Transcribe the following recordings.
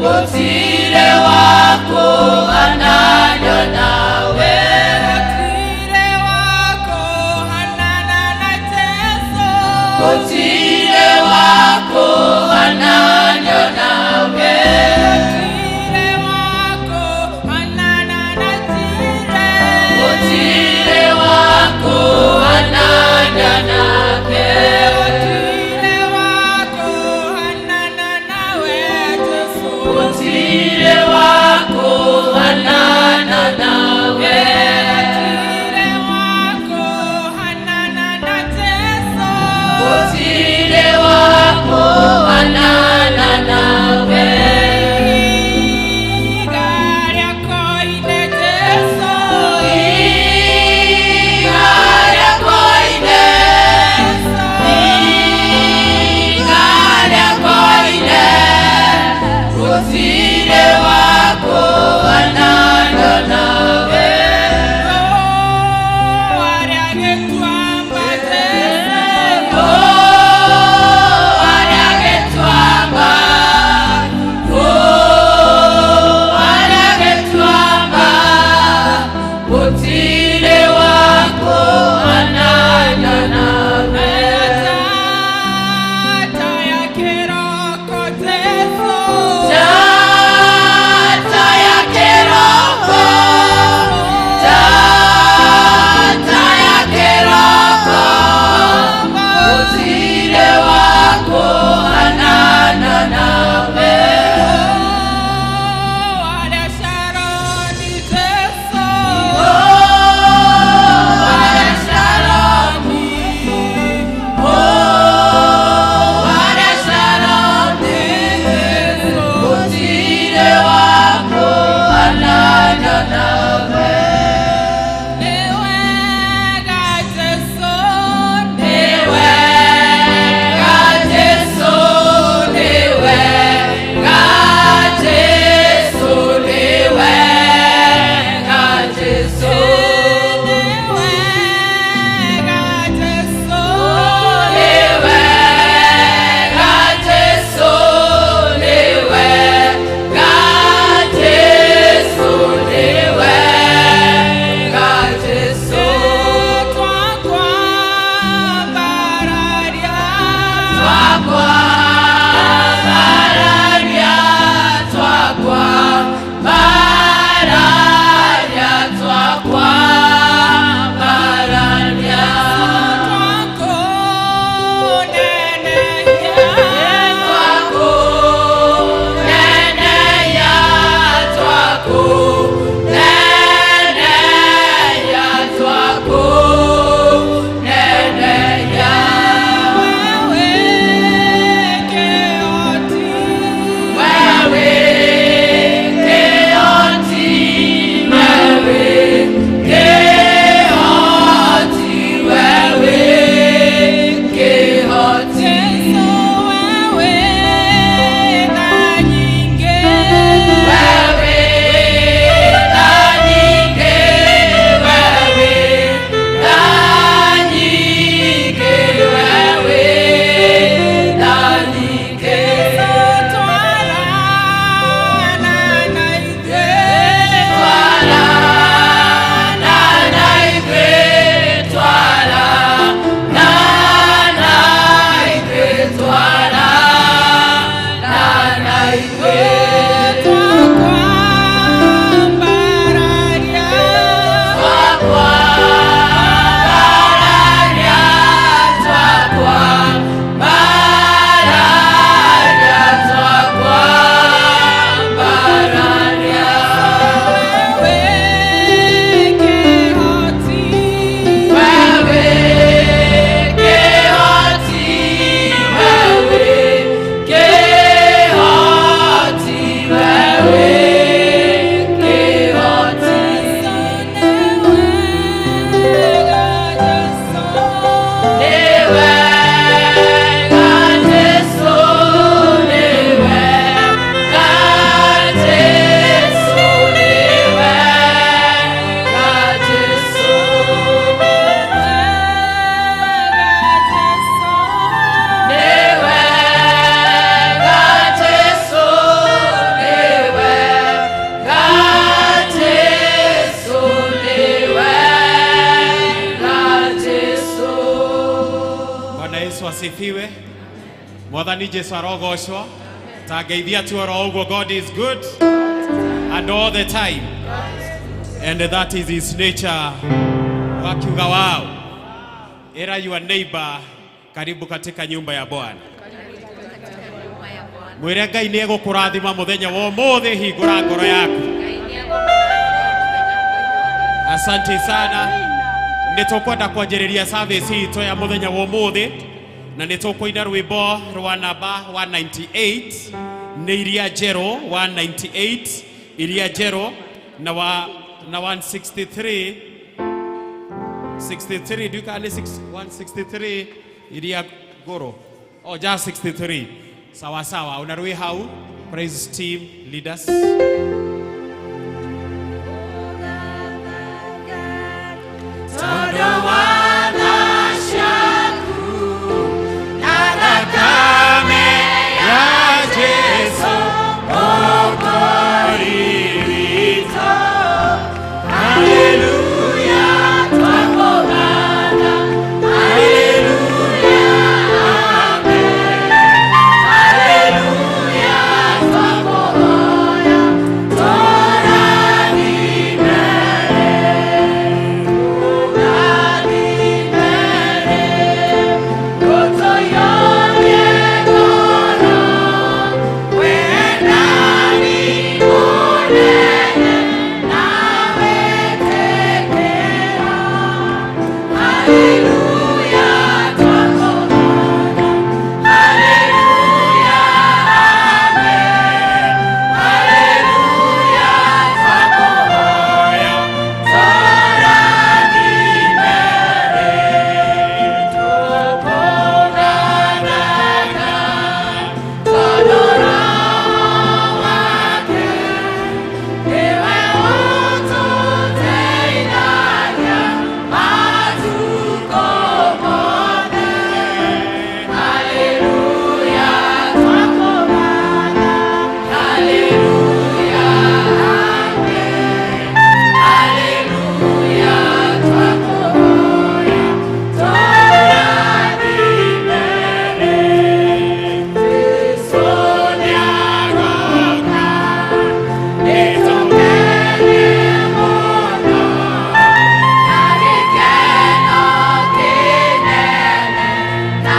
Gũtirĩ wa kũhananio nawe. Gũtirĩ wa kũhanana na Jesũ. Gũtirĩ wa kũhananio nawe. Gũtirĩ wa kũhanana na Jireh. Gũtirĩ wa kũhananio nake. Gũtirĩ wa kũhanana nawe Jesũ. Gũtirĩ wa kũhanana nawe. Gũtirĩ wa kũhanana na Jesũ. Gũtirĩ wa kũhanana nawe. Ihiga rĩa koine Jesũ. Ihiga rĩa koine, ihiga rĩa koine, gũtirĩ wa kũhanana nawe. Rũa rĩa gĩtuamba Jesũ. Rũa rĩa gĩtuamba, rũa rĩa gĩtuamba, gũtirĩ wa kũhanana nawe. Njata ya kĩroko Jesũ. Njata ya kĩroko, Asifiwe. Mwathani Jesu arogocwo. Tangeithia tu oro ũguo. God is good and all the time, and that is his nature. Wakiuga wao, ĩra your neighbor, karibu katika nyumba ya Bwana. Mwĩre Ngai nĩ egũkũrathima mũthenya wa ũmũthĩ, hingũra ngoro yaku. Asante sana. Nĩ tũkwenda kwanjĩrĩria service itũ ya mũthenya wa ũmũthĩ na nĩ tũkũina rwĩmbo rwa namba 198, nĩ iria njerũ, 198 iria njerũ, na wa na 163, 63 nduka nĩ 163 iria ngũrũ, oh, just 63. Sawa sawa, una rwĩ hau. Praise team leaders. Tondũ wa tha ciaku na thakame ya Jesu Mwokozi witũ. Haleluya, twakũgatha. Haleluya, amen. Haleluya, twakũhoya. Tũrathime, tũrathime, ũtũiyũrie ngoro wendani mũnene na wĩtĩkĩro. Haleluya, twakũhoya. Haleluya, amen. Haleluya, twakũhoya. Tũrathime, tũkũgathaga, tondũ Roho wake nĩwe ũtũteithagia matukũ mothe. Haleluya, twakũgatha. Haleluya, amen. Haleluya, twakũhoya. Tũrathime, Jesu nĩagoka, nĩtũkene mũno na gĩkeno kĩnene na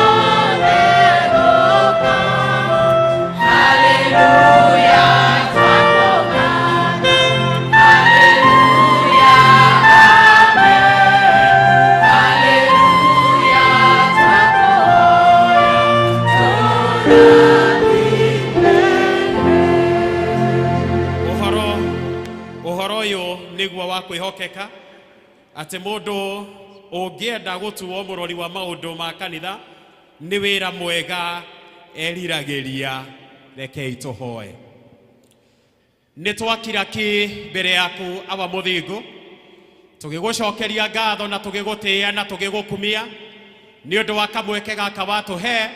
othe gũkũ. Haleluya, twakũgatha. Haleluya, amen. Haleluya, twakũhoya. Tũrathime. Ũhoro ũyũ nĩguo wa kwĩhokeka atĩ mũndũ ũngĩenda gũtuo mũrori wa maũndũ ma kanitha nĩ wĩra mwega eriragĩria. Rekei tũhoe. Nĩ twakira ki mbere yaku, awa mũthingu, tũgĩgũcokeria ngatho na tũgĩgũtĩĩa na tũgĩgũkumia nĩ ũndũ wa kamweke gaka watũhe,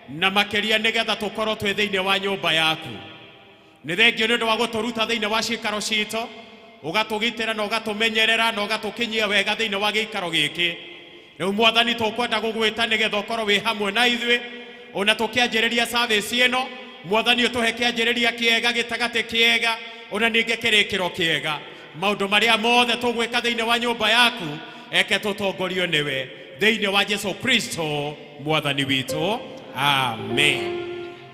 na makĩria nĩgetha tũkorwo twĩ thĩinĩ wa nyũmba yaku. Nĩ thengio nĩ ũndũ wa gũtũruta thĩinĩ wa ciikaro citũ, ũgatũgitĩra na ũgatũmenyerera na ũgatũkinyia wega thĩinĩ wa gĩikaro gĩkĩ. Rĩu Mwathani, tũkwenda gũgwĩta nĩgetha ũkorwo wĩ hamwe na ithuĩ ona tũkĩanjĩrĩria service ĩno. Mwathani, ũtũhe kĩanjĩrĩria kĩega, gĩtagatĩ kĩega, ona ningĩ kĩrĩkĩro kĩega. Maũndũ marĩa mothe tũgwĩka thĩinĩ wa nyũmba yaku, eke tũtongorio nĩwe, thĩinĩ wa Jesu Kristo Mwathani witũ, amen.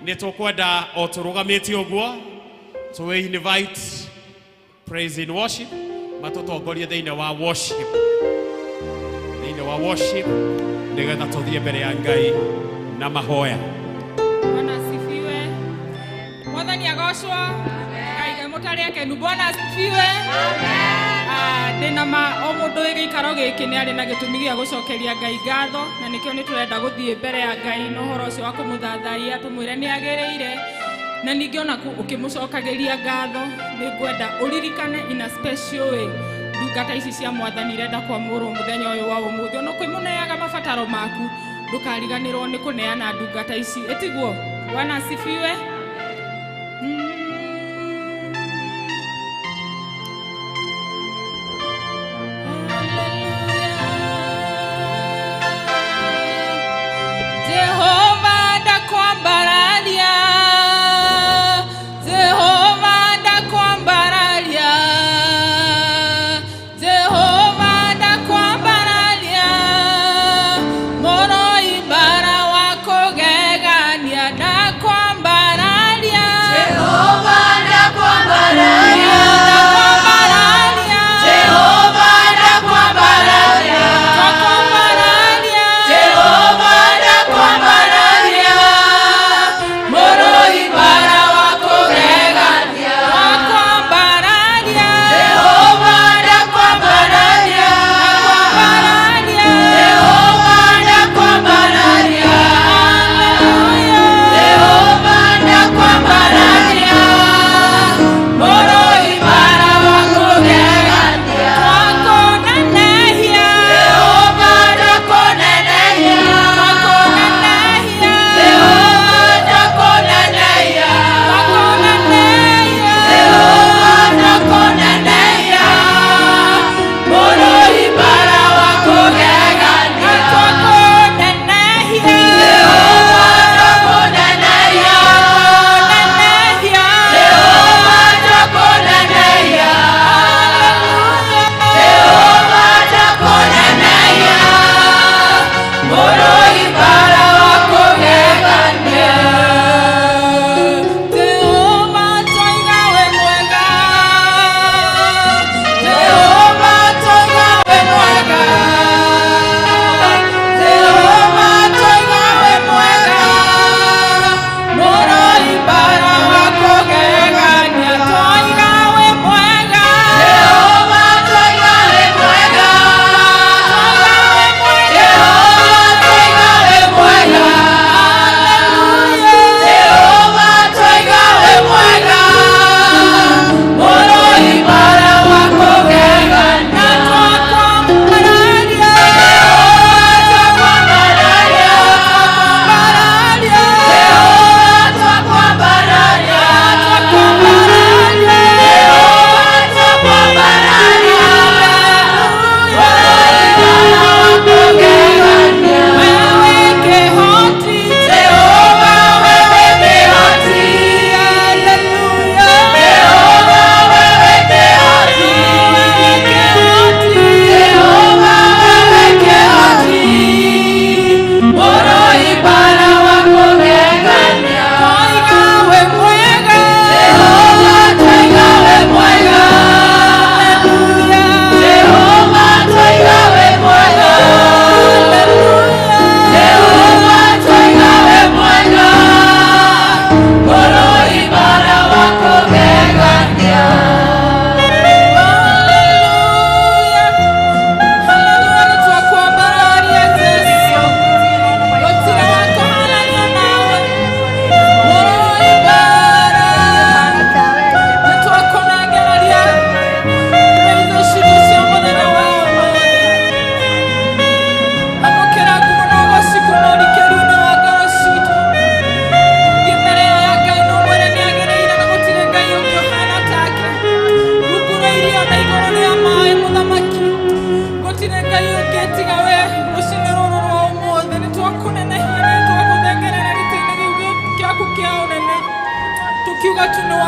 Nĩ tũkwenda o tũrũgamĩtie ũguo tũ invite praise in worship matũtongorie thĩinĩ wa worship, thĩinĩ wa worship, nĩgetha tũthiĩ mbere ya Ngai na mahoya. Bwana asifiwe. Mwathani agocwo. Ngai mũtarĩ akenu. Bwana asifiwe. Ah, ndĩna ma o mũndũ wĩ gĩikaro gĩkĩ nĩ arĩ na gĩtũmi gĩa gũcokeria Ngai ngatho, na nĩkĩo nĩ tũrenda gũthiĩ mbere ya Ngai na ũhoro ũcio wa kũmũthathaia, tũmwĩre nĩ agĩrĩire, na ningĩ onaku ũkĩmũcokagĩria ngatho, nĩ ngwenda ũririkane in a special way ndungata ici cia Mwathani irenda kwamũrwo mũthenya ũyũ wa ũmũthĩ. Ona ũkĩmũneaga mabataro maku, ndũkariganĩrwo nĩ kũneana ndungata ici, ĩtiguo? Bwana asifiwe.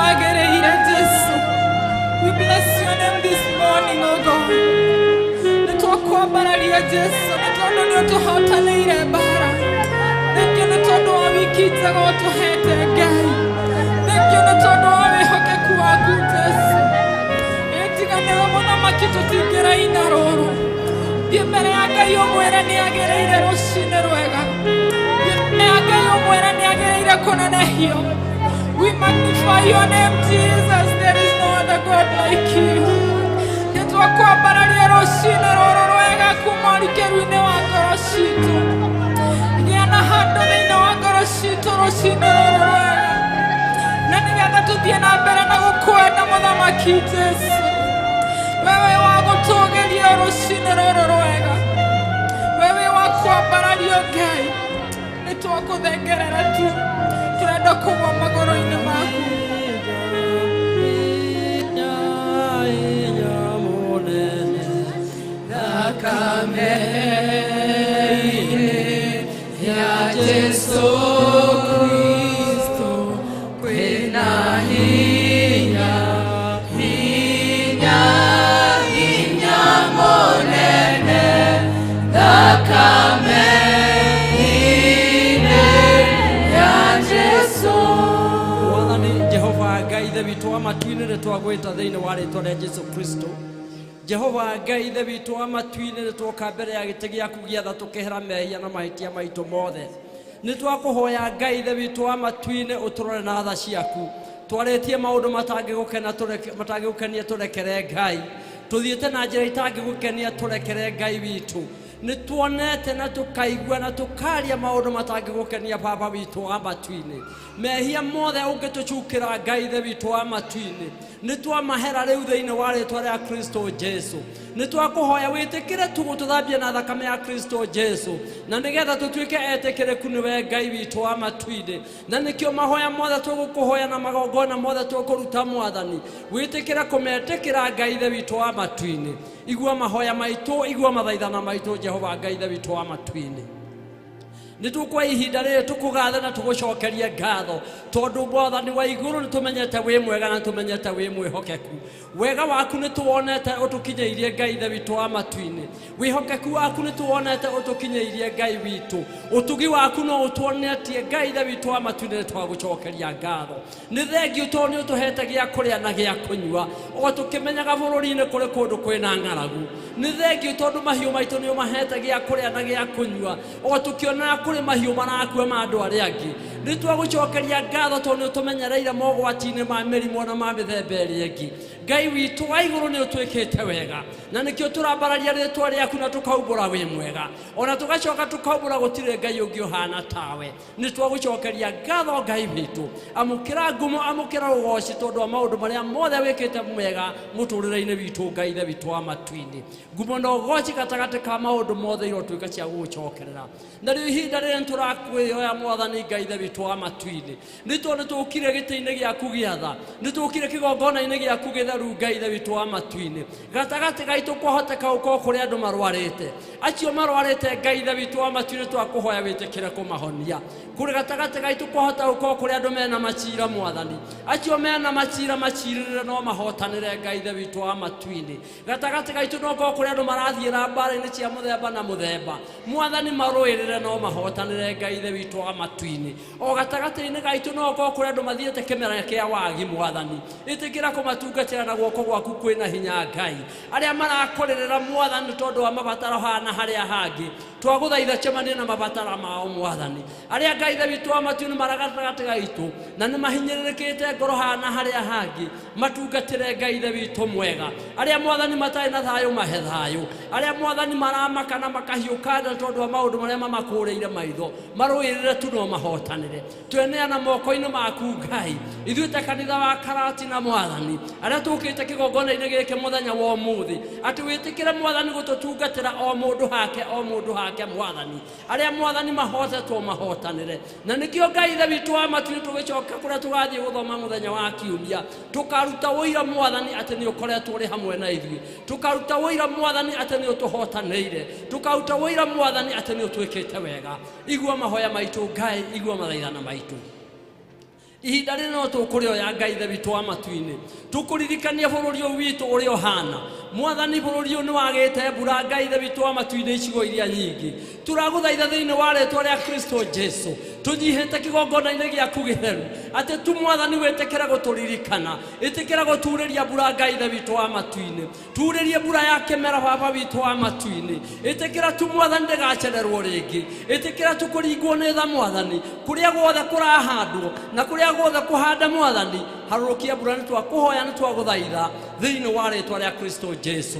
Wagĩrĩire Jesu. We bless your name this morning, O God. Nĩ twakwambararia Jesu, nĩ tondũ nĩ ũtũhotanĩire mbara. Thengiũ nĩ tondũ wa wiki njega ũtũhete Ngai. Thengiũ nĩ tondũ wa wĩhokeku waku Jesu. Ĩ tiga nĩwe mũthamaki tũtingĩraina rũrũ. Thiĩ mbere ya Ngai ũmwĩre nĩ agĩrĩire rũcinĩ rwega. Thiĩ mbere ya Ngai ũmwĩre nĩ agĩrĩire kũnenehio. We magnify your name, Jesus. There is no other God like you. Nĩ twakwambararia rũcinĩ rũrũ rwega kuma ũrikĩru-inĩ wa ngoro citũ. Gĩa na handũ thĩinĩ wa ngoro citũ rũcinĩ rũrũ rwega. Na nĩgetha tũthiĩ na mbere na gũkwenda mũthamaki Jesu. Wewe wa gũtũgĩrio rũcinĩ rũrũ rwega. Wewe wa kwambarario Ngai. Nĩ twakũthengerera tu. Tũrenda kũgwa magũrũ-inĩ maku. Thakame-inĩ ya Jesu Kristo kwĩna hinya, hinya, hinya mũnene. Thakame-inĩ ya Jesu. Mwathani Jehova Ngai ithe witũ wa matu-inĩ, nĩ twagwĩta thĩinĩ wa rĩtwa rĩa Jesu Kristo. Jehova Ngai ithe witũ wa matu-inĩ, nĩ twoka mbere ya gĩtĩ gĩaku gĩa tha tũkehera mehia na mahĩtia maitũ mothe. Nĩ twakũhoya Ngai ithe witũ wa matu-inĩ ũtũrore na tha ciaku. Twarĩtie maũndũ matangĩgũkena matangĩgũkenia, tũrekere Ngai. Tũthiĩte na njĩra itangĩgũkenia, tũrekere Ngai witũ. Nĩ tuonete na tũkaigua na tũkaria maũndũ matangĩgũkenia, Baba witũ wa matu-inĩ. Mehia mothe ũngĩtũcukĩra, Ngai ithe witũ wa matu-inĩ, nĩ twamahera rĩu thĩinĩ wa rĩtwa rĩa Kristo Jesu. Nĩ twakũhoya wĩtĩkĩre tu gũtũthambia na thakame ya Kristo Jesu, na nĩgetha tũtuĩke etĩkĩrĩku nĩwe Ngai witũ wa matu-inĩ. Na nĩkĩo mahoya mothe tũgũkũhoya na magongona mothe tũkũruta, Mwathani, wĩtĩkĩre kũmetĩkĩra. Ngai ithe witũ wa matu-inĩ, igua mahoya maitũ, igua mathaithana maitũ. Jehova Ngai ithe witũ wa matu-inĩ, nĩ tũkwa ihinda rĩrĩ tũkũgathe na tũgũcokerie ngatho, tondũ Mwathani wa igũrũ, nĩ tũmenyete wĩ mwega na tũmenyete wĩ mwĩhokeku. Wega waku nĩ tũwonete ũtũkinyĩirie, Ngai ithe witũ wa matu-inĩ. Wĩhokeku waku nĩ tũwonete ũtũkinyĩirie, Ngai witũ. Ũtugi waku no ũtuonetie, Ngai ithe witũ wa matu-inĩ. Nĩ twagũcokeria ngatho, nĩ thengiũ tondũ nĩ ũtũhete gĩa kũrĩa na gĩa kũnyua o tũkĩmenyaga bũrũri-inĩ kũrĩ kũndũ kwĩna ng'aragu. Nĩ thengiũ tondũ mahiũ maitũ nĩ ũmahete gĩa kũrĩa na gĩa kũnyua o tũkĩonaga kũrĩ mahiũ marakua ma andũ arĩa angĩ. Nĩ twagũcokeria ngatho tondũ nĩ ũtũmenyereire mogwati-inĩ ma mĩrimũ na ma mĩthemba ĩrĩa ĩngĩ. Ngai witũ wa igũrũ, nĩ ũtwĩkĩte wega, na nĩkĩo tũrambararia rĩtwa rĩaku na tũkaumbũra wĩ mwega, ona tũgacoka tũkaumbũra gũtirĩ Ngai ũngĩ ũhana tawe. Nĩ twagũcokeria ngatho, Ngai witũ. Amũkĩra ngumo, amũkĩra ũgoci, tondũ wa maũndũ marĩa mothe wĩkĩte mega mũtũrĩre-inĩ witũ. Ngai ithe witũ wa matu-inĩ, ngumo na ũgoci gatagatĩ ka maũndũ mothe irotuĩka cia gũgũcokerera. Na rĩu ihinda rĩrĩa nĩtũrakwĩhoya, Mwathani Ngai ithe witũ wa matu-inĩ, nĩ tondũ nĩtũkire gĩtĩ-inĩ gĩaku gĩa tha, nĩtũkire kĩgongona-inĩ gĩaku gĩtheru, Ngai ithe witũ wa matu-inĩ, gatagatĩ gaitũ kwahoteka gũkorwo kũrĩ andũ marwarĩte. Acio marwarĩte, Ngai ithe witũ wa matu-inĩ, twakũhoya wĩtĩkĩre kũmahonia. Kũrĩ gatagatĩ gaitũ kwahota gũkorwo kũrĩ andũ mena macira, Mwathani. Acio mena macira macirĩrĩre no mahotanĩre, Ngai ithe witũ wa matu-inĩ. Gatagatĩ gaitũ no korwo kũrĩ andũ marathiĩra mbara-inĩ cia mũthemba na mũthemba, Mwathani, marũĩrĩre no mahotanĩre, Ngai ithe witũ wa matu-inĩ. O gatagatĩ-inĩ gaitũ no korwo kũrĩ andũ mathiĩte kĩmera kĩa wagi, Mwathani, ĩtĩkĩra kũmatungatĩra na guoko gwaku kwĩna hinya. Ngai, arĩa marakũrĩrĩra, Mwathani, tondũ wa mabataro hana harĩa hangĩ, twagũthaitha cemanie na mabatara mao, Mwathani. Arĩa, Ngai ithe witũ wa matu-inĩ, mara gatagatĩ gaitũ na nĩ mahinyĩrĩrĩkĩte ngoro hana harĩa hangĩ, matungatĩre, Ngai ithe witũ mwega. Arĩa, Mwathani, matarĩ na thayũ, mahe thayũ. Arĩa, Mwathani, maramaka na makahiũka nda tondũ wa maũndũ marĩa mamakũrĩire maitho, marũĩrĩre tu no mahotanĩre. Tweneana moko-inĩ maku, Ngai, ithuĩ ta kanitha wa Karatina, Mwathani, arĩa tũkĩte kĩgongona-inĩ gĩkĩ mũthenya wa ũmũthĩ, atĩ wĩtĩkĩre, Mwathani, gũtũtungatĩra o mũndũ hake, o mũndũ hake, Mwathani. Arĩa, Mwathani, mahotetwo mahotanĩre. Na nĩkĩo, Ngai ithe witũ wa matu-inĩ, tũgĩcoka kũrĩa tũgathiĩ gũthoma mũthenya wa kiumia, tũkaruta ũira, Mwathani, atĩ nĩ ũkoretwo ũrĩ hamwe na ithuĩ. Tũkaruta ũira, Mwathani, atĩ nĩ ũtũhotanĩire. Tũkaruta ũira, Mwathani, atĩ nĩ ũtwĩkĩte wega. Igua mahoya maitũ, Ngai, igua mathaithana maitũ. Ihinda rĩrĩ no tũkũrĩoya, Ngai Ithe witũ wa matu-inĩ, tũkũririkania bũrũri ũyũ witũ ũrĩa ũhana. Mwathani, bũrũri ũyũ nĩ wagĩte mbura, Ngai Ithe witũ wa matu-inĩ, icigo iria nyingĩ. Tũragũthaitha thĩinĩ wa rĩtwa rĩa Kristo Jesu, tũnyihĩte kĩgongona-inĩ gĩaku gĩtheru, atĩ tu Mwathani wĩtĩkĩre gũtũririkana, ĩtĩkĩra gũturĩria mbura, Ngai Ithe witũ wa matu-inĩ. Turĩrie mbura ya kĩmera, Baba witũ wa matu-inĩ. Ĩtĩkĩra tu, Mwathani, ndĩgacererwo rĩngĩ. Ĩtĩkĩra tu kũringwo nĩ tha, Mwathani, kũrĩa guothe kũrahandwo na kũrĩa guothe kũhanda. Mwathani, harũrũkia mbura. Nĩ twakũhoya, nĩ twagũthaitha thĩinĩ wa rĩtwa rĩa Kristo Jesu.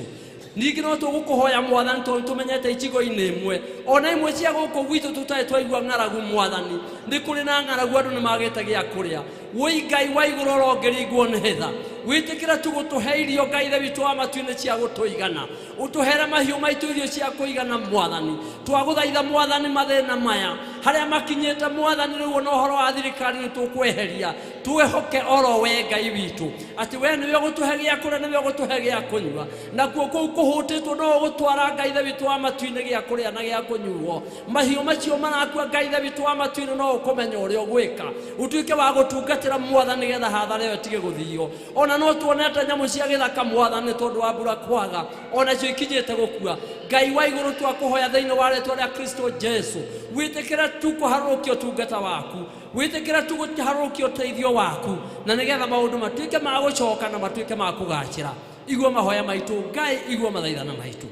Ningĩ no tũgũkũhoya, Mwathani, tondũ tũmenyete icigo-inĩ imwe ona imwe cia gũkũ gwitũ tũtarĩ twaigua ng'aragu. Mwathani, nĩ kũrĩ na ng'aragu, andũ nĩ magĩte gĩa kũrĩa. Wũi Ngai wa igũrũ, ũrongĩringwo nĩ tha, wĩtĩkĩra tu gũtũhe irio, Ngai Ithe witũ wa matu-inĩ, cia gũtũigana. Ũtũhere mahiũ maitũ irio cia kũigana. Mwathani, twagũthaitha, Mwathani, mathĩna maya harĩa makinyĩte, Mwathani, rĩu ona ũhoro wa thirikari nĩ tũkweheria, twĩhoke oro we Ngai witũ, atĩ we nĩwe ũgũtũhe gĩa kũrĩa, nĩwe ũgũtũhe gĩa kũnyua. Nakuo kũu kũhũtĩtwo no ũgũtwara, Ngai Ithe witũ wa matu-inĩ, gĩa kũrĩa na gĩa kũnyuo. Mahiũ macio marakua, Ngai Ithe witũ wa matu-inĩ, no ũkũmenya ũrĩa ũgwĩka, ũtuĩke wa gũtungatĩra, Mwathani, nĩgetha hathara ĩyo ĩtige gũthio. Ona no tuonete nyamũ cia gĩthaka, Mwathani, tondũ wa mbura kwaga, onacio ikinyĩte gũkua. Ngai wa igũrũ, twakũhoya thĩinĩ wa rĩtwa rĩa Kristo Jesu, wĩtĩkĩre tu kũharũrũkia ũtungata waku, wĩtĩkĩre tu kũharũrũkia ũteithio waku, na nĩgetha maũndũ matuĩke ma gũcoka na matuĩke ma kũgacĩra. Igua mahoya maitũ, Ngai, igua mathaithana maitũ.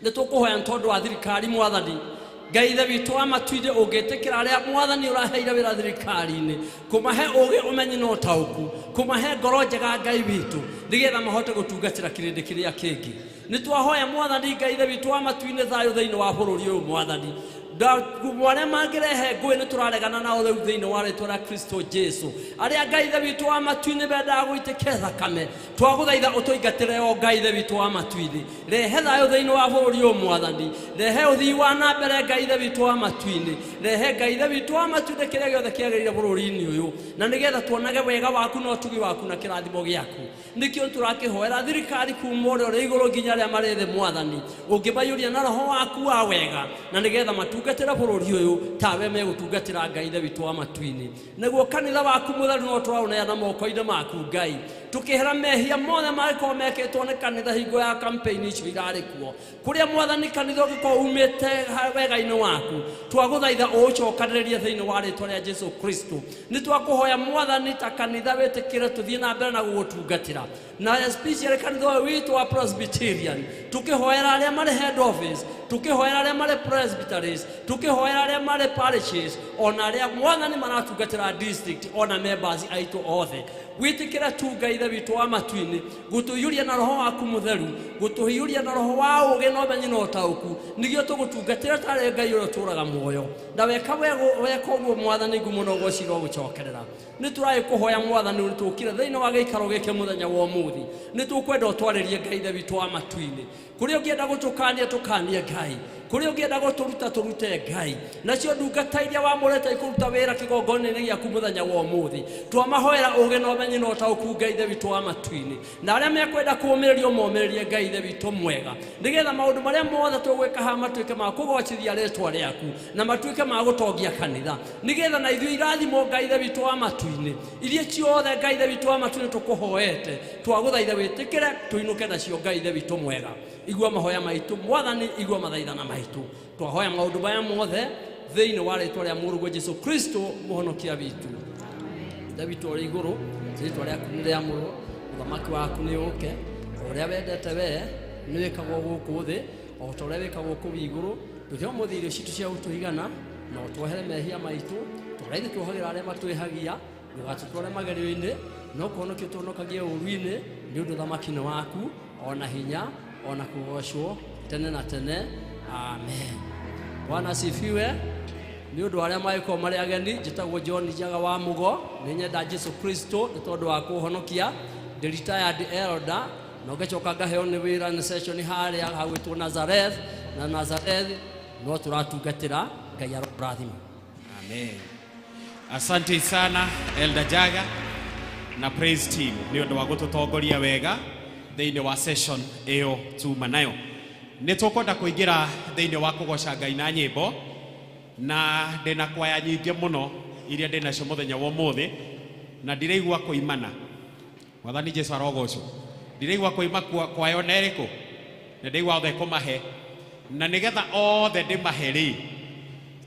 Nĩ tũkũhoya nĩ tondũ wa thirikari. Mwathani Ngai Ithe witũ wa matu-inĩ, ũngĩtĩkĩra arĩa, Mwathani, ũraheire wĩra thirikari-inĩ, kũmahe ũgĩ, ũmenyi na ũtaũku, kũmahe ngoro njega, Ngai witũ, nĩgetha mahote gũtungatĩra kĩrĩndĩ kĩrĩa kĩngĩ. Nĩ twahoya, Mwathani Ngai Ithe witũ wa matu-inĩ, thayũ thĩinĩ wa bũrũri ũyũ. Mwathani, arĩa mangĩrehe ngũĩ nĩ tũraregana nao rĩu thĩinĩ wa rĩtwa rĩa Kristo Jesu. Arĩa, Ngai Ithe witũ wa matu-inĩ, mendaga gũitĩke thakame, twagũthaitha ũtũingatĩre o. Ngai Ithe witũ wa matu-inĩ, rehe thayũ thĩinĩ wa bũrũri ũyũ. Mwathani, rehe ũthii wa na mbere. Ngai Ithe witũ wa matu-inĩ, rehe, Ngai Ithe witũ wa matu-inĩ, kĩrĩa gĩothe kĩagĩrĩire bũrũri-inĩ ũyũ, na nĩgetha tuonage wega waku na ũtugi waku na kĩrathimo gĩaku. Nĩkĩo tũrakĩhoera thirikari, kuma ũrĩa ũrĩ igũrũ nginya arĩa marĩ thĩ. Mwathani, ũngĩmaiyũria na roho waku wa wega, na nĩgetha matungatĩre bũrũri ũyũ tawe megũtungatĩra, Ngai Ithe witũ wa matu-inĩ. Naguo kanitha waku mũtheru no tũraũneana moko-inĩ maku, Ngai, tũkĩhera mehia mothe mangĩkorwo mekĩtwo nĩ kanitha hingo ya campaign icio irarĩ kuo. Kũrĩa, Mwathani, kanitha ũngĩkorwo umĩte wega-inĩ waku, twagũthaitha ũũcokanĩrĩrie thĩinĩ wa rĩtwa rĩa Jesu Kristo. Nĩ twakũhoya, Mwathani, ta kanitha wĩtĩkĩre tũthiĩ na mbere na gũgũtungatĩra, na especially kanitha ũyũ witũ wa Presbyterian, tukĩhoera arĩa marĩ head office, tukĩhoera arĩa marĩ presbyteries, tukĩhoera arĩa marĩ parishes, ona arĩa, Mwathani, maratungatĩra district, ona members aitũ othe. Gwĩtĩkĩra tu, Ngai Ithe witũ wa matu-inĩ, gũtũiyũria na roho waku mũtheru, gũtũiyũria na roho wa ũũgĩ na ũmenyi na ũtaũku, nĩguo tũgũtungatĩra tarĩ Ngai ũrĩa ũtũũraga muoyo. Na weka weka ũguo, Mwathani, ngumo na ũgoci irogũcokerera. Nĩ tũragĩkũhoya, Mwathani, nĩ tũkire thĩinĩ wa gĩikaro gĩkĩ mũthenya wa ũmũthĩ, nĩ tũkwenda ũtwarĩrie, Ngai Ithe witũ wa matu-inĩ. Kũrĩa ũngĩenda gũtũkania, tũkanie, Ngai. Kũrĩa ũngĩenda gũtũruta, tũrute, Ngai. Nacio ndungata iria wamũrĩte ikũruta wĩra kĩgongona-inĩ gĩaku mũthenya wa ũmũthĩ, twamahoera ũũgĩ na ũmenyi na ũtaũku, Ngai Ithe witũ wa matu-inĩ. Na arĩa mekwenda kũũmĩrĩrio, momĩrĩrie, Ngai Ithe witũ mwega, nĩgetha maũndũ marĩa mothe tũgwĩka haha matuĩke ma kũgocithia rĩtwa rĩaku na matuĩke ma gũtongia kanitha, nĩgetha na ithuĩ irathimo, Ngai Ithe witũ wa matu-inĩ, iria ciothe, Ngai Ithe witũ wa matu-inĩ, tũkũhoete, twagũthaitha wĩtĩkĩre tũinũke nacio. Ngai Ithe witũ mwega, igua mahoya maitũ. Mwathani, igua mathaithana maitũ. Twahoya maũndũ maya mothe thĩinĩ wa rĩtwa rĩa Mũrũguo Jesu Kristo, Mũhonokia witũ. Ithe witũ ũrĩ igũrũ, rĩtwa rĩaku nĩ rĩamũrwo, ũthamaki waku nĩ ũke, o ũrĩa wendete wee nĩ wĩkagwo gũkũ thĩ o ta ũrĩa wĩkagwo kũu igũrũ. Tũhe ũmũthĩ irio citũ cia gũtũigana, na ũtuohere mehia maitũ ta ũrĩa ithuĩ tuohagĩra arĩa matwĩhagia. Ndũgatũtware magerio-inĩ, no kũhonokia ũtũhonokagie ũũru-inĩ, nĩ ũndũ ũthamaki nĩ waku, ona hinya, ona kũgocwo tene na tene. Amen. Bwana asifiwe. Nĩ ũndũ wa arĩa mangĩkorwo marĩ ageni, njĩtagwo John Njaga wa Mũgo. Nĩ nyenda Jesu Kristo nĩ tondũ wa kũhonokia. Ndĩ retired elder, na ũngĩcoka ngaheo nĩ wĩra nĩ session harĩa hagwĩtwo Nazareth, na Nazareth no tũratungatĩra. Ngai arokũrathima. Amen. Asante sana, Elder Jaga na praise team, nĩ ũndũ wa gũtũtongoria wega thĩinĩ wa session ĩyo tuma nayo. Nĩ tũkwenda kũingĩra thĩinĩ wa kũgoca Ngai na nyĩmbo, na ndĩna kwaya nyingĩ mũno. iria ndĩ nacio mũthenya wa ũmũthĩ na ndiraigua kũimana. Mwathani Jesu arogocwo. Ndiraigua kũima kwayo na ĩrĩkũ na ndĩigua othe kũmahe na nĩgetha othe ndĩmahe rĩ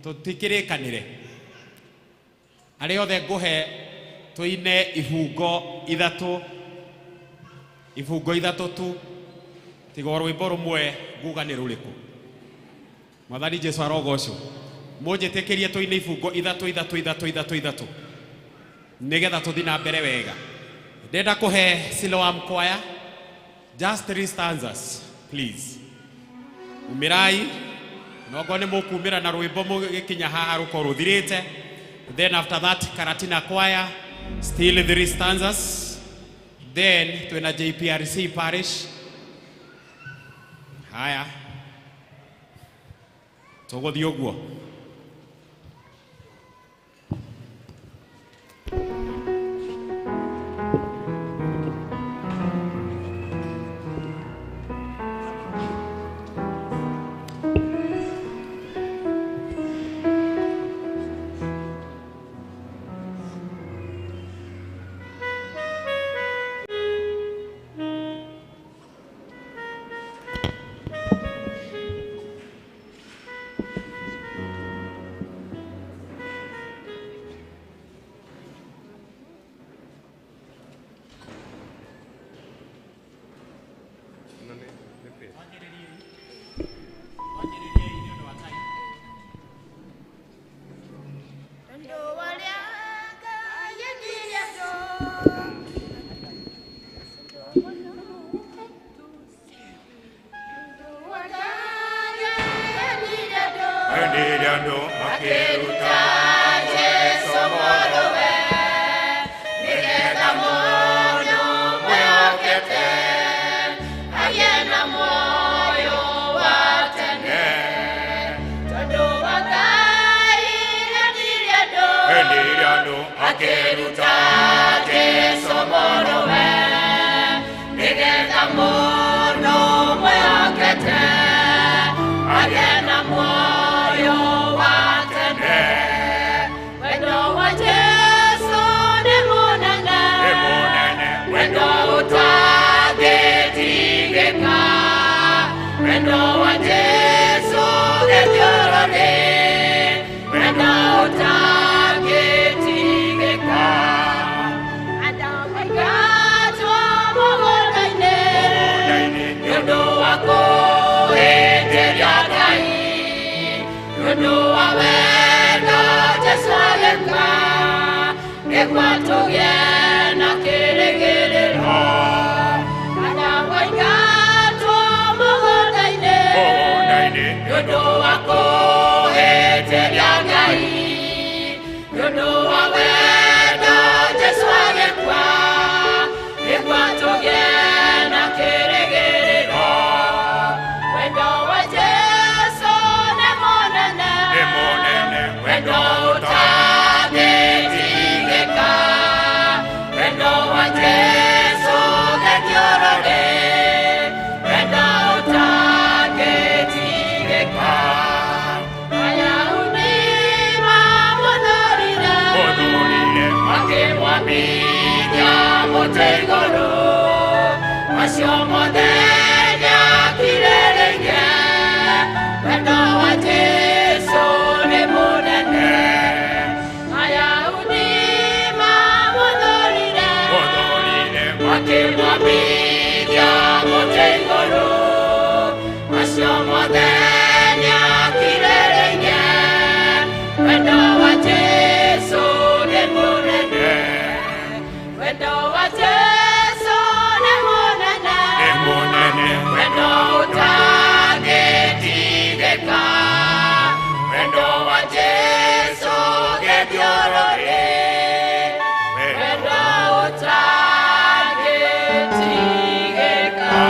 tũtikĩrĩkanĩre arĩa othe ngũhe tũine ibungo ithatũ tu tiga o rwĩmbo rũmwe nguga nĩ rũrĩkũ. Mwathani Jesu arogocwo. Mũnjĩtĩkĩrie tũine ibungo ithatũ ithatũ ithatũ ithatũ ithatũ nĩgetha tũthiĩ na mbere wega. Ndĩrenda kũhe Siloam Choir just 3 stanzas please. Umĩrai nongorwo nĩ mũkumĩra na rwĩmbo mũgĩkinya haha rũkorwo rũthirĩte. Then after that Karatina Choir still 3 stanzas. Then twĩna JPRC Parish. Haya tũgũthiĩ ũguo.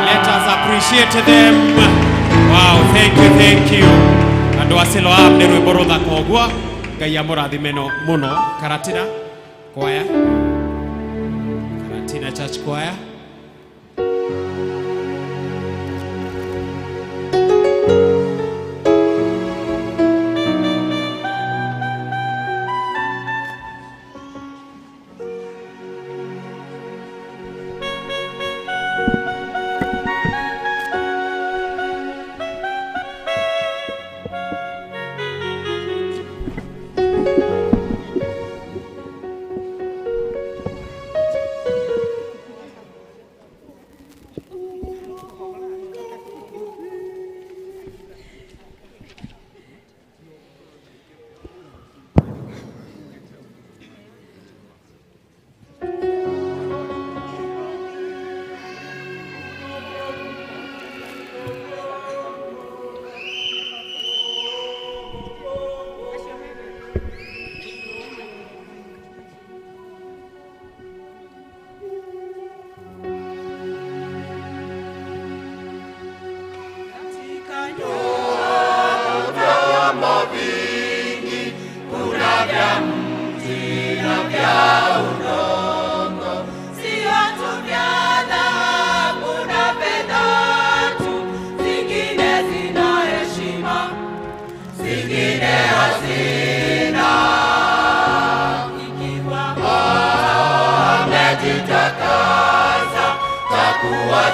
Let us appreciate them. Wow, thank you, thank you. Andũ a Siloam nĩ rwĩmbo rũthaka ũguo. Ngai amũrathime mũno. Karatina Choir. Karatina Church Choir.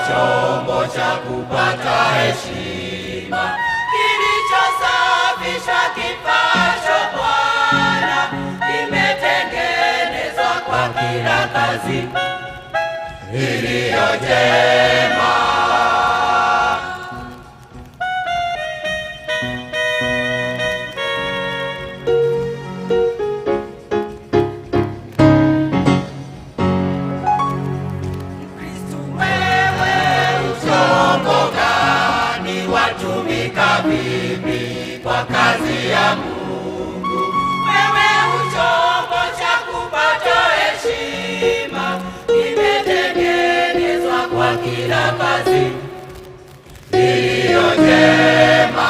chombo cha kupata heshima, kilichosafishwa kifacho Bwana, kimetengenezwa kwa kila kazi iliyo njema. Kristu wewe uchombo gani, watumika vipi kwa kazi ya Mungu? Wewe uchombo cha kupata heshima, kimetengenezwa kwa kila kazi iliyo njema.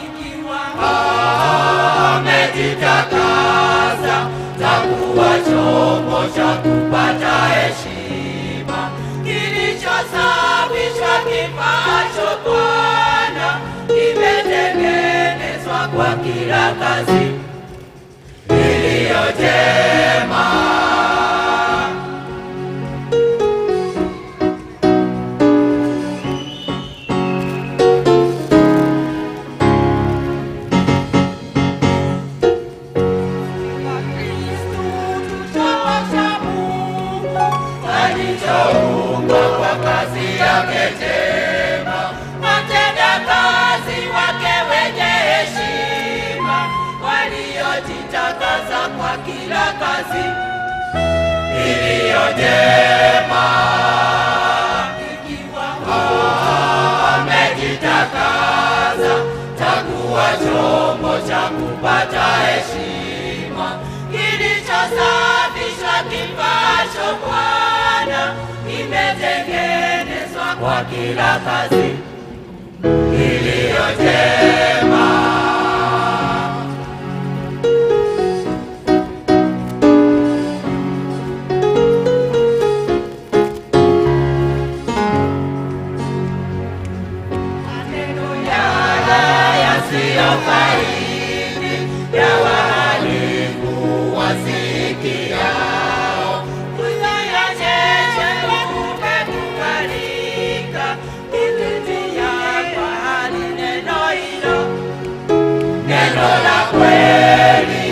Ikiwa amejitakasa, takuwa chombo cha kupata heshima, kilichosafishwa kifacho Bwana, kimetengenezwa kwa kila kazi iliyo njema. Kristu chombo cha Mungu alichoumba kwa kazi yake njema, watenda kazi wake wenye heshima, waliojitakasa kwa kila kazi iliyo njema. Ikiwa amejitakasa, takuwa chombo cha kupata heshima, kilichosafishwa kifacho Bwana, kimetengenezwa kwa kila kazi iliyo njema. Maneno yale yasiyofaidi ya wahalifu wasikiao, kuyacheche kumekubalika, kupitia kwa hali neno hilo, neno la kweli.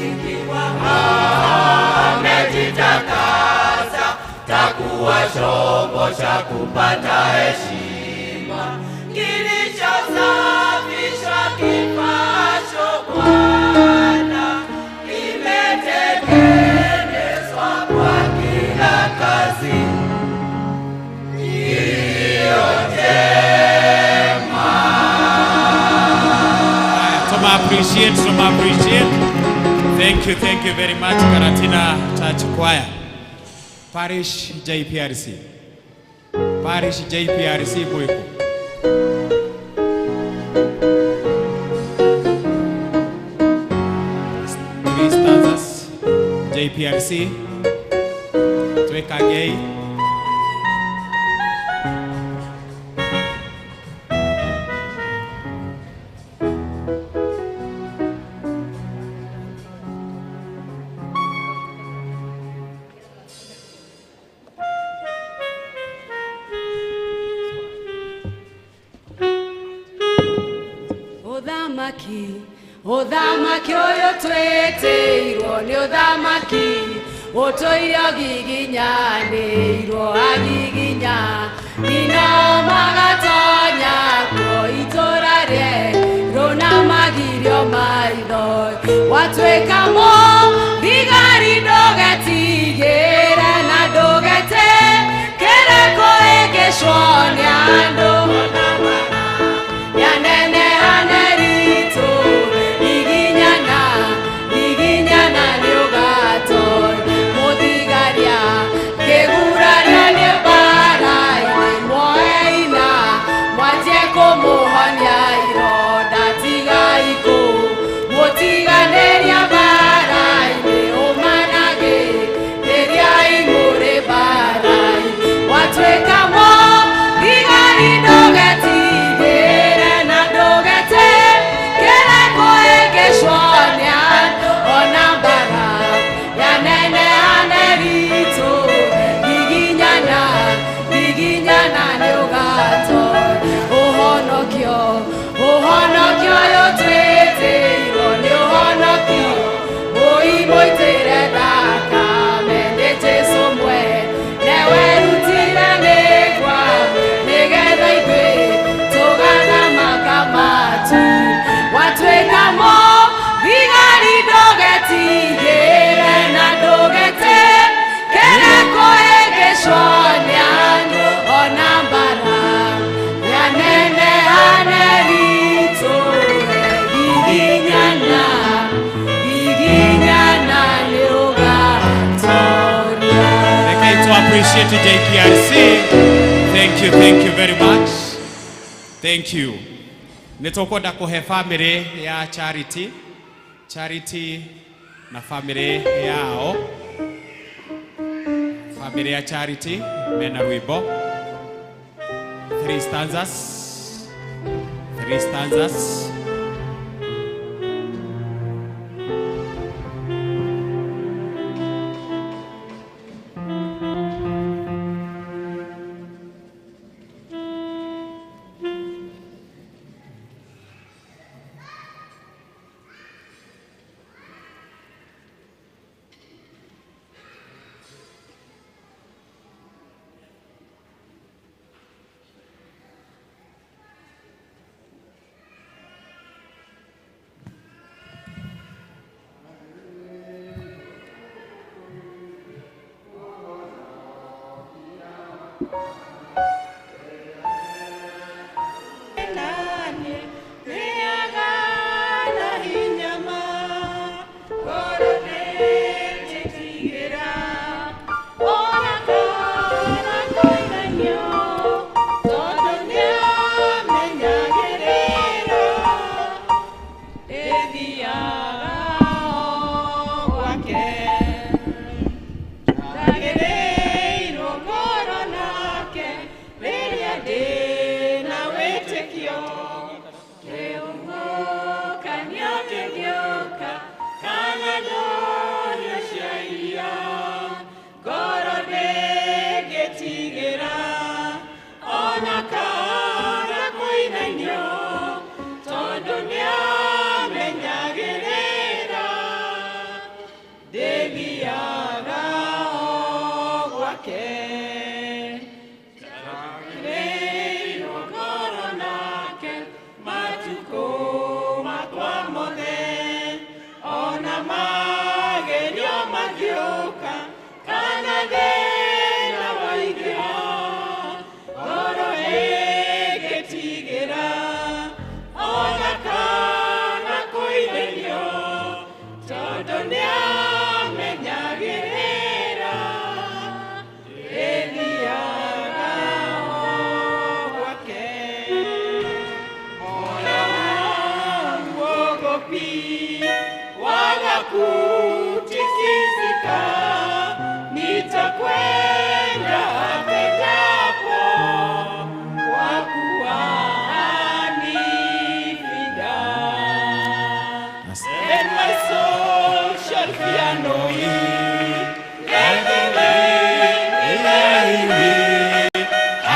Ikiwa amejitakasa, takuwa chombo cha kupata heshima, kilichosafishwa kifacho Bwana, kimetengenezwa kwa kila kazi iliyo njema. Tuma appreciate, tuma appreciate. Thank you very much, Karatina Church Choir. Parish JPRC. Parish JPRC Mwiko. Three stanzas. JPRC. Twekagei. Ũthamaki, ũthamaki ũyũ twĩtĩirwo nĩ ũthamaki ũtũire ũgiginyanĩirwo agiginya nino magatonya kuo itũra rĩerũ na magirio maitho watuĩka mũthigari ndũgetigĩre na ndũgetĩkĩre kũhĩngĩcwo nĩ andũ yanenehane ritũ iginyana iginyana nĩ ũgatonya mũthigaria kĩgurario nĩ mbara-inĩ muoe-ina mwanjie kũmũhonia ironda tigai kũ mũtiganĩria mbara-inĩ ũmanagĩ rĩrĩa imũrĩ mbara-inĩ watuĩka mũthigari ndũ Appreciate JPRC. Thank you, thank you very much. Thank you. Nĩ tũkwenda kũhe family ya Charity, Charity na family yao, family ya Charity mena rwĩmbo three stanzas, three stanzas.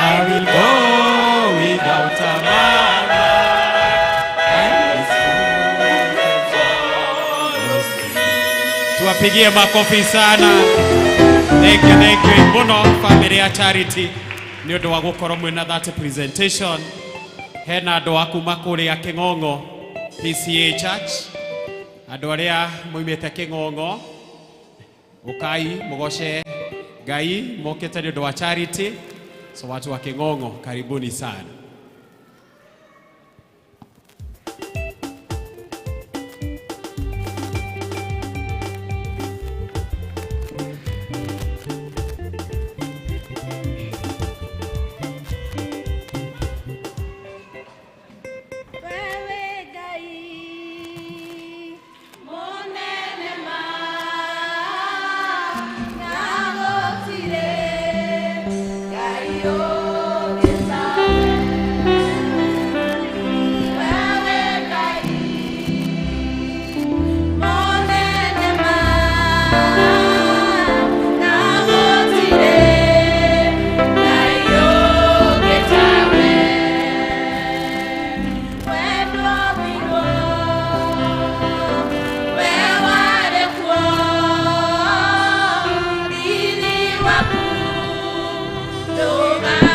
I will go without a murmur and his Tuwapigie makofi sana. Thank you, thank you muno family ya Charity nĩ ũndũ wa gũkorwo mwĩna that presentation. Hena andũ a kuma kũrĩa Kĩng'ong'o PCA Church, andũ arĩa moimĩte Kĩng'ong'o, ũkai mũgoce Ngai mokĩte nĩ ũndũ wa Charity. So watu wa Kĩng'ong'o, karibuni sana. Wewe Ngai munene ma na gũtirĩ Ngai ũngĩ tawe. Wewe Ngai munene ma na gũtirĩ Ngai ũngĩ tawe. Wendo wirwo, we warĩ kuo, riri waku ndũgathira.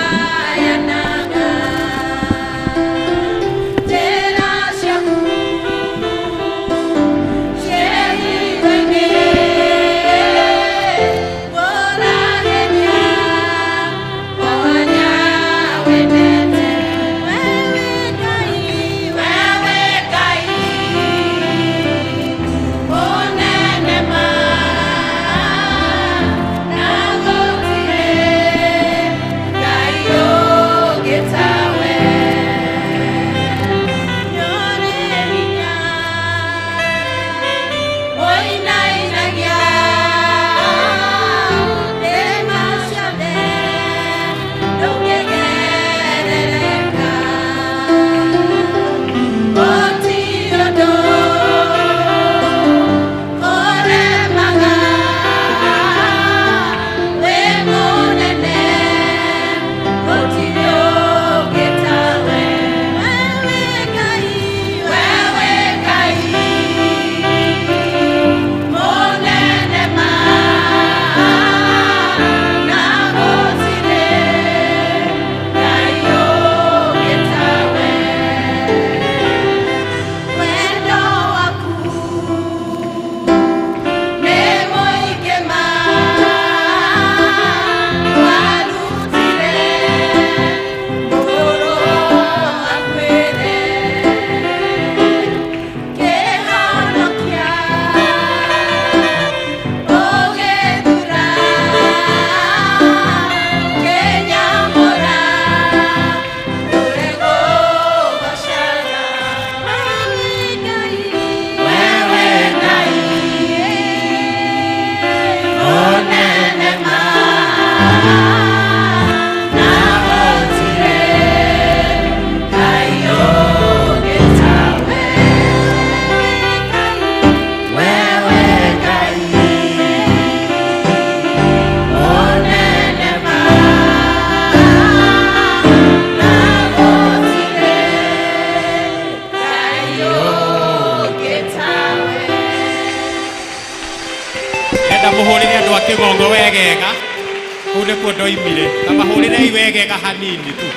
Kũu nĩkuo ndoimire. Ta mahũrĩrei wegega hanini tu.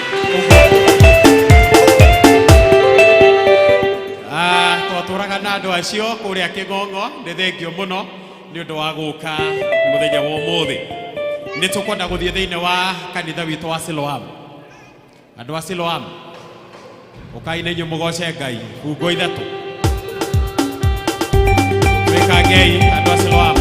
Twatũraga na andũ acio kũrĩa Kĩng'ong'o. Nĩ thengio mũno nĩ ũndũ wa gũka mũthenya wa ũmũthĩ. Nĩ tũkwenda gũthiĩ thĩinĩ wa kanitha witũ wa Siloam. Andũ a Siloam, ũkai na inyuĩ mũgoce Ngai bungo ithatũ. Twĩkangei andũ a Siloam.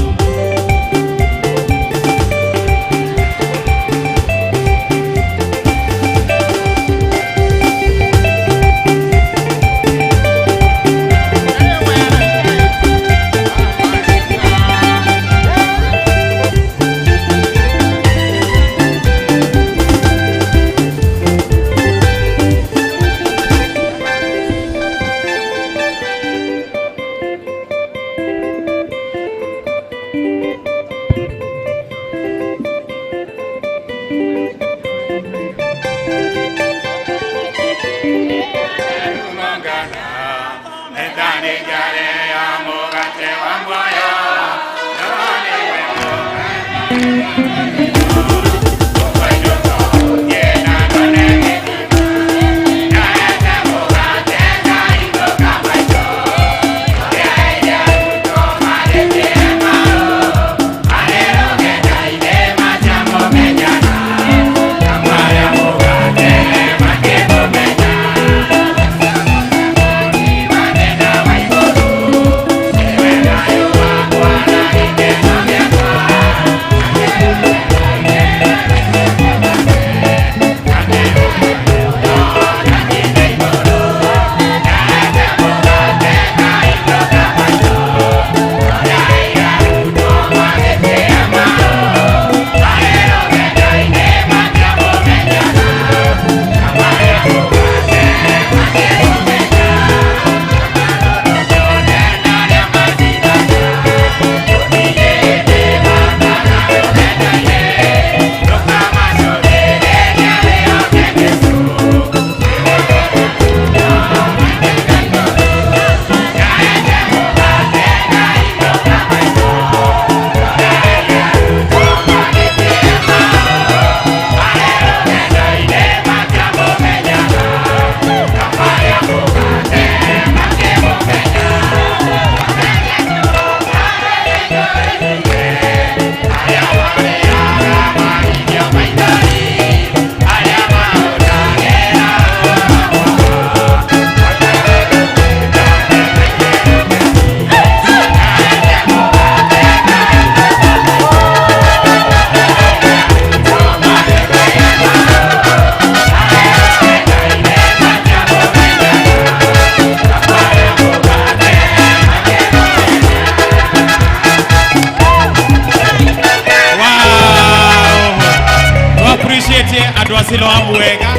Andũ a Siloam wega,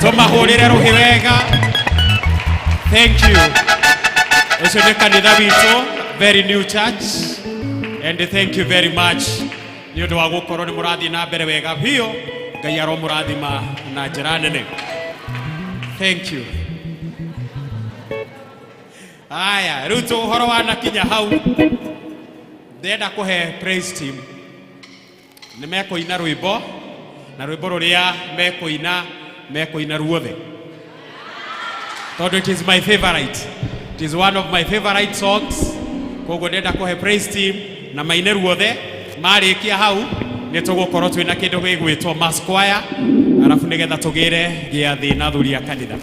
tũmahũrĩre rũhĩ wega. Thank you. Ũcio nĩ kanitha witũ, very new church, and thank you very much nĩ ũndũ wa gũkorwo nĩ mũrathiĩ na mbere wega biũ. Ngai aromũrathima na njĩra nene. Thank you. Aya, rĩu tũ ũhoro wanakinya hau, ndĩrenda kũhe praise team nĩ mekũina rwĩmbo, na rwĩmbo rũrĩa mekũina ruothe tondũ it is my favorite. It is one of my favorite songs. Koguo ndĩrenda kũhe praise team na maine ruothe. Marĩkia hau nĩ tũgũkorwo twĩna kĩndũ gĩgwĩtwo mass choir, arabu nĩgetha tũgĩre gĩathĩ na athuri a kanitha.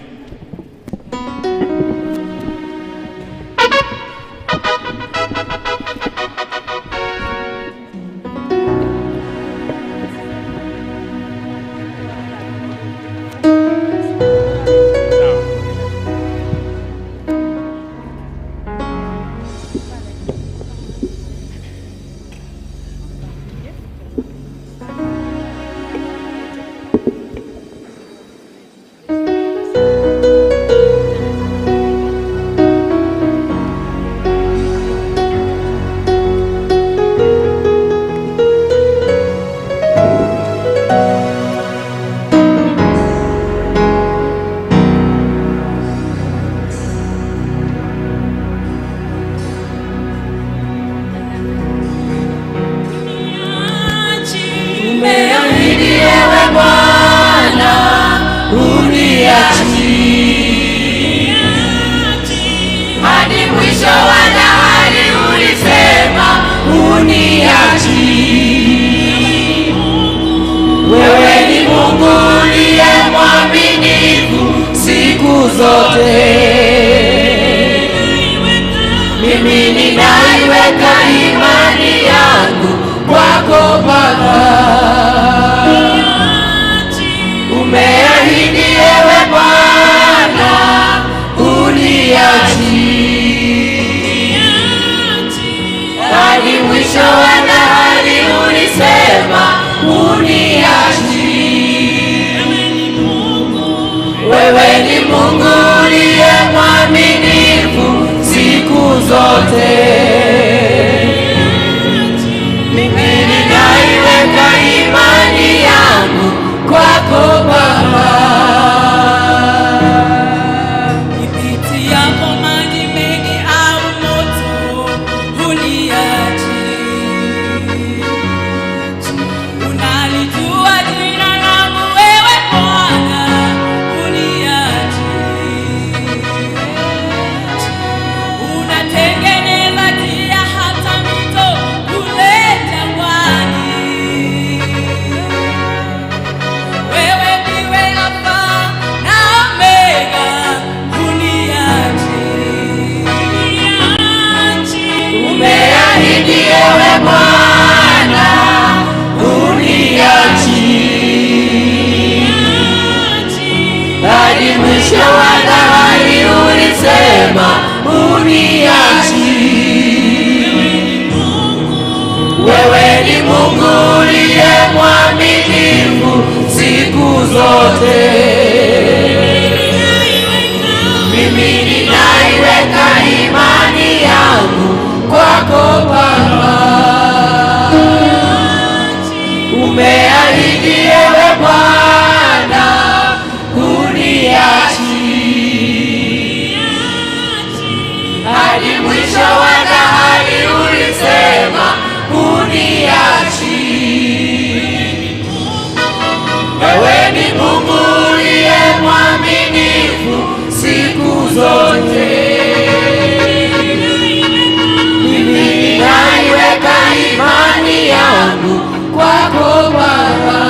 huniachi. Hadi mwisho wa dahari ulisema huniachi. Wewe ni Mungu uliye mwaminifu siku zote. Mimi ninaiweka imani yangu kwako Baba. Umeahidi ewe Bwana huniachi. Hadi mwisho wa dahari ulisema huniachi. Wewe ni Mungu uliye mwaminifu siku zote. Mimi ninaiweka imani yangu kwako Baba. Nipitiapo maji mengi au moto, huniachi. Unalijua jina langu wewe Bwana, huniachi. Unatengeneza njia hata mito kule jangwani. Wewe ndiwe Alfa na Omega, huniachi. Umeahidi ewe Bwana huniachi. Hadi mwisho wa dahari ulisema huniachi. Wewe ni Mungu uliye mwaminifu siku zote. Mimi ninaiweka imani yangu kwako Baba. Umeahidi ewe Bwana huniachi. Hadi mwisho wa dahari ulisema huniachi. Wewe ni Mungu uliye mwaminifu siku zote. Mimi ninaiweka imani yangu kwako Baba.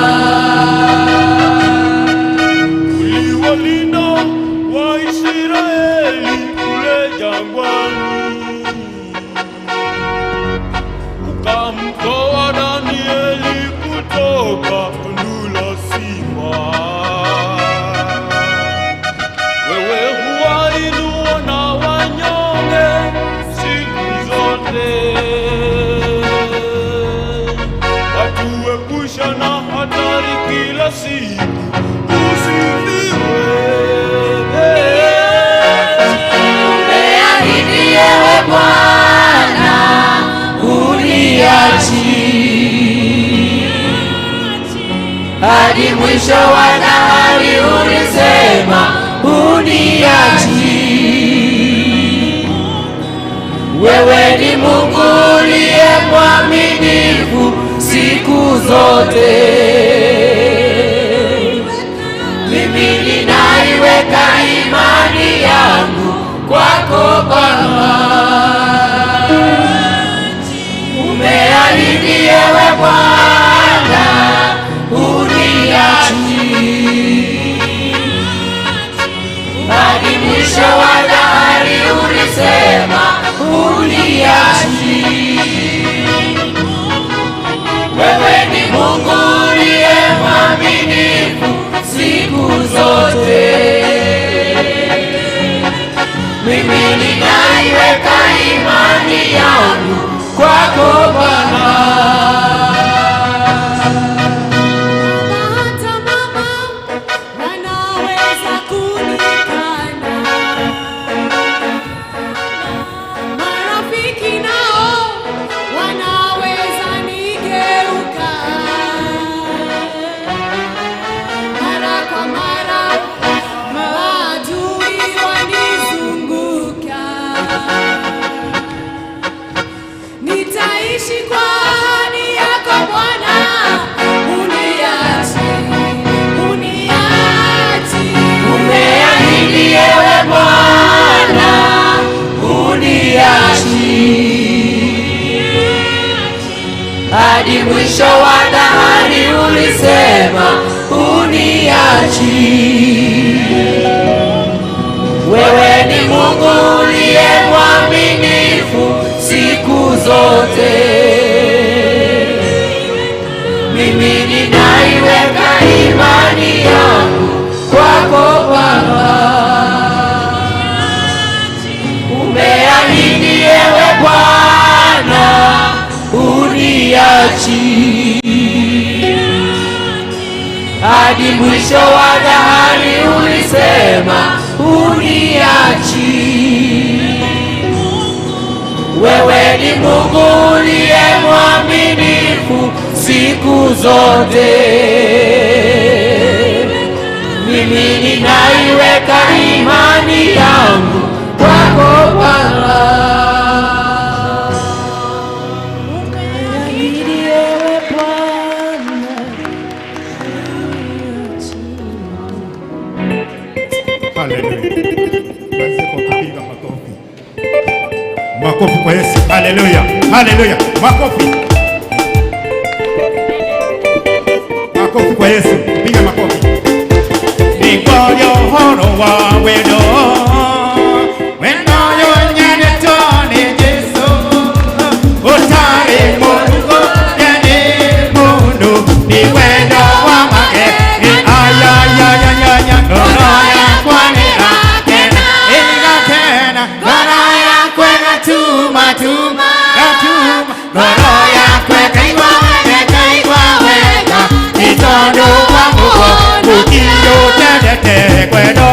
Uliwalinda Waisraeli kule jangwani, ukamtoa Danieli kutoka tundu la simba. Wewe huwainua na wanyonge siku zote, watuepusha na hatari kila siku. Usifiwe. Umeahidi ewe Bwana huniachi. Hadi mwisho wa dahari ulisema huniachi. Wewe ni Mungu uliye mwaminifu siku zote. Mimi ninaiweka imani yangu kwako Baba. Umeahidi ewe Bwana huniachi. Hadi mwisho wa dahari ulisema huniachi. Wewe ni Mungu mwisho wa dahari ulisema uniachi. Wewe ni Mungu uliye mwaminifu siku zote. Mimi ninaiweka imani yangu kwako Baba. Umeahidi ewe Bwana uniachi hadi mwisho wa dahari ulisema uniachi. Wewe ni Mungu uliye mwaminifu siku zote. Mimi ninaiweka imani yangu kwako Bwana. Umeahidi ewe Bwana, Haleluya. Tuanze kwa kupiga makofi. Makofi kwa Yesu. Haleluya. Haleluya. Makofi. Makofi kwa Yesu. Piga makofi. Nikoyo horo wa wendo. Wendo yo nyanetwo ni Jesu. Utari mundu yani mundu ni wendo wa mage. Ayayayayaya ngoro yakwa ni akena igakena ngoro yakwa gatuma tuma gatuma ngoro yakwa ikaigua wega ikaigua wega ni tondu wa mugo gũtirĩ ũtendete kwendwo.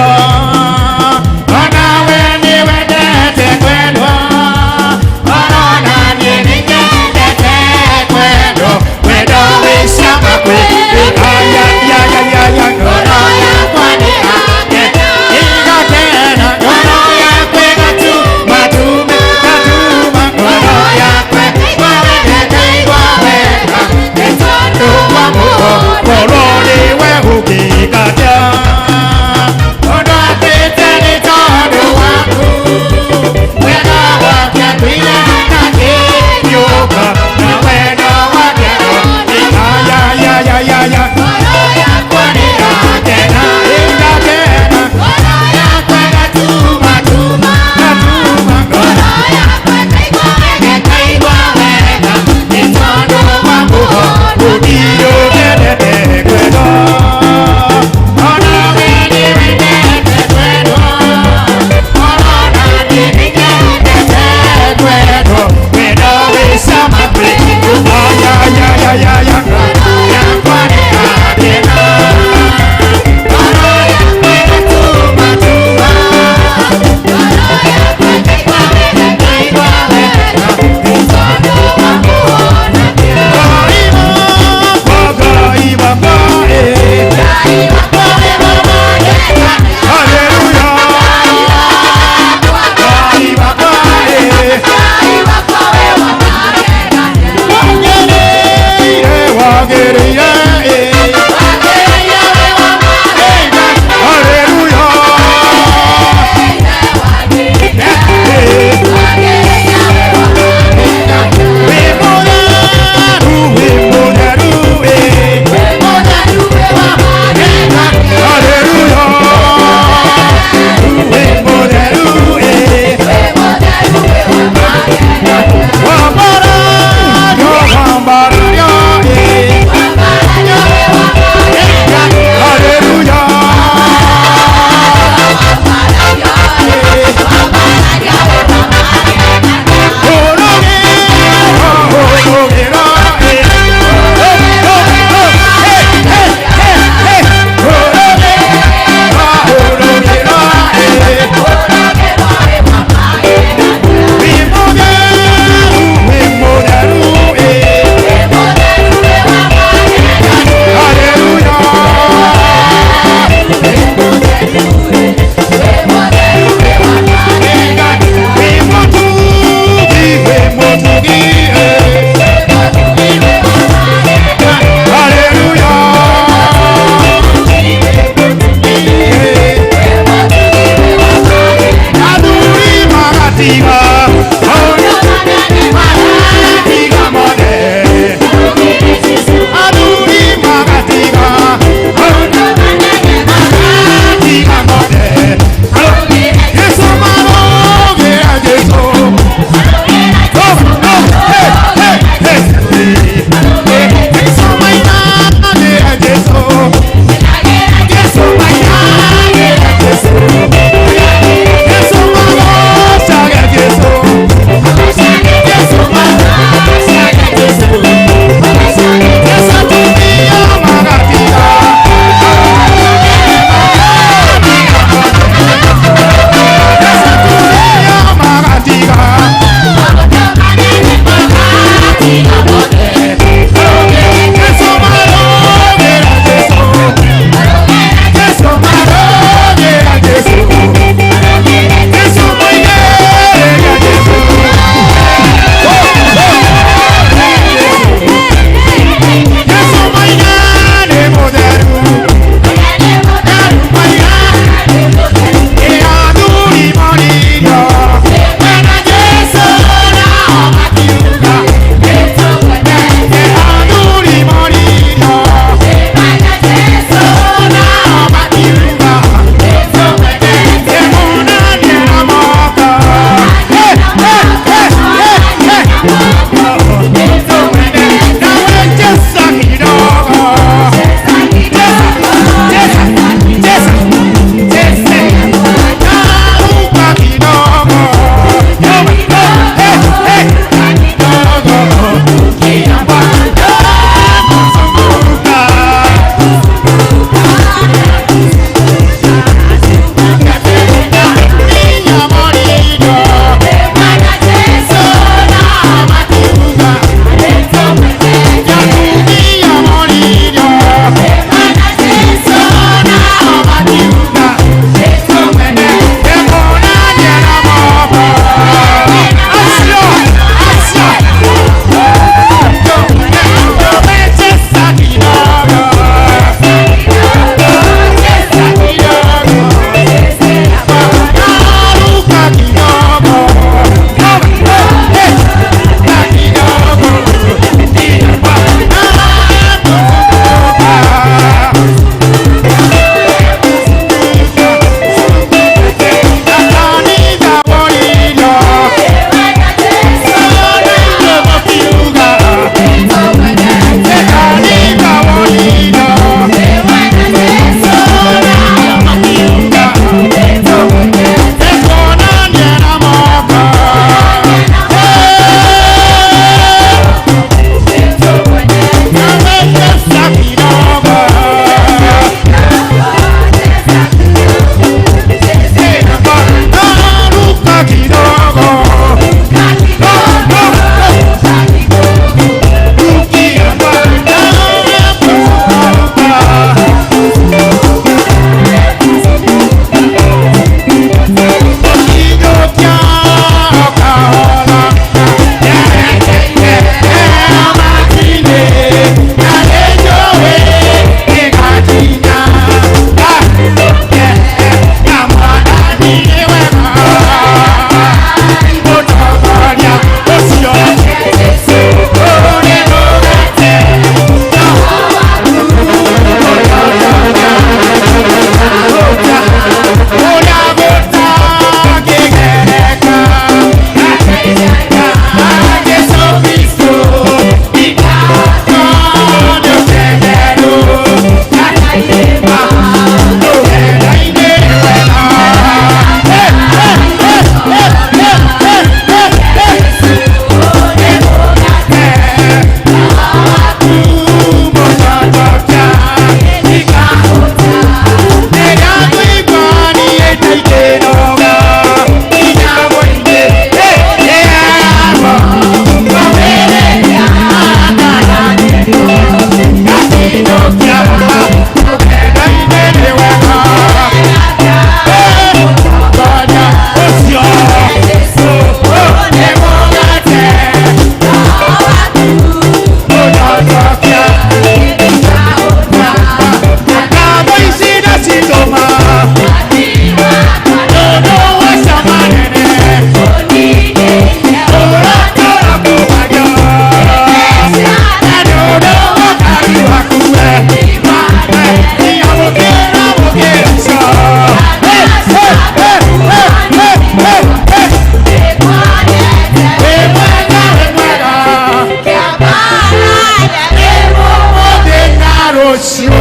Rũciũ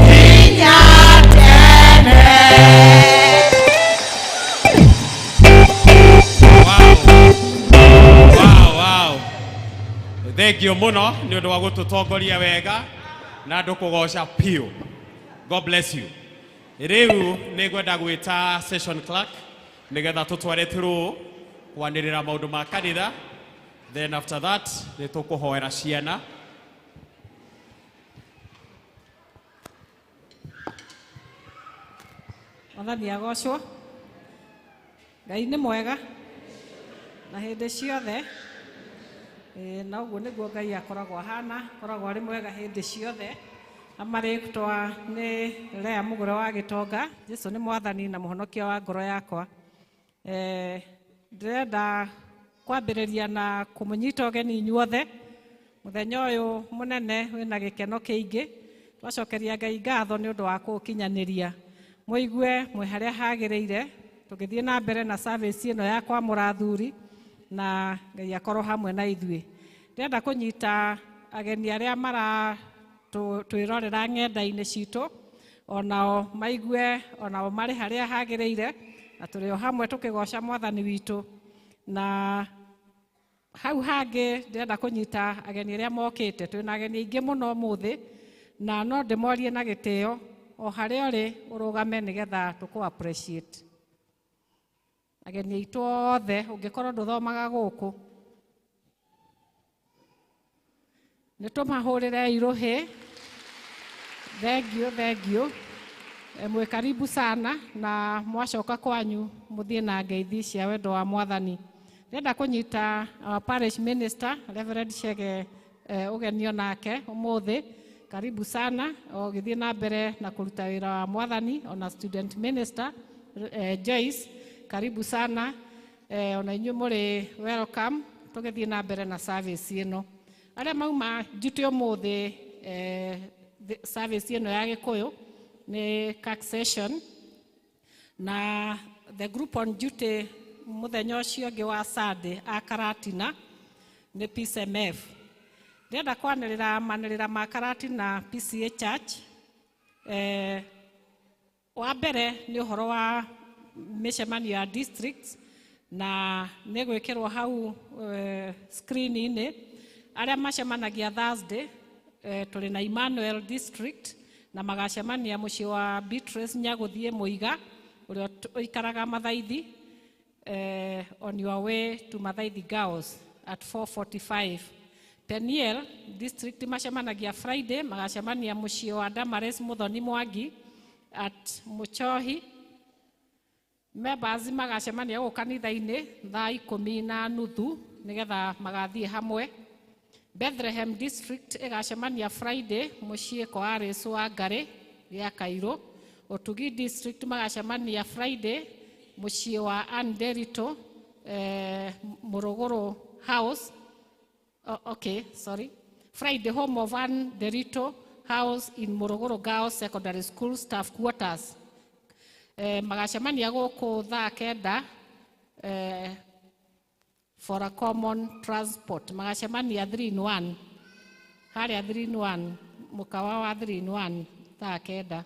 nginya tene. Wow. Thank you muno nĩ ũndũ wa gũtũtongoria wega na andũ kũgoca piũ. God bless you. Rĩu nĩ ngwenda gwĩta session clerk nĩgetha tũtware through kwanĩrĩra maũndũ ma kanitha, then after that nĩ tũkũhoera ciana. Mwathani agocwo. Ngai nĩ mwega na hĩndĩ ciothe. Na ũguo nĩguo Ngai akoragwo ahana, akoragwo arĩ mwega hĩndĩ ciothe. Na marĩtwa nĩ Lea Mũgũre wa Gĩtonga. Jesu nĩ Mwathani na Mũhonokia wa ngoro yakwa. Ndĩrenda kwambĩrĩria na kũmũnyita ũgeni inyuothe mũthenya ũyũ mũnene wĩna gĩkeno kĩingĩ. Twacokeria Ngai ngatho nĩ ũndũ wa kũũkinyanĩria. Mũigue mwĩ harĩa hagĩrĩire tũgĩthiĩ na mbere na service ĩno ya kwamũra athuri, na Ngai akorwo hamwe na ithuĩ. Ndĩrenda kũnyita ageni arĩa mara twĩrorera ng'enda-inĩ citũ, onao maigue onao marĩ harĩa hagĩrĩire, na tũrĩ o hamwe tũkĩgoca Mwathani witũ. Na hau hangĩ ndĩrenda kũnyita ageni arĩa mokĩte, twĩna ageni aingĩ mũno ũmũthĩ, na no ndĩmorie na gĩtĩo o harĩa ũrĩ ũrũgame nĩgetha tũkũ appreciate ageni aitũ othe. Ũngĩkorwo ndũthomaga gũkũ, nĩ tũmahũrĩre irũhĩ. Thank you, thank you. Mwĩ karibu sana, na mwacoka kwanyu mũthiĩ na ngeithi cia wendo wa Mwathani. Ndĩrenda kũnyita our parish minister Reverend Chege ũgenio nake ũmũthĩ. Karibu sana ũgĩthiĩ na mbere na kũruta wĩra wa Mwathani. Ona student minister Joyce, karibu sana. Ona inyuĩ mũrĩ welcome tũgĩthiĩ na mbere na service ĩno. Arĩa mauma duty ũmũthĩ, service ĩno ya Gĩkũyũ nĩ CAC session, na the group on duty mũthenya ũcio ũngĩ wa Sunday a Karatina nĩ PCMF. Ndĩrenda kwanĩrĩra manĩrĩra ma Karatina PCA Church. Wa mbere nĩ ũhoro wa mĩcemanio ya districts, na nĩ gwĩkĩrwo hau screen-inĩ. Arĩa macemanagia Thursday, tũrĩ na Emmanuel District, na magacemania mũciĩ wa Beatrice Nyagũthiĩ Mũiga ũrĩa ũikaraga Mathaithi, on your way to Mathaithi Girls at 4:45. Peniel District macemanagia Friday, magacemania mũciĩ wa Damaris Muthoni Mwangi at Muchohi. Members magacemania gũkũ kanitha-inĩ thaa 10:30 nĩgetha magathiĩ hamwe. Bethlehem District ĩgacemania Friday mũciĩ kwa Alice wa Ngarĩ gĩa Kairũ. Ũtugi District magacemania Friday mũciĩ wa Ann Derito, Mũrũgũrũ House. Oh, okay, sorry. Friday, home of Ann Derito House in Morogoro Girls Secondary School staff quarters. Magacemania gũkũ thaa 9 for a common transport. Magacemania 3 in 1. Harĩa 3 in 1, mũkawa wa 3 in 1 thaa 9.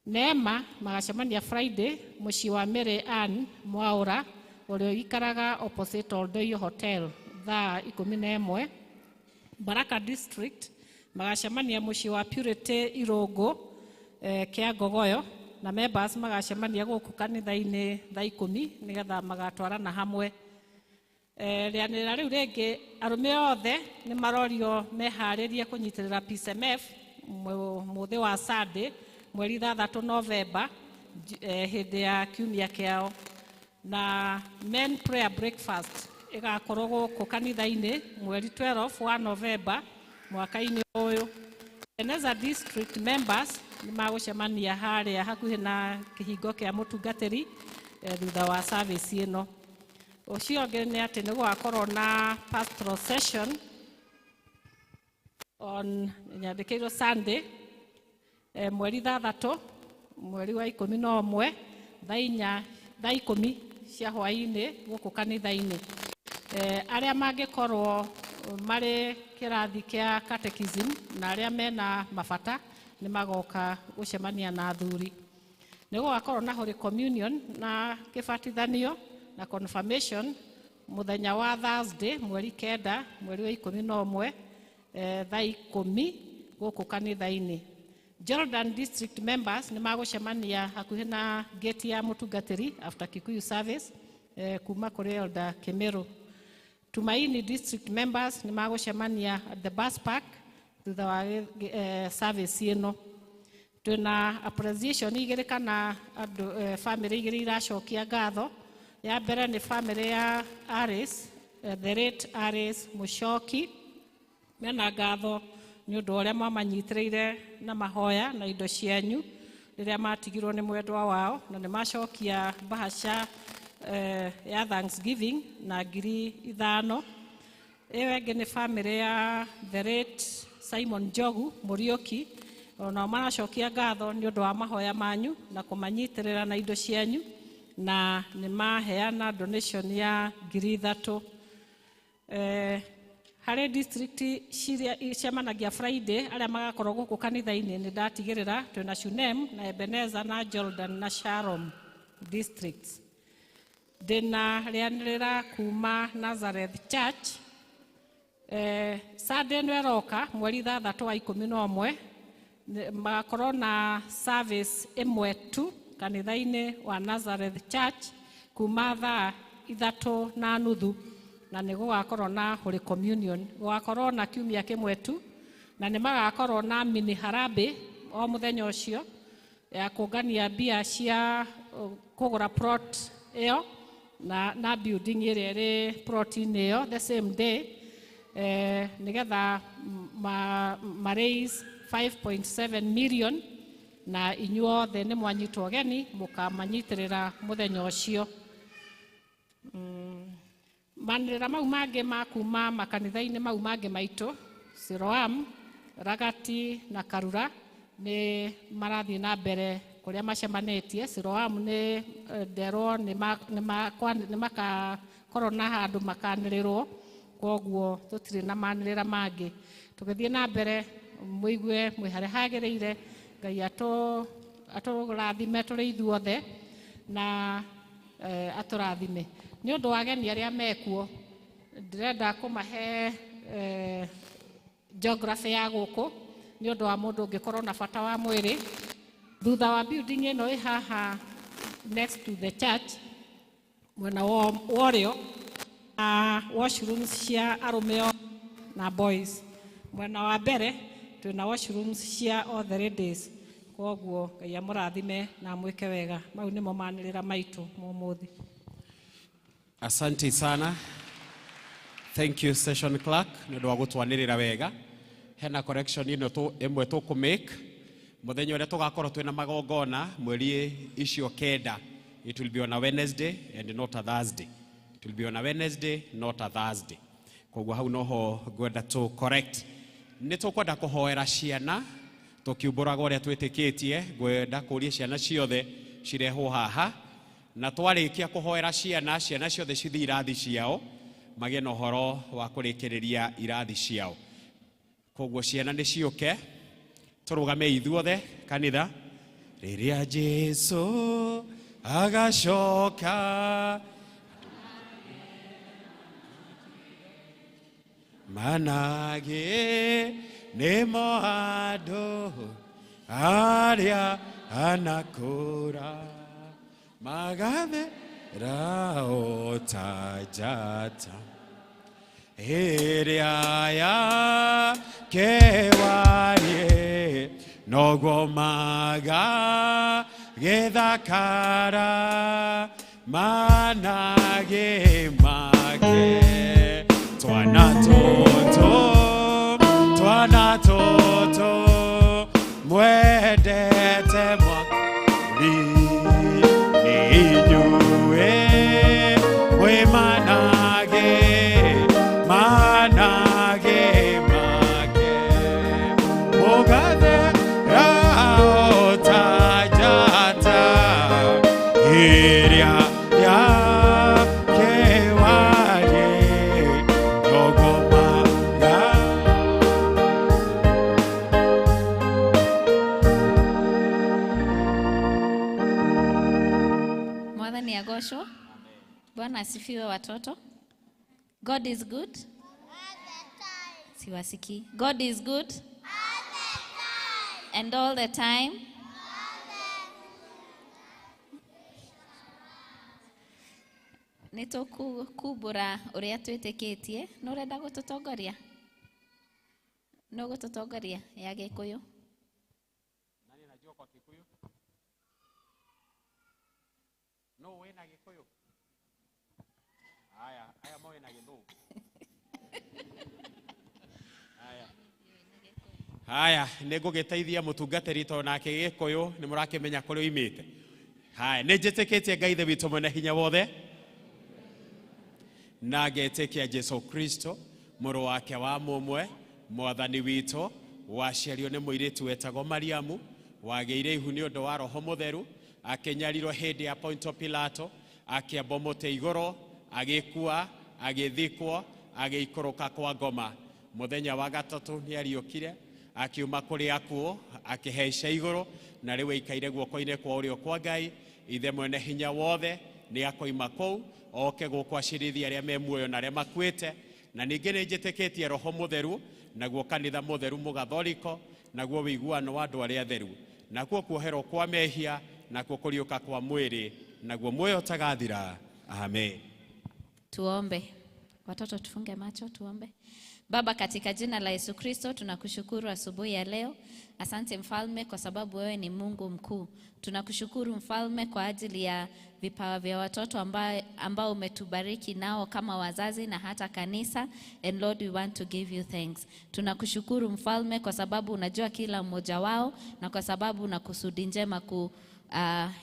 Neema magacemania Friday mũciĩ wa Mary Ann Mwaura ũrĩa ũikaraga opposite Oldoiyo Hotel thaa 11. Baraka District magacemania mũciĩ wa Purity Irũngũ, kĩa Ngogoyo, na members magacemania gũkũ kanitha-inĩ thaa 10 nĩgetha magatwarana hamwe. Rĩanĩrĩra rĩu rĩngĩ, arũme othe nĩ marorio meharĩrie kũnyitĩrĩra PCMF mũthĩ wa Sunday mweri 6 Novemba, hĩndĩ ya kiumia kĩao, na men prayer breakfast ĩgakorwo gũkũ kanitha-inĩ mweri 12 wa Novemba mwaka-inĩ ũyũ. Ebenezer District members nĩ magũcemania harĩa hakuhĩ na kĩhingo kĩa mũtungatĩri thutha wa service ĩno. Ũcio ũngĩ nĩ atĩ nĩ gũgakorwo na pastoral session on nyandĩkĩirwo Sunday, mweri 6 mweri wa 11 thaa 4 thaa 10 cia hwaĩ-inĩ gũkũ kanitha-inĩ. Arĩa mangĩkorwo marĩ kĩrathi kĩa catechism na arĩa mena mabata nĩ magoka gũcemania na athuri. Nĩ gũgakorwo na Holy Communion na kĩbatithanio na confirmation mũthenya wa Thursday mweri 9 mweri wa 11 thaa 10 gũkũ kanitha-inĩ. Jordan District members nĩ magũcemania hakuhĩ na gate ya mũtungatĩri after Kikuyu service kuma kũrĩ Elder Kĩmĩrũ. Tumaini District members nĩ magũcemania at the bus park thutha wa service ĩno. Twĩna appreciation igĩrĩ kana andũ family igĩrĩ iracokia ngatho. Ya mbere nĩ family ya Aris, the late Aris Mushoki, mena ngatho nĩ ũndũ ũrĩa mwamanyitĩrĩire na mahoya na indo cianyu rĩrĩa matigirwo nĩ mwendwa wao, na nĩ macokia mbahaca ya Thanksgiving na 5,000. Ĩyo ĩngĩ nĩ family ya the late Simon Njogu Mũriũki, onao maracokia ngatho nĩ ũndũ wa mahoya manyu na kũmanyitĩrĩra na indo cianyu, na nĩ maheana donation ya 3,000. Harĩ district ciria icemanagia Friday arĩa magakorwo gũkũ kanitha-inĩ nĩ ndatigĩrĩra twĩna Shunem na Ebenezer na Jordan na Shalom districts. Ndĩna rĩanĩrĩra kuma Nazareth Church. Sunday ĩno ĩroka mweri 6 wa 11 magakorwo na service ĩmwe tu kanitha-inĩ wa Nazareth Church kuma thaa 3:30, na nĩ gũgakorwo na Holy Communion. Gũgakorwo na kiumia kĩmwe tu, na nĩ magakorwo na mini harambee o mũthenya ũcio ya kũngania mbia cia kũgũra plot ĩyo na building ĩrĩa ĩrĩ plot-inĩ ĩyo the same day, nĩgetha ma raise 5.7 million, na inyuothe nĩ mwanyitwo ũgeni mũkamanyitĩrĩra mũthenya ũcio. Manĩrĩra mau mangĩ ma kuma makanitha-inĩ mau mangĩ maitũ Siloam, Ragati na Karura nĩ marathiĩ na mbere kũrĩa macemanĩtie. Siloam nĩ nderwo nĩ makakorwo na handũ makanĩrĩrwo, koguo tũtirĩ na manĩrĩra mangĩ. Tũgĩthiĩ na mbere mũigue mwĩ harĩa hagĩrĩire. Ngai atũrathime tũrĩ ithuothe na atũrathime. Nĩ ũndũ wa ageni arĩa mekuo, ndĩrenda kũmahe geography ya gũkũ nĩ ũndũ wa mũndũ ũngĩkorwo na bata wa mwĩrĩ. Thutha wa building ĩno ĩ haha next to the church mwena wa ũrĩo na washrooms cia arũme na boys. Mwena wa mbere twĩna washrooms cia all the ladies. Koguo Ngai amũrathime na amwĩke wega. Mau nĩmo manĩrĩra maitũ mũmũthĩ. Asante sana. Thank you session clerk nĩ ũndũ wa gũtwanĩrĩra wega. Hena correction ĩno ĩmwe tũkũ make mũthenya ũrĩa tũgakorwo twĩna magongona mweri icio 9. It will be on a Wednesday and not a Thursday. It will be on a Wednesday, not a Thursday. Koguo hau noho ngwenda tũ correct. Nĩ tũkwenda kũhoera ciana tũkiumbũraga ũrĩa twĩtĩkĩtie. Ngwenda kũria ciana ciothe cirehwo haha, na twarĩkia kũhoera ciana, ciana ciothe cithiĩ irathi ciao magĩe na ũhoro wa kũrĩkĩrĩria irathi ciao. Koguo ciana nĩ ciũke tũrũgame ithuothe kanitha. Rĩrĩa Jesũ agacoka manage nĩmo andũ arĩa anakũra magathera o ta njata ĩrĩa ya kewarie noguo magagĩthakara manage make. Twana tũtũ, twana tũtũ, mwendete mwakuri nĩ inyuĩ mwĩ manage, manage make. Mũgathera o ta njata ĩrĩa ya kewarie noguo agocwo. Bwana asifiwe watoto. God is good. Siwasikii. God is good. And all the time. Nĩ tũkumbũra ũrĩa twĩtĩkĩtie. Nĩ ũrenda gũtũtongoria? Nĩ ũgũtũtongoria ya Gĩkũyũ? Nani anajua kwa Kikuyu? No wena Gikuyu. Haya, haya mawe na Githungu. Haya. Haya, nĩ ngũgĩteithia mũtungatĩri tondũ nake Gĩkũyũ nĩ mũrakĩmenya kũrĩa oimĩte. Haya, nĩ njĩtĩkĩtie Ngai Ithe witũ mwene hinya wothe na ngetĩkia Jesu Kristo mũrũ wake wa mũmwe mwathani witũ waciarirwo nĩ mũirĩtu wetagwo Mariamu, wagĩire ihu nĩ ũndũ wa Roho Mũtheru, akĩnyarirwo hĩndĩ ya Ponto Pilato, akĩambwo mũtĩ igũrũ, agĩkua, agĩthikwo, agĩikũrũka kwa ngoma. Mũthenya wa gatatũ nĩ ariũkire, akiuma kũrĩ akuũ, akĩhaica igũrũ, na rĩu aikaire guoko-inĩ kwa ũrĩo kwa Ngai Ithe mwene hinya wothe. Nĩ akoima kũu oke gũkũ acirithie arĩa me muoyo na arĩa makuĩte. Na ningĩ nĩ njĩtĩkĩtie Roho Mũtheru, naguo kanitha mũtheru mũgatholiko, naguo wĩiguano wa andũ arĩa atheru, nakuo kuoherwo kwa mehia, nakuo kũriũka kwa mwĩrĩ, naguo muoyo ũtagathira. Amen. Tuombe. Watoto tufunge macho tuombe. Baba, katika jina la Yesu Kristo tunakushukuru asubuhi ya leo. Asante mfalme kwa sababu wewe ni Mungu mkuu. Tunakushukuru mfalme kwa ajili ya vipawa vya watoto ambao umetubariki nao kama wazazi na hata kanisa. And Lord, we want to give you thanks. Tunakushukuru mfalme kwa sababu unajua kila mmoja wao na kwa sababu una kusudi njema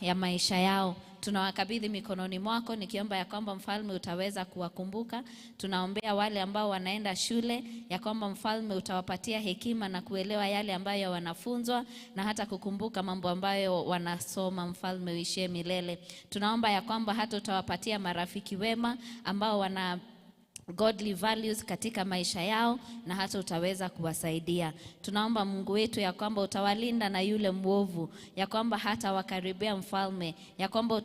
ya maisha yao. Tunawakabidhi mikononi mwako nikiomba ya kwamba mfalme utaweza kuwakumbuka. Tunaombea wale ambao wanaenda shule ya kwamba mfalme utawapatia hekima na kuelewa yale ambayo wanafunzwa na hata kukumbuka mambo ambayo wanasoma, mfalme uishie milele. Tunaomba ya kwamba hata utawapatia marafiki wema ambao wana godly values katika maisha yao na hata utaweza kuwasaidia. Tunaomba Mungu wetu ya kwamba utawalinda na yule mwovu, ya kwamba hata wakaribia mfalme, ya kwamba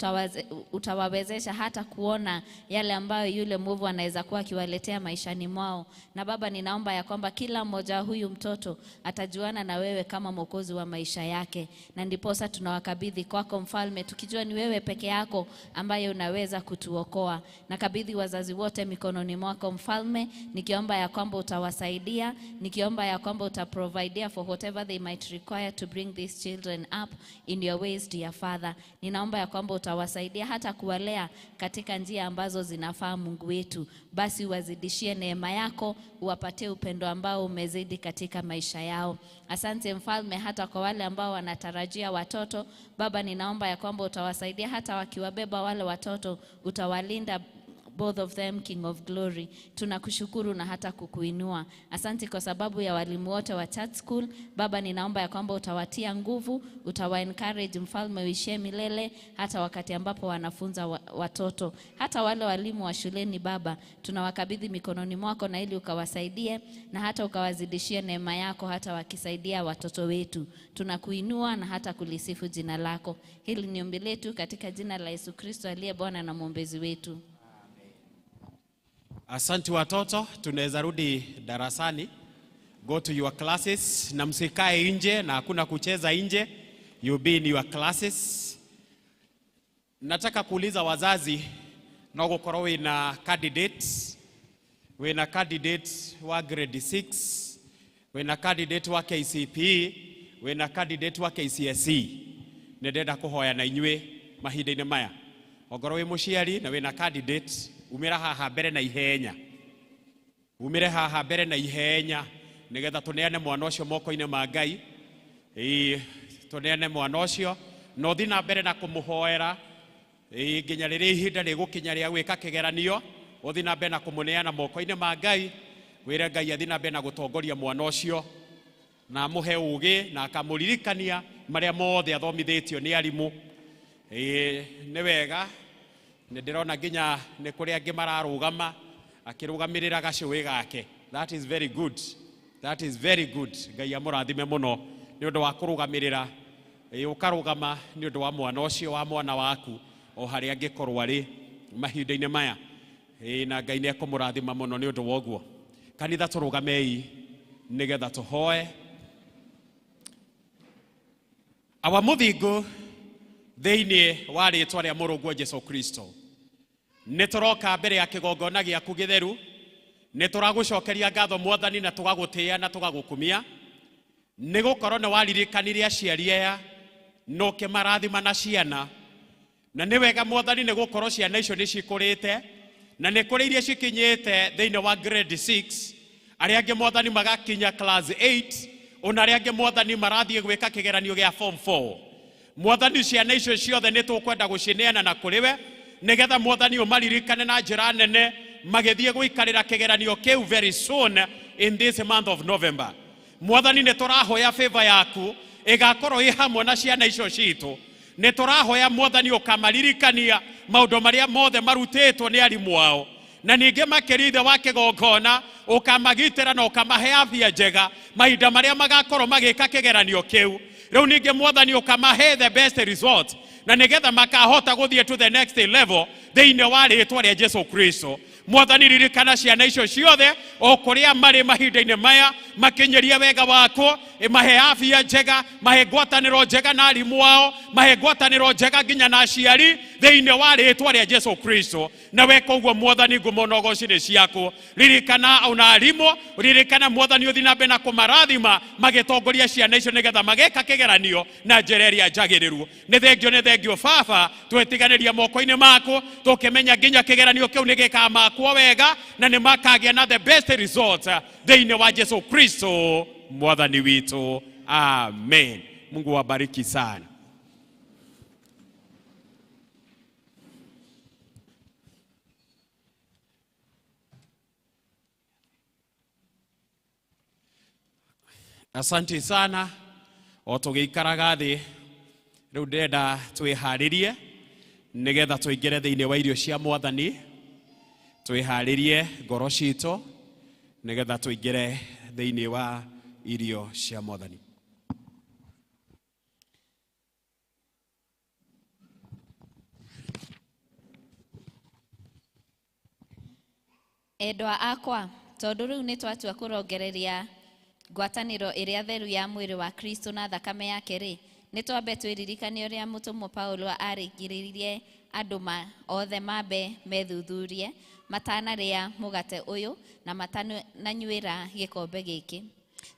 utawawezesha hata kuona yale ambayo yule mwovu anaweza kuwa akiwaletea maishani mwao. Na Baba, ninaomba ya kwamba kila mmoja huyu mtoto atajuana na wewe kama Mwokozi wa maisha yake, na ndiposa tunawakabidhi kwako mfalme, tukijua ni wewe peke yako ambaye unaweza kutuokoa. Nakabidhi wazazi wote mikononi mwako mfalme, nikiomba ya kwamba utawasaidia, nikiomba ya kwamba utaprovidea for whatever they might require to bring these children up in your ways, dear Father. Ninaomba ya kwamba utawasaidia hata kuwalea katika njia ambazo zinafaa, Mungu wetu. Basi wazidishie neema yako, uwapatie upendo ambao umezidi katika maisha yao. Asante mfalme hata kwa wale ambao wanatarajia watoto. Baba, ninaomba ya kwamba utawasaidia hata wakiwabeba wale watoto, utawalinda both of them, King of Glory. Tunakushukuru na hata kukuinua. Asante kwa sababu ya walimu wote wa Church School. Baba, ninaomba ya kwamba utawatia nguvu, utawa encourage mfalme uishie milele, hata wakati ambapo wanafunza watoto. Hata wale walimu wa shuleni Baba, tunawakabidhi mikononi mwako na ili ukawasaidie na hata ukawazidishie neema yako hata wakisaidia watoto wetu. Tunakuinua na hata kulisifu jina lako. Hili ni ombi letu katika jina la Yesu Kristo aliye Bwana na mwombezi wetu. Asante watoto, tunaweza rudi darasani. Go to your classes, na msikae nje na hakuna kucheza nje. You be in your classes. Nataka kuuliza wazazi, no gukorwo wina candidates, wina candidate wa grade 6, wina candidate wa KCPE, wina candidate wa KCSE. Nĩndĩrenda kũhoya na inyuĩ mahinda-inĩ maya. Ongorwo wĩ mũciari na wĩna candidate, umĩra haha mbere na ihenya. Umĩre haha mbere na ihenya nĩgetha tũneane mwana ũcio moko-inĩ ma Ngai. Ĩĩ, tũneane mwana ũcio na ũthiĩ na mbere na kũmũhoera ĩĩ, nginya rĩrĩa ihinda rĩgũkinya rĩa gwĩka kĩgeranio, ũthiĩ na mbere na kũmũneana moko-inĩ ma Ngai, wĩre Ngai athiĩ na mbere na gũtongoria mwana ũcio na amũhe ũgĩ na akamũririkania marĩa mothe athomithĩtio nĩ arimũ. Ĩĩ, nĩ wega. Nĩ ndĩrona nginya nĩ kũrĩ angĩ mararũgama akĩrũgamĩrĩra gacũĩ gake. That is very good. That is very good. Ngai amũrathime mũno nĩ ũndũ wa kũrũgamĩrĩra. Ĩĩ, ũkarũgama nĩ ũndũ wa mwana ũcio wa mwana waku. O harĩa angĩkorwo arĩ mahinda-inĩ maya. Ĩĩ, na Ngai nĩ ekũmũrathima mũno nĩ ũndũ wa ũguo. Kanitha, tũrũgamei nĩgetha tũhoe. Awa mũthingu, thĩinĩ wa rĩtwa rĩa mũrũguo Jesu Kristo, nĩ tũroka mbere ya kĩgongona gĩaku gĩtheru. Nĩ tũragũcokeria ngatho, Mwathani, na tũgagũtĩĩa na tũgagũkumia, nĩ gũkorwo nĩ waririkanirie aciari aya na ũkĩmarathima na ciana. Na nĩ wega, Mwathani, nĩ gũkorwo ciana icio nĩ cikũrĩte na nĩ kũrĩ iria cikinyĩte thĩinĩ wa grade 6, arĩa angĩ, Mwathani, magakinya class 8, ona arĩa angĩ, Mwathani, marathiĩ gwĩka kĩgeranio gĩa form 4. Mwathani, ciana icio ciothe nĩ tũkwenda gũcineana na kũrĩ we, nĩgetha, Mwathani, ũmaririkane na njĩra nene magĩthiĩ gũikarĩra kĩgeranio kĩu very soon in this month of November. Mwathani, nĩ tũrahoya favor yaku ĩgakorwo ĩ hamwe na ciana icio citũ. Nĩ tũrahoya, Mwathani, ũkamaririkania maũndũ marĩa mothe marutĩtwo nĩ arimũ ao, na ningĩ makĩria ithe wa kĩgongona ũkamagitĩra na ũkamahe afya njega mahinda marĩa magakorwo magĩka kĩgeranio kĩu. Rĩu ningĩ, Mwathani, ũkamahe the best result, na nĩgetha makahota gũthiĩ to the next level thĩinĩ wa rĩtwa rĩa Jesu Kristo. Mwathani, ririkana ciana icio ciothe o kũrĩa marĩ mahinda-inĩ maya, makinyĩrie wega waku, mahe afya njega, mahe ngwatanĩro njega na arimũ ao, mahe ngwatanĩro njega nginya na aciari thĩinĩ wa rĩtwa rĩa Jesu Kristo. Na weka ũguo, Mwathani, ngumo na ũgoci nĩ ciaku. Ririkana ona arimũ, ririkana, Mwathani, ũthiĩ na mbere na kũmarathima magĩtongoria ciana icio, nĩgetha mageka kĩgeranio na njĩra ĩrĩa njagĩrĩru. Nĩ thengio, nĩ thengio, Baba. Twetiganĩria moko-inĩ maku, tũkĩmenya nginya kĩgeranio kĩu nĩ gĩkamakwo wega na nĩ makagĩa na the best result thĩinĩ wa Jesu Kristo Mwathani witũ, amen. Mungu wabariki sana. Asante sana. O tũgĩikaraga thĩ rĩu, ndĩrenda twĩharĩrie nĩgetha tũingĩre thĩinĩ wa irio cia Mwathani. Twĩharĩrie ngoro citũ nĩgetha tũingĩre thĩinĩ wa irio cia Mwathani. Endwa akwa, tondũ rĩu nĩ twatua kũrongereria ngwatanĩro ĩrĩa theru ya mwĩrĩ wa Kristo na thakame yake rĩ, nĩ twambe twĩririkanie ũrĩa mũtũmwo Paulo arĩngĩrĩirie andũ ma, othe mambe methuthurie matanarĩa mũgate ũyũ na matananyuĩra gĩkombe gĩkĩ.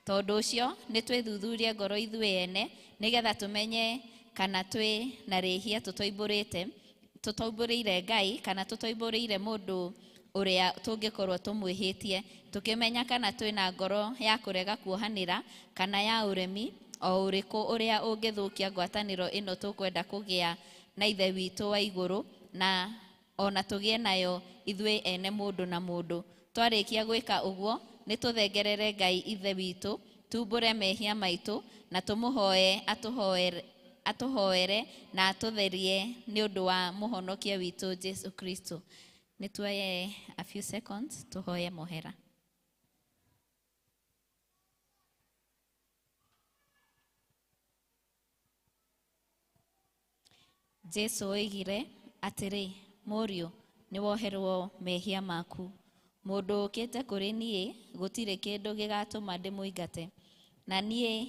Tondũ ũcio nĩ twĩthuthurie ngoro ithuĩ ene, nĩgetha tũmenye kana twĩ na rĩhia tũtoimbũrĩte tũtoimbũrĩire Ngai kana tũtoimbũrĩire mũndũ ũrĩa tũngĩkorwo tũmwĩhĩtie, tũkĩmenya kana twĩna ngoro ya kũrega kuohanĩra kana ya ũremi o ũrĩkũ ũrĩa ũngĩthũkia ngwatanĩro ĩno tũkwenda kũgĩa na Ithe witũ wa igũrũ, na ona tũgĩe nayo ithuĩ ene mũndũ na mũndũ. Twarĩkia gwĩka ũguo, nĩ tũthengerere Ngai Ithe witũ, tumbũre mehia maitũ na tũmũhoe atũhoere atũhoere na atũtherie nĩ ũndũ wa mũhonokia witũ Jesu Kristo. Nĩ tuoye a few seconds tũhoye mũhera. Jesu oigire atĩrĩ, "Mũriũ, nĩ woherwo mehia maku." Mũndũ ũkĩte kũrĩ niĩ, gũtirĩ kĩndũ gĩgatũma ndĩmũingate. Na niĩ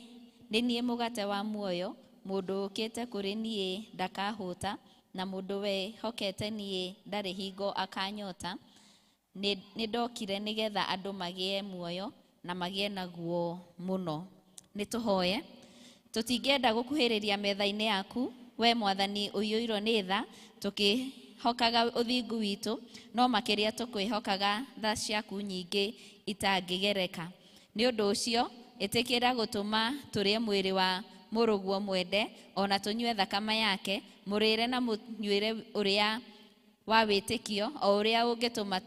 nĩ niĩ mũgate wa muoyo. Mũndũ ũkĩte kũrĩ niĩ ndakahũta, na mũndũ wehokete niĩ ndarĩ hingo akanyota. Nĩ ndokire nĩgetha andũ magĩe muoyo na magĩe naguo mũno. Nĩ tũhoye. Tũtingĩenda gũkuhĩrĩria metha-inĩ yaku, we Mwathani ũiyũirwo nĩ tha, tũkĩhokaga ũthingu witũ, no makĩria tũkwĩhokaga tha ciaku nyingĩ itangĩgereka. Nĩ ũndũ ũcio ĩtĩkĩra gũtũma tũrĩe mwĩrĩ wa mũrũguo mwende, ona tũnyue thakame yake, mũrĩre na mũnyuĩre ũrĩa wa wĩtĩkio, o ũrĩa ũngĩtũma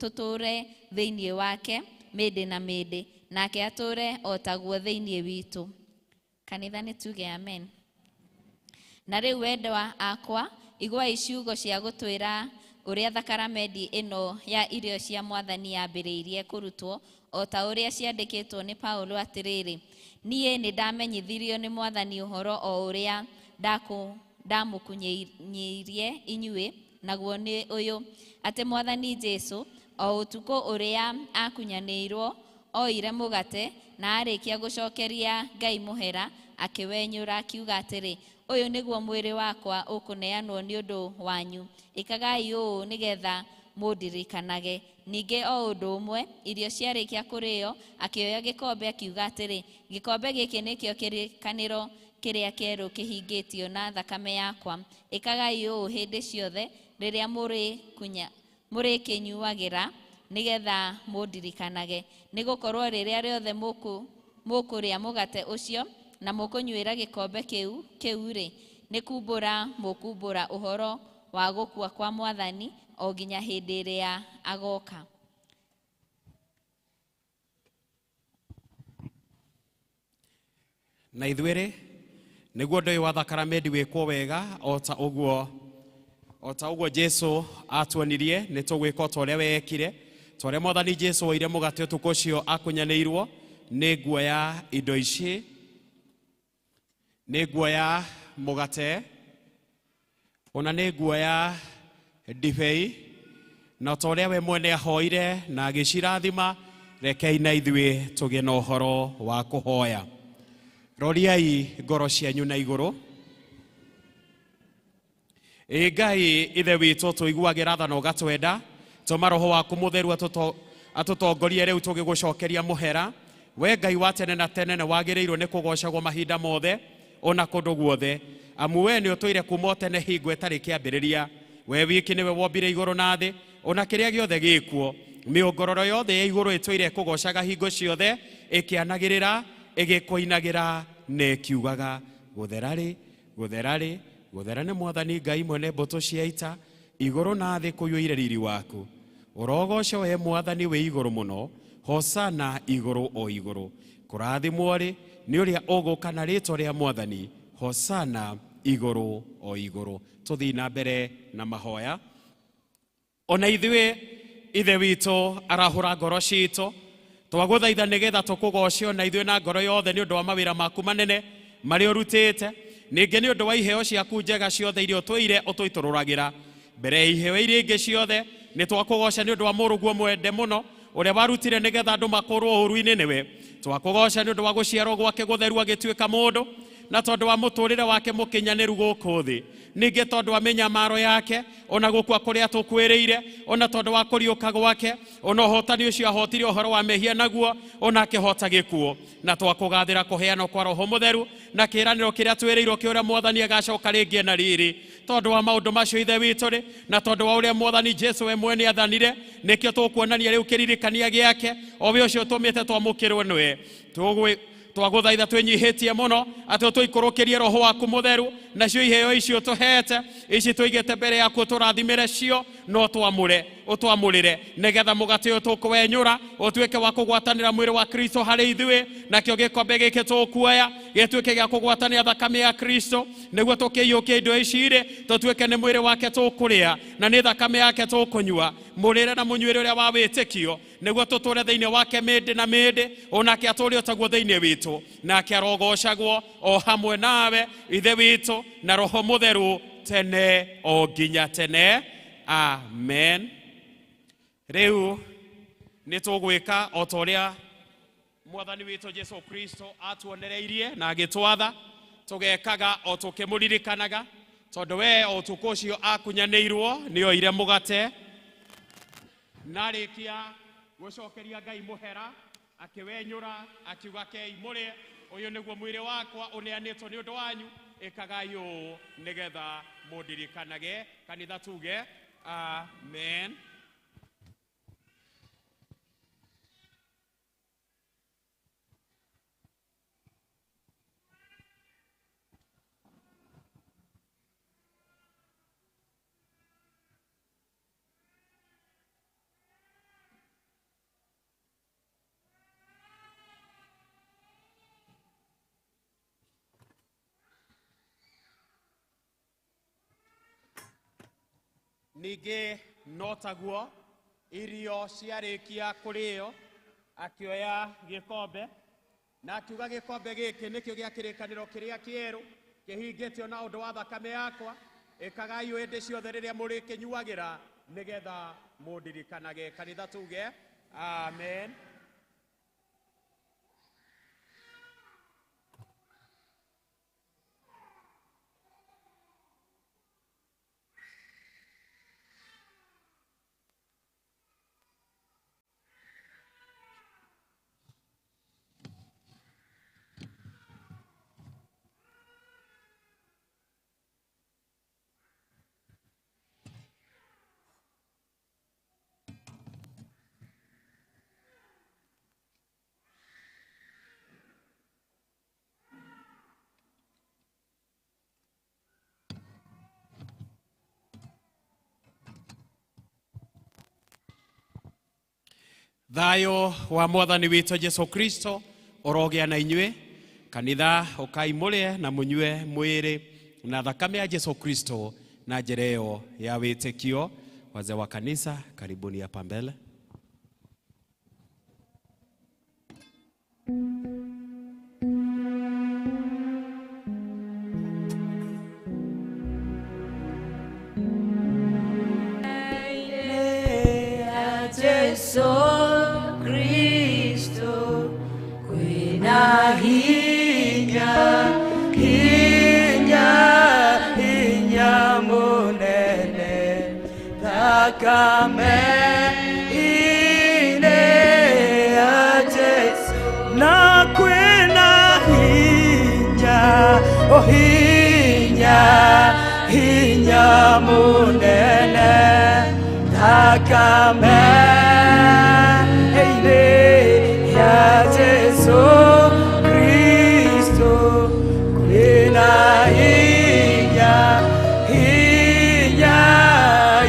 tũtũũre thĩinĩ wake mĩndĩ na mĩndĩ, nake atũũre o taguo thĩinĩ witũ. Kanitha, nĩ tuge amen. Na rĩu, wendwa akwa, iguai ciugo cia gũtwĩra ũrĩa thakaramendi ĩno ya irio cia Mwathani yambĩrĩirie kũrutwo, o ta ũrĩa ciandĩkĩtwo nĩ Paulo, atĩrĩrĩ, niĩ nĩ ndamenyithirio nĩ Mwathani ũhoro o ũrĩa ndamũkunyanĩirie inyuĩ, naguo nĩ ũyũ, atĩ Mwathani Jesũ o ũtukũ ũrĩa akunyanĩirwo oire mũgate, na arĩkia gũcokeria Ngai mũhera, akĩwenyũra akiuga atĩrĩ, ũyũ nĩguo mwĩrĩ wakwa ũkũneanwo nĩ ũndũ wanyu, ĩkagai ũũ nĩgetha mũndirikanage. Ningĩ o ũndũ ũmwe, irio ciarĩkia kũrĩo, akĩoya gĩkombe akiuga atĩrĩ, gĩkombe gĩkĩ nĩkĩo kĩrĩkanĩro kĩrĩa kĩerũ kĩhingĩtio na thakame yakwa, ĩkagai ũũ hĩndĩ ciothe rĩrĩa mũrĩkĩnyuagĩra nĩgetha mũndirikanage. Nĩgũkorwo rĩrĩa rĩothe mũkũrĩa mũgate ũcio na mũkũnyuĩra gĩkombe kĩu-rĩ, nĩ kumbũra mũkumbũra ũhoro wa gũkua kwa Mwathani o nginya hĩndĩ ĩrĩa agoka. Na ithuĩ-rĩ, nĩguo ũndũ ũyũ wa thakaramendi wĩkwo wega o ta ũguo Jesu atuonirie, nĩ tũgwĩka o ta ũrĩa wekire, ta ũrĩa Mwathani Jesu oire mũgate ũtukũ ũcio akunyanĩirwo. Nĩ nguoya indo ici, nĩ nguoya mũgate, ona nĩ nguoya ndibei, na ta ũrĩa we mwene ahoire na agĩcirathima, rekei na ithuĩ tũgĩe na ũhoro wa kũhoya. Roriai ngoro cianyu na igũrũ. Ĩ Ngai ithe witũ, tũiguagĩra tha na ũgatwenda, tũma roho waku mũtheru atũtongorie rĩu tũgĩgũcokeria mũhera. We Ngai wa tene na tene, nĩ wagĩrĩirwo nĩ kũgocagwo mahinda mothe ona kũndũ guothe, amu we nĩ ũtũire kuma o tene hingo ĩtarĩ kĩambĩrĩria. We wiki nĩwe wombire igũrũ na thĩ ona kĩrĩa gĩothe gĩkuo. Mĩũngororo yothe ya igũrũ ĩtũire kũgocaga hingo ciothe, ĩkĩanagĩrĩra, ĩgĩkũinagĩra na ĩkiugaga, gũthera-rĩ, gũthera-rĩ, gũthera nĩ Mwathani Ngai mwene mbũtũ cia ita, igũrũ na thĩ kũiyũire riri waku. Ũrogoco we Mwathani wĩ igũrũ mũno, hosana igũrũ o igũrũ. Kũrathimwo-rĩ nĩ ũrĩa ũgũka na rĩtwa rĩa Mwathani, hosana igũrũ o igũrũ. Tũthiĩ na mbere na mahoya. Ona ithuĩ ithe witũ arahũra ngoro citũ, twagũthaitha nĩgetha tũkũgoce ona ithuĩ na ngoro yothe nĩ ũndũ wa mawĩra maku manene marĩa ũrutĩte, ningĩ nĩ ũndũ wa iheo ciaku njega ciothe iria ũtũire ũtũitũrũragĩra. Mbere ya iheo iria ingĩ ciothe, nĩ twakũgoca nĩ ũndũ wa mũrũguo mwende mũno ũrĩa warutire nĩgetha andũ makũrwo ũũru-inĩ nĩwe. Twakũgoca nĩ ũndũ wa gũciarwo gwake gũtheru agĩtuĩka mũndũ, na tondũ wa mũtũrĩre wake mũkinyanĩru gũkũ thĩ, ningĩ tondũ wa mĩnyamaro yake ona gũkua kũrĩa tũkwĩrĩire, ona tondũ wa kũriũka gwake, ona ũhotani ũcio ahotire ũhoro wa mehia naguo, ona akĩhota gĩkuũ. Na twakũgathĩra kũheanwo kwa Roho Mũtheru na kĩĩranĩro kĩrĩa twĩrĩirwo kĩa ũrĩa Mwathani agacoka rĩngĩ na riri. Tondũ wa maũndũ macio ithe witũ-rĩ, na tondũ wa ũrĩa Mwathani Jesu we mwene athanire, nĩkĩo tũkuonania rĩu kĩririkania gĩake, o we ũcio ũtũmĩte twamũkĩrwo nĩwe. Twagũthaitha twĩnyihĩtie mũno atĩ ũtũikũrũkĩrie Roho waku Mũtheru, nacio iheo icio ũtũheete ici tũigĩte mbere yaku ũtũrathimĩre cio, no ũtwamũrĩre nĩgetha mũgate ũyũ tũkũwenyũra ũtuĩke wa kũgwatanĩra mwĩrĩ wa Kristo harĩ ithuĩ, nakĩo gĩkombe gĩkĩ tũkuoya gĩtuĩke gĩa kũgwatanĩra thakame ya Kristo, nĩguo tũkĩiyũkie indo ici rĩ, tũtuĩke nĩ mwĩrĩ wake tũkũrĩa na nĩ thakame yake tũkũnyua, mũrĩre na mũnyuĩre ũrĩa wa wĩtĩkio, nĩguo tũtũre thĩinĩ wake mĩndĩ na mĩndĩ, onake atũre otaguo thĩinĩ witũ, nake arogocagwo o hamwe nawe ithe witũ na Roho Mũtheru tene o nginya tene. Amen. Rĩu nĩ tũgwĩka o ta ũrĩa Mwathani witũ Jesu Kristo atuonereirie na agĩtwatha, tũgekaga o tũkĩmũririkanaga, tondũ we o ũtukũ ũcio akunyanĩirwo nĩ oire mũgate, na arĩkia gũcokeria Ngai mũhera, akĩwenyũra, akiuga, kei mũrĩe, ũyũ nĩguo mwĩrĩ wakwa ũneanĩtwo nĩ ũndũ wanyu, ĩkagai ũũ nĩgetha mũndirikanage. Kanitha tuge amen. Ningĩ no taguo irio ciarĩkia kũrĩo, akĩoya gĩkombe na akiuga, gĩkombe gĩkĩ nĩkĩo gĩa kĩrĩkanĩro kĩrĩa kĩerũ Kĩhingĩtio na ũndũ wa thakame yakwa. Ĩkagai ũũ hĩndĩ ciothe rĩrĩa mũrĩkĩnyuagĩra nĩgetha mũndirikanage. Kanitha tuge amen. Thayũ wa mwathani witũ Jesu Kristo ũrogĩa na inyuĩ. Kanitha ũkai mũrĩe na mũnyue mwĩrĩ na thakame ya Jesu Kristo na njĩra ĩyo ya wĩtĩkio. Wazee wa kanisa, karibuni hapa mbele. Jesu Kristo kwina hinya hinya hinya munene thakame ine ya Jesu na kwina hinya oh hinya hinya munene thakame ine ya Jesu Kristo kwina hinya hinya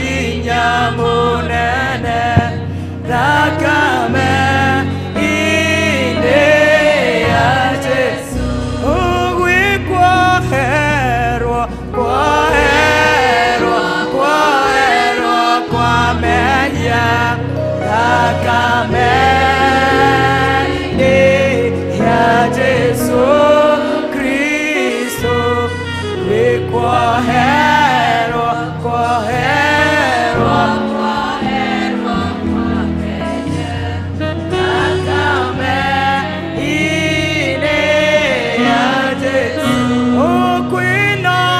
hinya munene thakame ine ya Jesu ugwikwoherwo kwoherwo kwoherwo kwamenya thakame ya Jesu Kristo wikwoherwo kwoherwo kwoherwo kwamenya thakame ine ya Jesu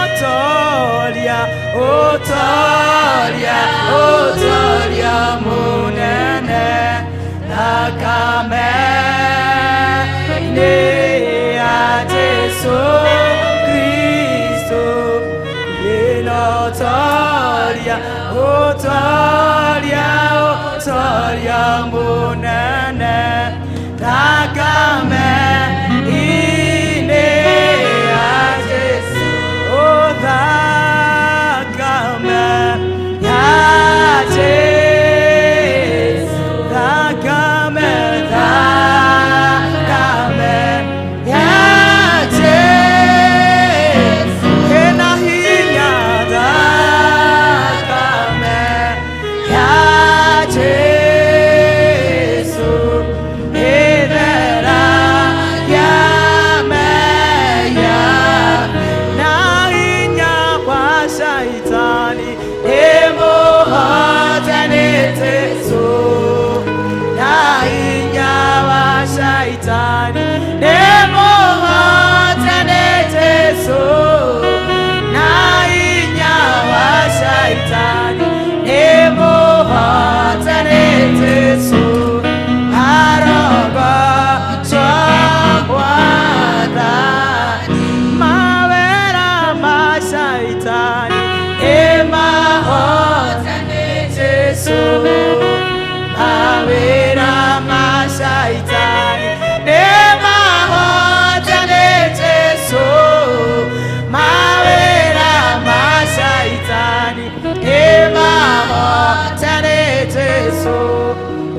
ukwinotoria utoria utoria munene thakame ine ya Jesu Kristo kwinotoria utoria utoria munene thakame ine ya Jesu thakame ya Jesu thakame thakame ya Jesu ena hinya thakame ya Jesu ethera ya meya na hinya wa shaitani imuhotanĩte Jesu na hinya wa shaitani nĩmũhotanĩte Jesu na hinya wa shaitani nĩmũhotanĩte Jesu arogocwo Mwathani mawĩra ma shaitani ĩmahotanĩte Jesu mawĩra ma shaitani nĩmahotanĩte Jesu mawĩra ma shaitani nĩmahotanĩte Jesu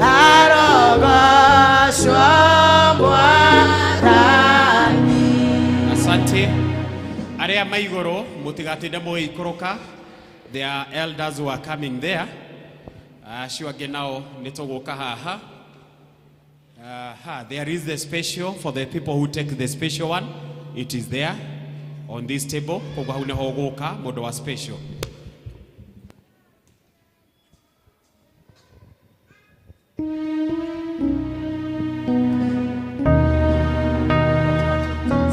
arogocwo Mwathani. Asante. Arĩa ma igũrũ mũtigatinde mũgĩikũrũka. There are elders who are coming there. Acio angĩ nao nĩ tũgũka haha. Aha, there is the special for the people who take the special one. It is there. On this table koguo hau niho ũgũka mũndũ wa special.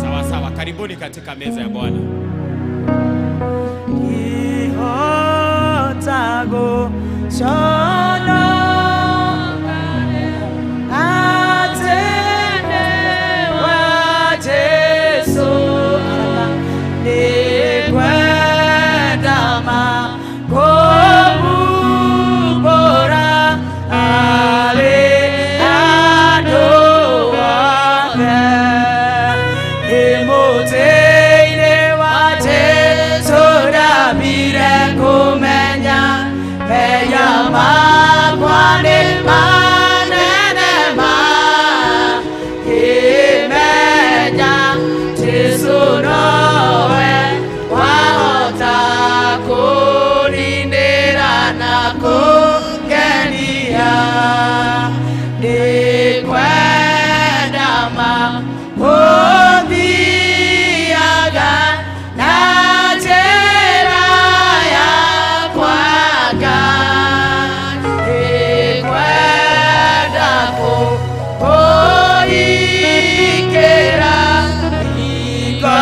Sawa sawa, karibuni katika meza ya Bwana. Ihotago shono atende wa Jesu nikwenda makomu bora ale andũ othe. Ĩmũtĩ-inĩ wa Jesu ndambire kũmenya mehia makwa nĩ manene ma ngĩmenya Jesu nowe wahota kũninĩra na kũngenia nĩkwenda ma ũthiaga na njĩra yakwa Ngai nĩkwenda kũhingĩra hingo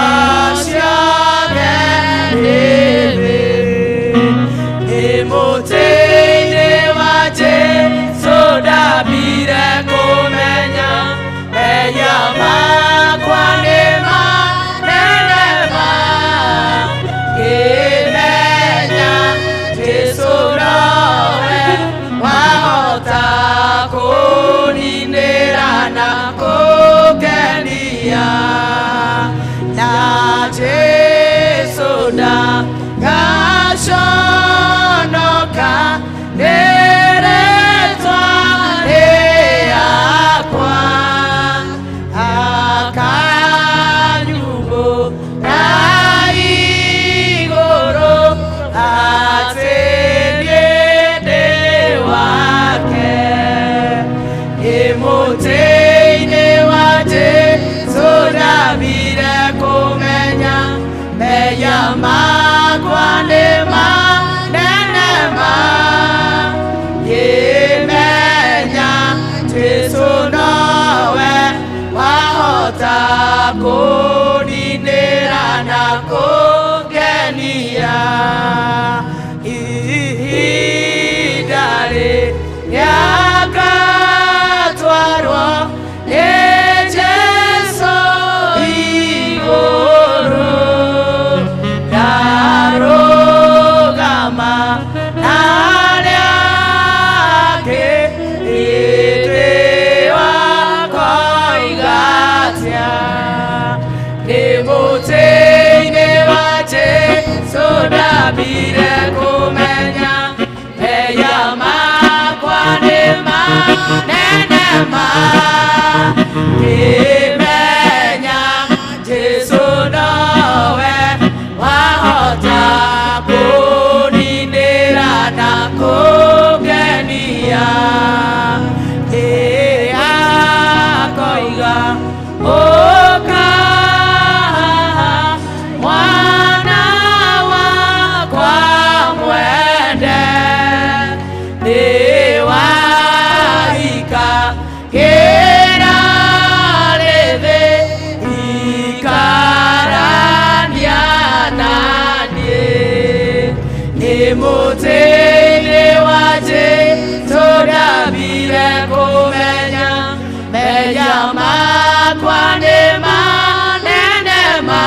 ciothe nĩthĩ nĩ mũtĩ-inĩ wa Jesu ndambire kũmenya mehia makwa nĩ manene ma ngĩmenya Jesu nowe wahota kũninĩra na kũngenia na Jesu ndagaconoka nĩ rĩtwa rĩakwa akanyumbũra igũrũ atĩ niĩ ndĩ wake nĩ mũtĩ-inĩ wa Jesu ndambire kũmenya mehia makwa nĩ manene ma ngĩmenya Jesu nowe wahota kũninĩra na kũngenia ihinda rĩrĩa ngatwarwo nĩ Jesu igũrũ ndarũgama na arĩa angĩ hĩndĩ wakoiga atĩa nĩ mũtĩ-inĩ wa Jesu ndambire kũmenya mehia makwa nĩ manene ma ngĩmenya Jesu nowe wahota kũninĩra na kũngenia ĩ akoiga ũka mwana wakwa mwende nĩ wahika kĩra rĩthĩ ikarania na niĩ nĩ mũtĩ-inĩ wa Jesu ndambire kũmenya mehia makwa nĩ manene ma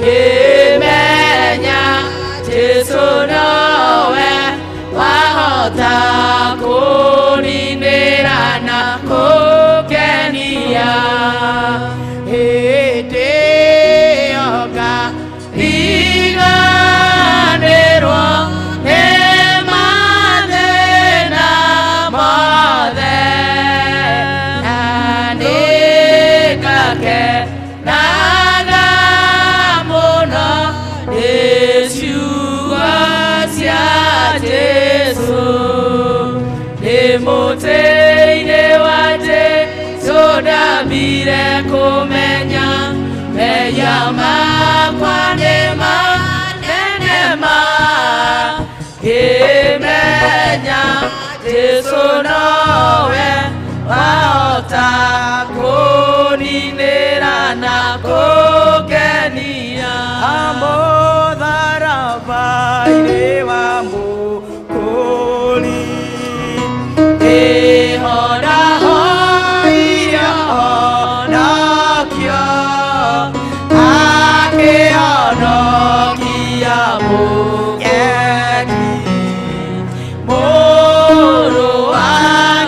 ngĩmenya Jesu nowe wahota kũninĩra na kũngenia hĩndĩ ĩyo ngariganĩrwo nĩ mathĩna mothe na nĩngakenaga mũno nĩ ciugo cia Jesu nĩ mũtĩ-inĩ wa Jesu Mehia makwa nĩ manene ma ngĩmenya Jesũ nowe wahota kũninĩra na kũngenia. Amũtharaba-inĩ wa Mũkũri. Ĩhorahoirio honokio, akĩhonokia mũgendi. Mũrũ wa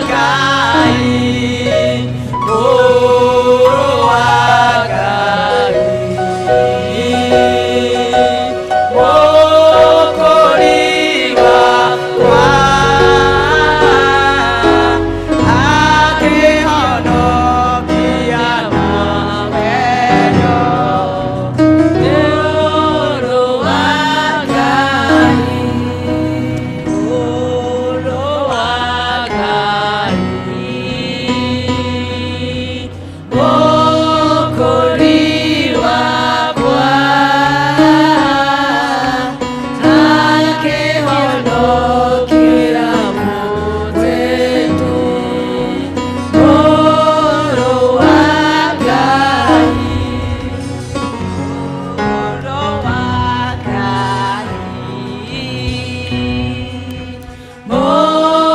Ngai, Mũrũ wa Ngai, Mũkũri wakwa, akĩhonokia na wendo. Mũrũ wa Ngai, Mũrũ wa Ngai, Mũkũri wakwa, akĩhonokia mũtendo. Mũrũ wa Ngai, Mũrũ wa Ngai,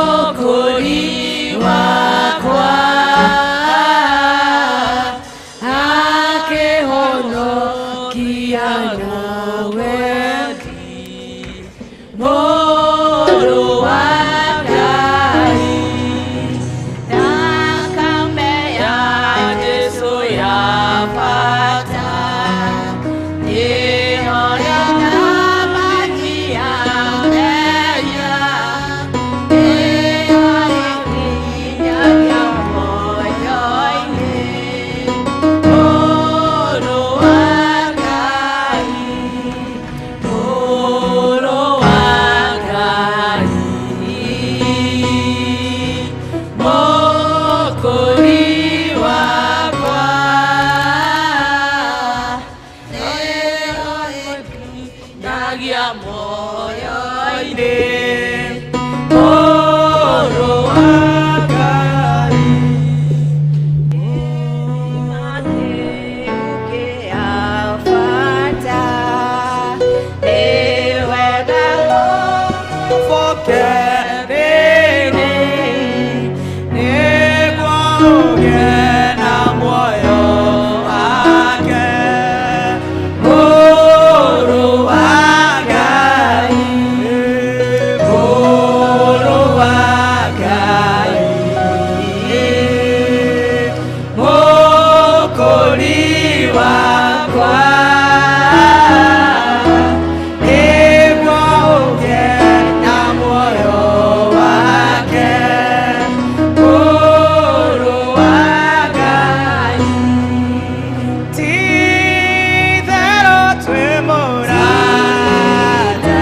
Mũkũri wakwa, akĩhonokia na wendi. Mũrũ wa Ngai, thakame ya Jesũ ya bata, ĩhonokagia mehia, ĩhonokagia muoyo-inĩ. Mũrũ wa Ngai, Mũrũ wa Ngai, Mũkũri wakwa, nĩhonokagia muoyo-inĩ. Mũrũ wa Ngai. Mũrũ wa Ngai, Mũrũ wa Ngai, Mũkũri wakwa, nĩguo ũgĩe na muoyo wake. Mũrũ wa Ngai. Ti-itherũ twĩ mũrata,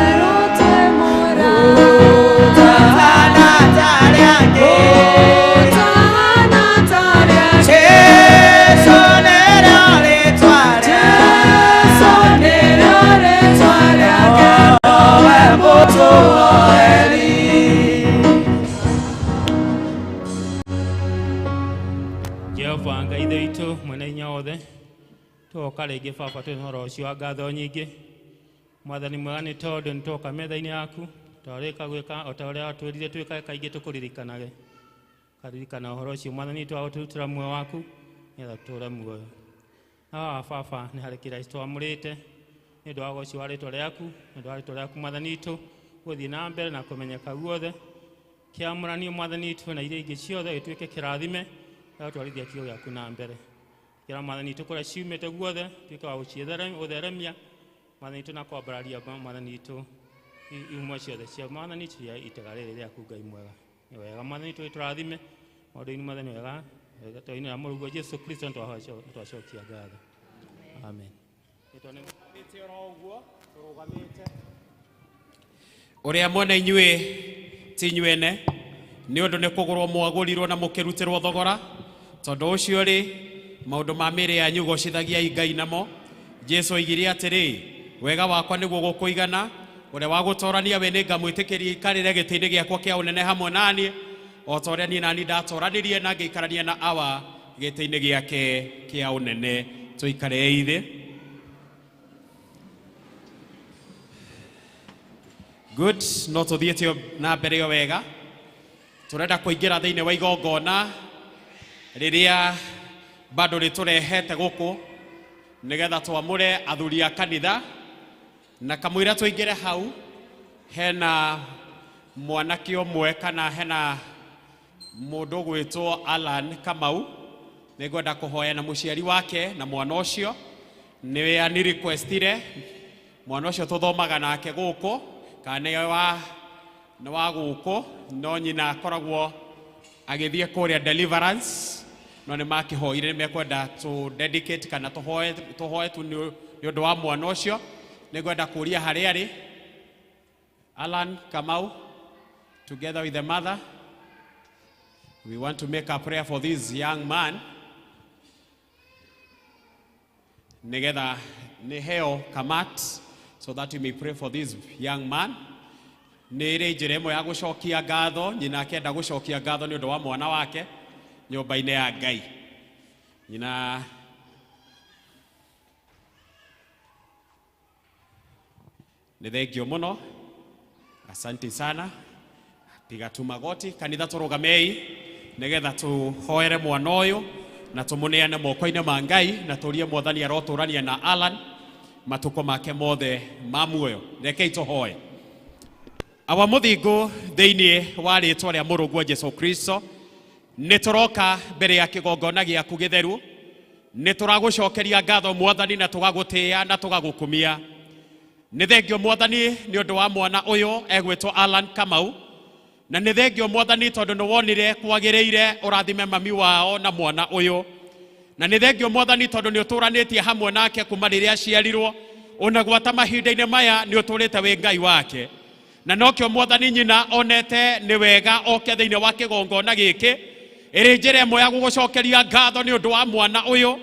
ũtahana ta arĩa angĩ. Jesũ nĩrĩo rĩĩtwa rĩake, nowe mũtũoeri. Jehova Ngai Ithe witũ mwene hinya wothe, twoka rĩngĩ baba twĩ na ũhoro ũcio wa ngatho nyingĩ. Mwathani mwega, nĩ tondũ nĩ twoka metha-inĩ yaku, twarĩka gwĩka o ta ũrĩa watwĩrire twĩkage kaingĩ tũkũririkanage. Karirikana ũhoro ũcio Mwathani witũ wa gũtũrutĩra muoyo waku nĩgetha tũtũũre muoyo. Na haha baba nĩ harĩ kĩraci twamũrĩte nĩ ũndũ wa ũgoci wa rĩtwa rĩaku, nĩ ũndũ wa rĩtwa rĩaku Mwathani witũ gũthiĩ na mbere na kũmenyeka guothe, kĩamũranio Mwathani witũ na iria ingĩ ciothe, gĩtuĩke kĩrathime gĩa gũtwarithia kiugo gĩaku na mbere. Kĩra Mwathani witũ kũrĩa ciumĩte guothe, tuĩke wa gũcitheremia Mwathani witũ na kwambararia Mwathani witũ ihumo ciothe cia Mwathani witũ cia itega rĩrĩ rĩaku. Ngai mwega, nĩ wega Mwathani witũ tũrathime maũndũ-inĩ mothe, nĩ wega rĩtwa-inĩ rĩa Mũrũguo Jesu Kristo nĩ twacokia ngatho, amen. Rĩtwa nĩ Ũrĩa mwena inyuĩ ti inyuene, nĩ ũndũ nĩ kũgũrwo mwagũrirwo na mũkĩrutĩrwo thogora. Tondũ ũcio rĩ, maũndũ ma mĩĩrĩ yanyu gocithagiai Ngai namo. Jesu oigire atĩrĩ, wega wakwa nĩguo gũkũigana, ũrĩa wa gũtorania we nĩngamwĩtĩkĩria ikarĩre gĩtĩ-inĩ gĩakwa kĩa ũnene hamwe naniĩ, o ta ũrĩa niĩ nani ndatoranirie na ngĩikarania na Awa gĩtĩ-inĩ gĩake kĩa ũnene. Tũikarei thĩ. Good, no tũthiĩte na mbere o wega. Tũrenda kũingĩra thĩinĩ wa igongona rĩrĩa bado rĩtũrehete gũkũ nĩgetha twamũre athuri a kanitha, na kamũira tũingĩre hau hena mwanake ũmwe kana hena mũndũ ũgwĩtwo Alan Kamau. Nĩngwenda kũhoya na mũciari wake na mwana ũcio, nĩwe ani requestire mwana ũcio tũthomaga nake gũkũ, kana nĩ wa gũkũ, no nyina akoragwo agĩthiĩ kũrĩa Deliverance, no nĩ makĩhoire nĩ mekwenda tũ dedicate kana tũhoe tu nĩ ũndũ wa mwana ũcio. Nĩngwenda kũria harĩa arĩ Alan Kamau together with the mother. We want to make a prayer for this young man nĩgetha nĩ heo kamat, so that you may pray for this young man. Nĩ ĩrĩ njĩra ĩmwe ya gũcokia ngatho, nyina akĩenda gũcokia ngatho nĩ ũndũ wa mwana wake nyũmba-inĩ ya Ngai. Nyina nĩ thengio mũno, asante sana. Piga tu magoti kanitha, tũrũgamei nĩgetha tũhoere mwana ũyũ na tũmũneane moko-inĩ ma Ngai, na tũrie Mwathani arotũrania na Alan matukũ make mothe ma muoyo. Rekei tũhoe. Awa mũthingu, thĩinĩ wa rĩtwa rĩa mũrũguo Jesu Kristo, nĩ tũroka mbere ya kĩgongona gĩaku gĩtheru, nĩ tũragũcokeria ngatho Mwathani, na tũgagũtĩĩa na tũgagũkumia. Nĩ thengio Mwathani nĩ ũndũ wa mwana ũyũ egwĩtwo Alan Kamau, na nĩ thengio Mwathani tondũ nĩ wonire kwagĩrĩire ũrathime mami wao na mwana ũyũ, na nĩ thengio Mwathani tondũ nĩ ũtũranĩtie hamwe nake kuma rĩrĩa aciarirwo, ona gwata mahinda-inĩ maya nĩ ũtũrĩte wĩ Ngai wake, na nokĩo Mwathani nyina onete nĩ wega oke thĩinĩ wa kĩgongona gĩkĩ ĩrĩ njĩra ĩmwe ya gũgũcokeria ngatho nĩ ũndũ wa mwana ũyũ,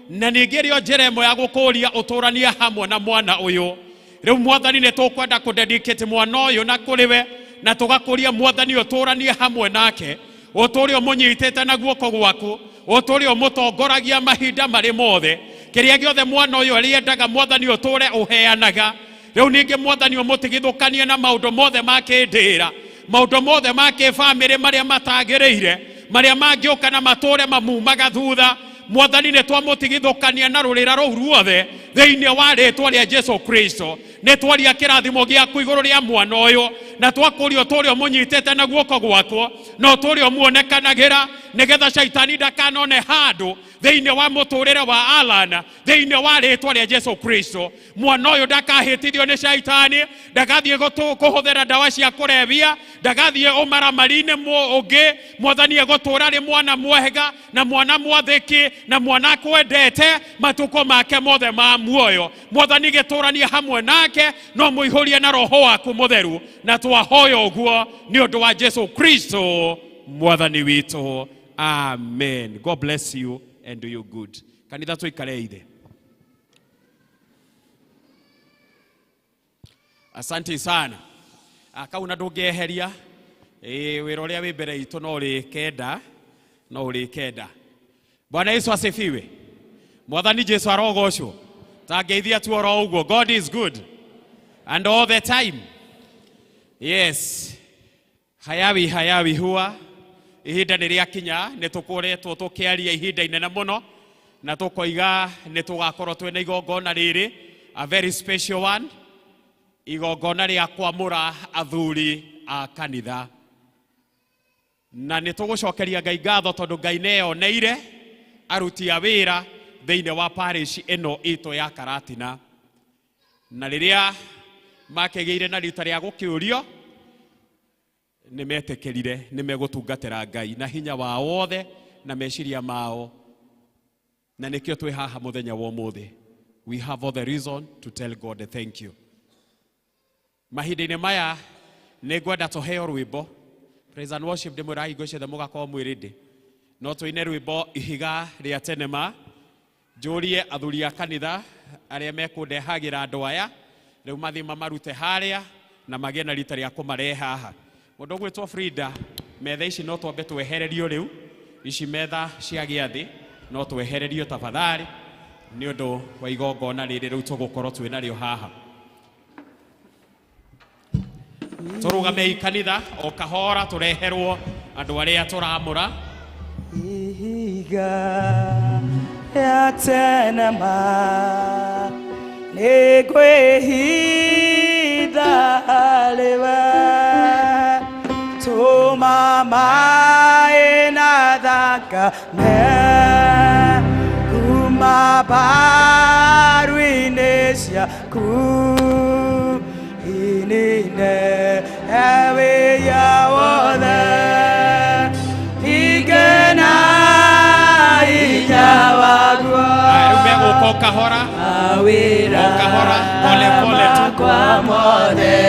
na ningĩ ĩrĩ o njĩra ĩmwe ya gũkũria ũtũranie hamwe na mwana ũyũ. Rĩu Mwathani nĩ tũkwenda kũdedicate mwana ũyũ na kũrĩ we, na tũgakũria Mwathani ũtũranie hamwe nake, ũtũre ũmũnyitĩte na guoko gwaku, ũtũre ũmũtongoragia mahinda marĩ mothe. Kĩrĩa gĩothe mwana ũyũ arĩendaga Mwathani ũtũre ũheanaga. Rĩu ningĩ Mwathani ũmũtigithũkanie na maũndũ mothe ma kĩndĩra, maũndũ mothe ma kĩbamĩrĩ marĩa matagĩrĩire, marĩa mangĩũka na matũre mamumaga thutha. Mwathani nĩ twamũtigithũkania na rũrĩra rũu ruothe thĩinĩ wa rĩtwa rĩa Jesu Kristo. Nĩ twaria kĩrathimo gĩaku igũrũ rĩa mwana ũyũ, na twakũria ũtũre ũmũnyitĩte na guoko gwakwo, na ũtũre ũmuonekanagĩra, nĩgetha caitani ndakanone handũ thĩinĩ wa mũtũrĩre wa Alan, thĩinĩ wa rĩtwa rĩa Jesu Kristo. Mwana ũyũ ndakahĩtithio nĩ caitani, ndagathiĩ kũhũthĩra ndawa cia kũrebia, ndagathiĩ ũmaramari-inĩ ũngĩ. Mwathani egũtũra arĩ mwana mwega na mwana mwathĩki na mwana akwendete matukũ make mothe ma muoyo. Mwathani gĩtũranie hamwe nake, no mũihũrie na roho waku mũtheru, na twahoya ũguo nĩ ũndũ wa Jesu Kristo Mwathani witũ. Amen. God bless you and do you good. Kanitha tũikare ithe. Asante sana. Kau na ndũngĩeheria wĩra ũrĩa wĩ mbere itũ no ũrĩkenda, no ũrĩkenda. Bwana Yesu asifiwe. Mwathani Jesu arogocwo. Tangeithia tu oro ũguo. God is good and all the time. Yes. Hayawi hayawi huwa ihinda nĩ rĩakinya, nĩ tũkoretwo tũkĩaria ihinda inene mũno, na tũkoiga nĩ tũgakorwo twĩna igongona rĩrĩ, a very special one, igongona rĩa kwamũra athuri a kanitha. Na nĩ tũgũcokeria Ngai ngatho tondũ Ngai nĩeyoneire aruti a wĩra thĩinĩ wa parish ĩno itũ ya Karatina, na rĩrĩa makĩgĩire na rita rĩa gũkĩũrio nĩ metĩkĩrire nĩ megũtungatĩra Ngai na hinya wao wothe na meciria mao, na nĩkĩo twĩ haha mũthenya wa ũmũthĩ. We have all the reason to tell God thank you. Mahinda-inĩ maya nĩ ngwenda tũheo rwĩmbo praise and worship, ndĩmwĩra hingo ciothe mũgakorwo mwĩ ready, no tũine rwĩmbo Ihiga rĩa Tene Ma. Njũrie athuri a kanitha arĩa mekũndehagĩra andũ aya rĩu mathiĩ mamarute harĩa na magĩe na rita rĩa kũmarehe haha. Mũndũ ũgwĩtwo Frida, metha ici no twambe twehererio rĩu, ici metha cia gĩathĩ no twehererio tafadhali nĩ ũndũ wa igongona rĩrĩ rĩu tũgũkorwo twĩ narĩo haha. Tũrũgamei kanitha o kahora tũreherwo andũ arĩa tũramũra. Ihiga ya tene ma nĩngwĩhitha harĩ we, tũma maĩ na thakame kuma mbaru-inĩ ciaku, inine wĩya wothe igena hinya waguo. Rĩu megũka o kahora Mawĩra o kahora pole pole tu. Makwa mothe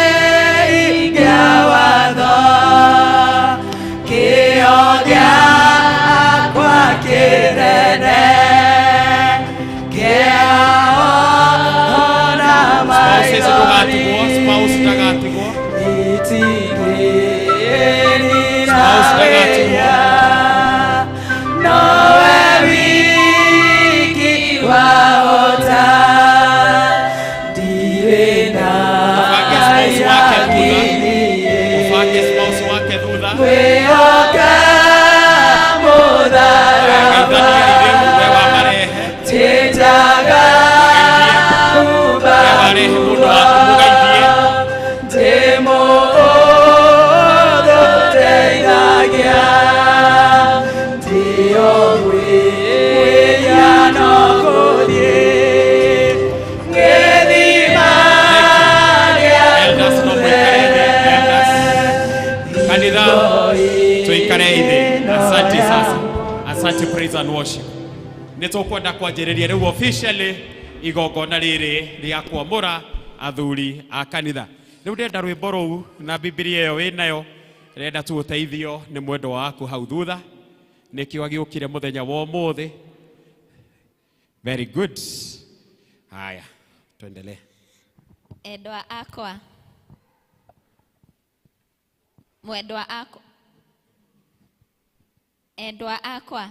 matingĩhingia watho, kĩo gĩakwa kĩnene kĩaona Spouses ndũgatigwo, maithori spouse ndagatigwo. itingĩrira Spouse ndagatigwo. wĩya, nowe wiki wahota, ndirĩ na Ũbange spouse wake thutha. akili. Ũbange spouse wake thutha. Ngwĩhoka mũtharaba, Geithania rĩu we wamarehe. njĩtaga We warehe mũndũ waku mũgeithie. Ndĩ mũũthũ ndeithagia, ndio gwĩya no gũthiĩ gĩthima Elders no mũikare thĩ, elders. Kanitha tuikare thĩ. Asante sasa. Asante praise and worship. Nĩ tũkwenda kwanjĩrĩria rĩu officially igongona rĩrĩ rĩa kwamũra athuri a kanitha. Rĩu ndĩrenda rwĩmbo rũu na Bibilia ĩyo wĩnayo, ndĩrenda tu ũteithio nĩ mwendwa waku hau thutha, nĩkĩo agĩũkire mũthenya wa ũmũthĩ. Very good. Haya, tuendelee. Endwa akwa, mwendwa akwa, endwa akwa,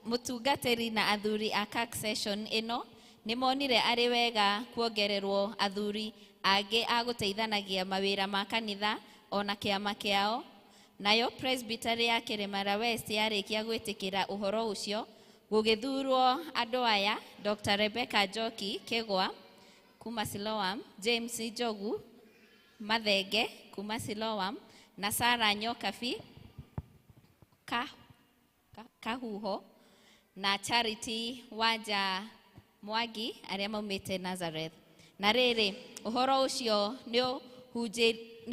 mũtungatĩri na athuri a CAC session ĩno nĩ monire arĩ wega kuongererwo athuri angĩ a gũteithanagia mawĩra ma kanitha ona kĩama kĩao. Nayo Presbytery ya Kĩrĩmara West yarĩkia gwĩtĩkĩra ũhoro ũcio, gũgĩthurwo andũ aya: Dr. Rebecca Njoki Kĩgwa kuma Siloam, James Njogu Mathenge kuma Siloam, na Sarah Nyokabi Kahuho na Charity Wanja Mwangi arĩa maumĩte Nazareth. Na rĩrĩ, ũhoro ũcio nĩ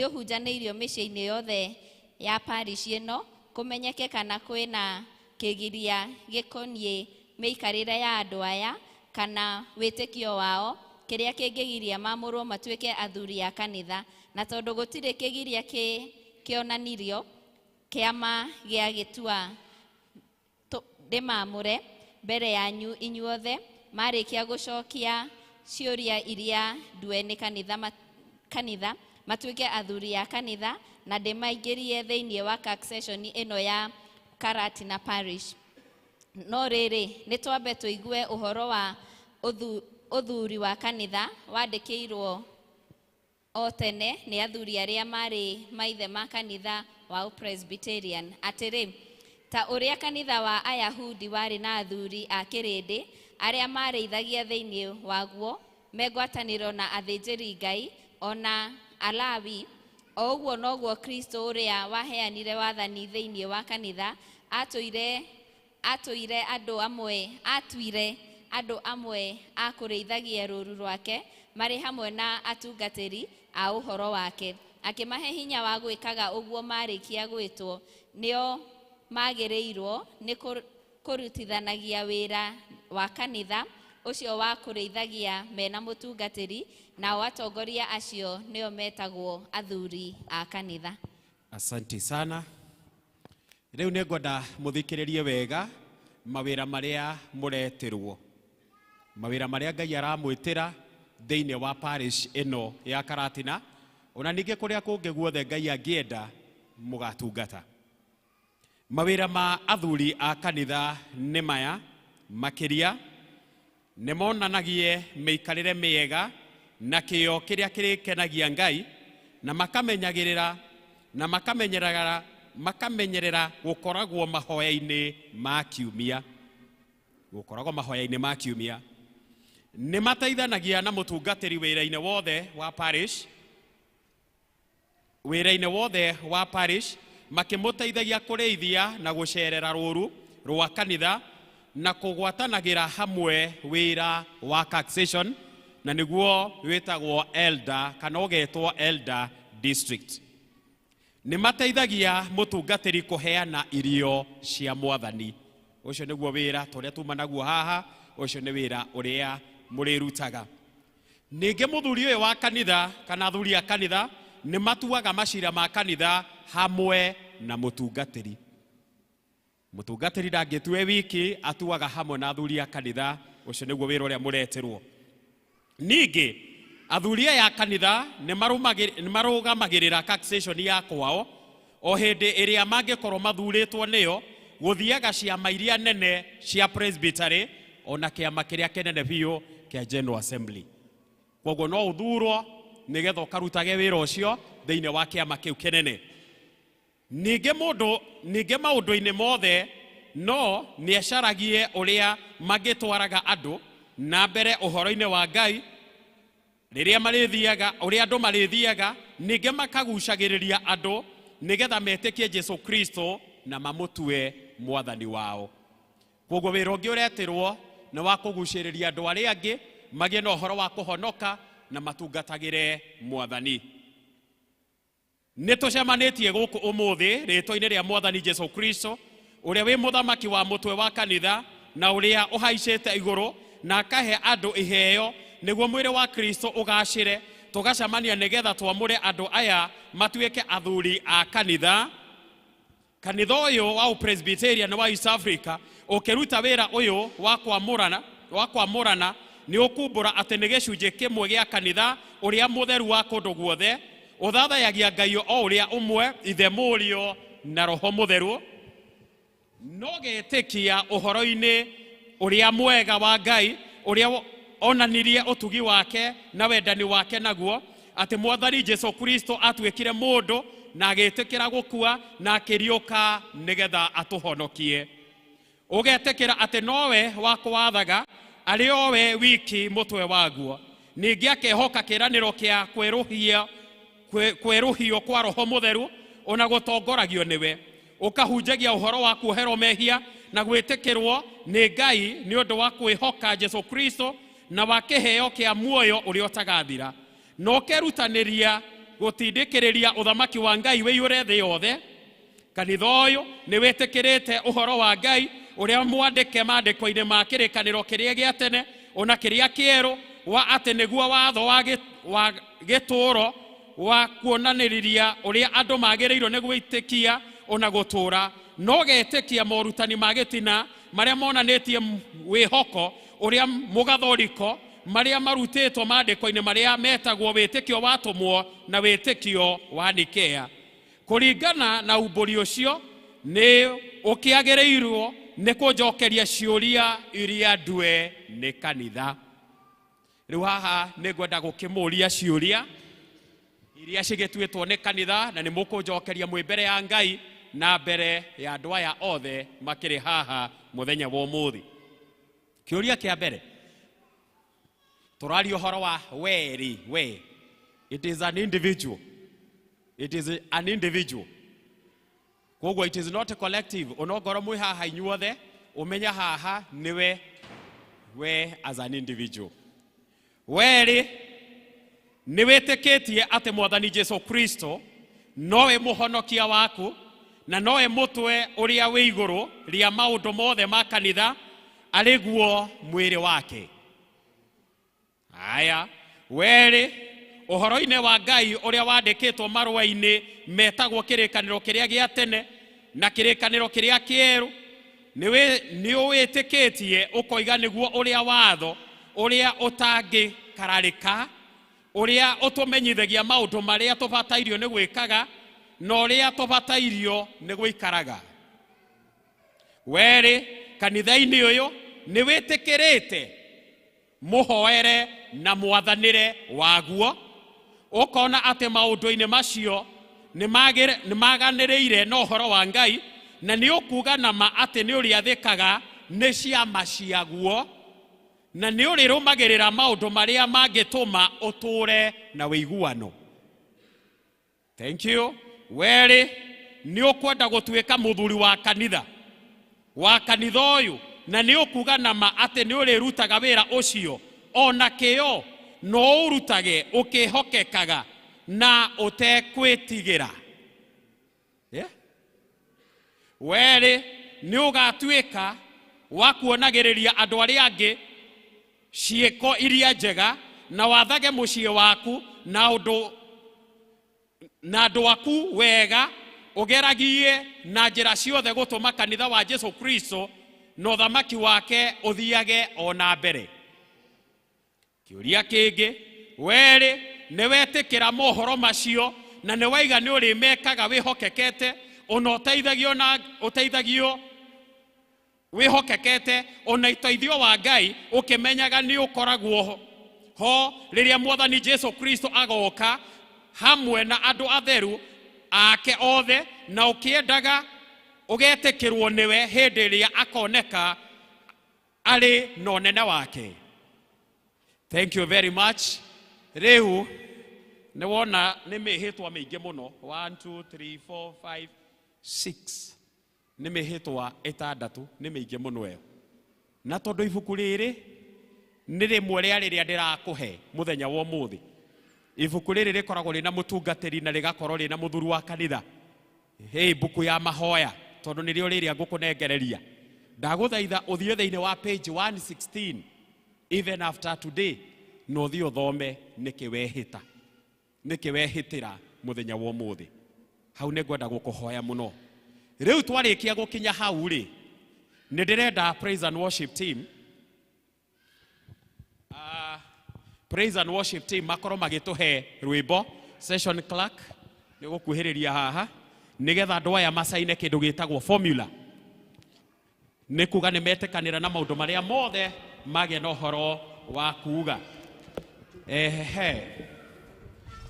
ũhunjanĩirio mĩciĩ-inĩ yothe ya parish ĩno, kũmenyeke kana kwĩna kĩgiria gĩkoniĩ mĩikarĩre ya andũ aya kana wĩtĩkio wao, kĩrĩa kĩngĩgiria mamũrwo matuĩke athuri a kanitha. Na tondũ gũtirĩ kĩgiria kĩonanirio, kĩama gĩa gĩtua ndĩmamũre mbere yanyu inyuothe marĩkia gũcokia ciũria iria ndue nĩ kanitha matuĩke athuri a kanitha, na ndĩmaingĩrie thĩinĩ wa CAC session ĩno ya Karatina Parish. No rĩrĩ, nĩ twambe tũigue ũhoro wa ũthuri wa kanitha wandĩkĩirwo o tene nĩ athuri arĩa marĩ maithe ma kanitha wa Presbyterian, atĩrĩ, ta ũrĩa kanitha wa Ayahudi warĩ na athuri a kĩrĩndĩ arĩa marĩithagia thĩinĩ waguo me ngwatanĩro na athĩnjĩri Ngai ona Alawi, o ũguo noguo Kristo ũrĩa waheanire wathani thĩinĩ wa kanitha atũire andũ amwe a kũrĩithagia rũũru rwake marĩ hamwe na atungatĩri a ũhoro wake, akĩmahe hinya wa gwĩkaga ũguo marĩkia gwĩtwo. Nĩo magĩrĩirwo nĩ kũrutithanagia wĩra wa kanitha ũcio wa kũrĩithagia mena mũtungatĩri, nao atongoria acio nĩo metagwo athuri a kanitha. Asante sana. Rĩu nĩ ngwenda mũthikĩrĩrie wega mawĩra marĩa mũretirwo, mawĩra marĩa Ngai aramwĩtĩra thĩinĩ wa parish ĩno ya Karatina, ona ningĩ kũrĩa kũngĩ guothe Ngai angĩenda mũgatungata. Mawĩra ma athuri a kanitha nĩ maya makĩria: nĩ monanagie mĩikarĩre mĩega na kĩyo kĩrĩa kĩrĩkenagia Ngai, na makamenyagĩrĩra na makamenyerera gũkoragwo mahoya-inĩ ma kiumia, gũkoragwo mahoya-inĩ ma kiumia. Nĩ mateithanagia na mũtungatĩri wĩra-inĩ wothe wa parish, wĩra-inĩ wothe wa parish, makĩmũteithagia kũrĩithia na gũcerera rũru rwa kanitha na kũgwatanagĩra hamwe wĩra wa taxation, na nĩguo wĩtagwo elder kana ũgetwo elder district. Nĩ mateithagia mũtungatĩri kũheana irio cia Mwathani. Ũcio nĩguo wĩra tũrĩa tuma naguo haha, ũcio nĩ wĩra ũrĩa mũrĩrutaga. Ningĩ mũthuri ũyũ wa kanitha kana athuri a kanitha nĩ matuaga macira ma kanitha hamwe na mũtungatĩri. Mũtungatĩri ndangĩtue wiki, atuaga hamwe na athuri a kanitha. Ũcio nĩguo wĩra ũrĩa mũreterwo. Ningĩ athuri aya a kanitha nĩ marũgamagĩrĩra taxation ya kwao o hĩndĩ ĩrĩa mangĩkorwo mathurĩtwo nĩyo gũthiaga ciama iria nene cia presbytery ona kĩama kĩrĩa kĩnene biũ kĩa General Assembly. Koguo no ũthurwo nĩgetha ũkarutage wĩra ũcio thĩinĩ wa kĩama kĩu kĩnene. Ningĩ mũndũ ningĩ maũndũ-inĩ mothe no nĩacaragie ũrĩa mangĩtwaraga andũ na mbere ũhoro-inĩ wa Ngai rĩrĩa marĩthiaga, ũrĩa andũ marĩthiaga, ningĩ makagucagĩrĩria andũ nĩgetha metĩkie Jesu Kristo na mamũtue Mwathani wao. Koguo wĩra ũngĩ ũretirwo nĩ wa kũgucĩrĩria andũ arĩa angĩ magĩe na ũhoro wa kũhonoka na matungatagĩre Mwathani. Nĩ tũcemanĩtie gũkũ ũmũthĩ rĩtwa-inĩ rĩa Mwathani Jesu Kristo, ũrĩa wĩ mũthamaki wa mũtwe wa kanitha na ũrĩa ũhaicĩte igũrũ na akahe andũ iheo nĩguo mwĩrĩ wa Kristo ũgacĩre. Tũgacemania nĩgetha twamũre andũ aya matuĩke athuri a kanitha. Kanitha ũyũ wa Presbyterian wa East Africa ũkĩruta wĩra ũyũ wa kwamũrana nĩ ũkumbũra atĩ nĩ gĩcunjĩ kĩmwe gĩa kanitha ũrĩa mũtheru wa kũndũ guothe ũthathayagia Ngai o ũrĩa ũmwe, Ithe, Mũriũ na Roho Mũtheru, no getĩkia ũhoro-inĩ ũrĩa mwega wa Ngai ũrĩa onanirie ũtugi wake na wendani wake naguo, atĩ Mwathani Jesu Kristo atuĩkire mũndũ na agĩtĩkĩra gũkua na akĩriũka nĩgetha atũhonokie. Ũgetĩkĩra atĩ nowe wa kwathaga arĩ owe wiki mũtwe waguo. Ningĩ akehoka kĩĩranĩro kĩa kwerũhio kwa Roho Mũtheru ona gũtongoragio nĩwe, ũkahunjagia ũhoro wa kuoherwo mehia na gwĩtĩkĩrwo nĩ Ngai nĩ ũndũ wa kwĩhoka Jesu Kristo na wa kĩheo kĩa muoyo ũrĩa ũtagathira, na ũkerutanĩria gũtindĩkĩrĩria ũthamaki wa Ngai wĩiyũre thĩ yothe. Kanitha ũyũ nĩ wĩtĩkĩrĩte ũhoro wa Ngai ũrĩa mwandĩke maandĩko-inĩ ma kĩrĩkanĩro kĩrĩa gĩa tene ona kĩrĩa kĩerũ, wa atĩ nĩguo watho wa gĩtũũro wa kuonanĩrĩria ũrĩa andũ magĩrĩirwo nĩ gwĩtĩkia ona gũtũũra, no getĩkia morutani ma gĩtina marĩa monanĩtie wĩhoko ũrĩa mũgathoriko marĩa marutĩtwo maandĩko-inĩ marĩa metagwo wĩtĩkio wa atũmwo na wĩtĩkio wa Nikea. Kũringana na umbũri ũcio nĩ ũkĩagĩrĩirwo nĩ kũnjokeria ciũria iria ndue nĩ kanitha. Rĩu haha nĩ ngwenda gũkĩmũria ciũria iria cigĩtuĩtwo nĩ kanitha, na nĩ mũkũnjokeria mwĩ mbere ya Ngai na mbere ya andũ aya othe makĩrĩ haha mũthenya wa ũmũthĩ. Kĩũria kĩa mbere, tũraria ũhoro wa weri. We, it is an individual. It is an individual. Koguo it is not a collective. Onongorwo mwĩ haha inyuothe, ũmenya haha nĩwe we as an individual. Werĩ, nĩ wĩtĩkĩtie atĩ Mwathani Jesu Kristo nowe mũhonokia waku na nowe mũtwe ũrĩa wĩ igũrũ rĩa maũndũ mothe ma kanitha, arĩ guo mwĩrĩ wake. Aya, werĩ, ũhoro-inĩ wa Ngai ũrĩa wandĩkĩtwo marũa-inĩ metagwo kĩrĩkanĩro kĩrĩa gĩa tene Na kĩrĩkanĩro kĩrĩa kĩerũ nĩ ũwĩtĩkĩtie ũkoiga nĩguo ũrĩa watho ũrĩa ũtangĩkararĩka ũrĩa ũtũmenyithagia maũndũ marĩa tũbatairio nĩ gwĩkaga na ũrĩa tũbatairio nĩ gũikaraga. Werĩ kanitha-inĩ ũyũ nĩ wĩtĩkĩrĩte mũhoere na mwathanĩre waguo ũkona atĩ maũndũ-inĩ macio nĩ maganĩrĩire na ũhoro wa Ngai na nĩ ũkuga na ma atĩ nĩ ũrĩathĩkaga nĩ ciama ciaguo na nĩ ũrĩrũmagĩrĩra maũndũ marĩa mangĩtũma ũtũre na wĩiguano. Thank you. Werĩ nĩ ũkwenda gũtuĩka mũthuri wa kanitha ũyũ na nĩ ũkuga na ma atĩ nĩ ũrĩrutaga wĩra ũcio ona kĩo no ũrutage ũkĩhokekaga na ũtekwĩtigĩra. Yeah? Werĩ nĩ ũgatuĩka wa kuonagĩrĩria andũ arĩa angĩ ciĩko iria njega na wathage mũciĩ waku na andũ aku wega ũgeragie na njĩra ciothe gũtũma kanitha wa Jesu Kristo na ũthamaki wake ũthiage o na mbere. Kĩũria kĩngĩ, werĩ nĩ wetĩkĩra mohoro macio na nĩ waiga nĩ ũrĩmekaga wĩhokekete ona ũteithagio wĩhokekete ona ũteithio wa Ngai ũkĩmenyaga nĩ ũkoragwo ho rĩrĩa Mwathani Jesu Kristo agoka hamwe na andũ atheru ake othe na ũkĩendaga ũgetĩkĩrwo nĩwe hĩndĩ ĩrĩa akoneka arĩ na ũnene wake. Thank you very much. Rĩu nĩ wona nĩ mĩhĩtwa mĩingĩ mũno 1 2 3 4 5 6 nĩ mĩhĩtwa ĩtandatũ nĩ mĩingĩ mũno ĩyo. Na tondũ ibuku rĩrĩ nĩ rĩmwe rĩa rĩrĩa ndĩrakũhe mũthenya wa ũmũthĩ. Ibuku rĩrĩ rĩkoragwo rĩna mũtungatĩri na rĩgakorwo rĩna mũthuri wa kanitha. Hey, buku ya mahoya tondũ nĩrĩo rĩrĩa ngũkũnengereria. Ndagũthaitha ũthiĩ thĩinĩ wa page 116 even after today na ũthiĩ ũthome nĩkĩ wehĩta nĩkĩ wehĩtĩra mũthenya wa ũmũthĩ. Hau nĩ ngwenda gũkũhoya mũno. Rĩu twarĩkia gũkinya hau rĩ nĩ ndĩrenda praise and worship team praise and worship team makorwo magĩtũhe rwĩmbo. Session clerk nĩ gũkuhĩrĩria haha nĩgetha andũ aya macaine kĩndũ gĩtagwo formula. Nĩ kuga nĩ metĩkanĩra na maũndũ marĩa mothe magĩa na ũhoro wa kuga. Ehe,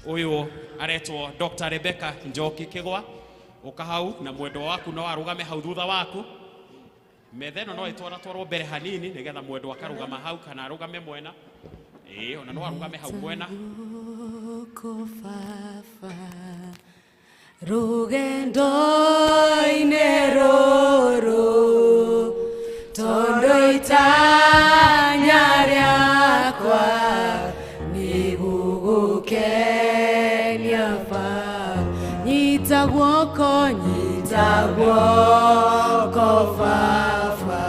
ũyũ aretwo Dr. Rebecca Njoki Kĩgwa ũka hau na mwendwa waku no arũgame hau thutha waku. Metha ĩno no ĩtwaratwarwo mbere hanini nĩgetha mwendwa akarũgama hau kana arũgame mwena. Ĩĩ ona no arũgame hau mwena. Rugendo-inĩ rũrũ tondũ itanya rĩakwa nĩ gũgũkenia Baba. Nyita guoko Baba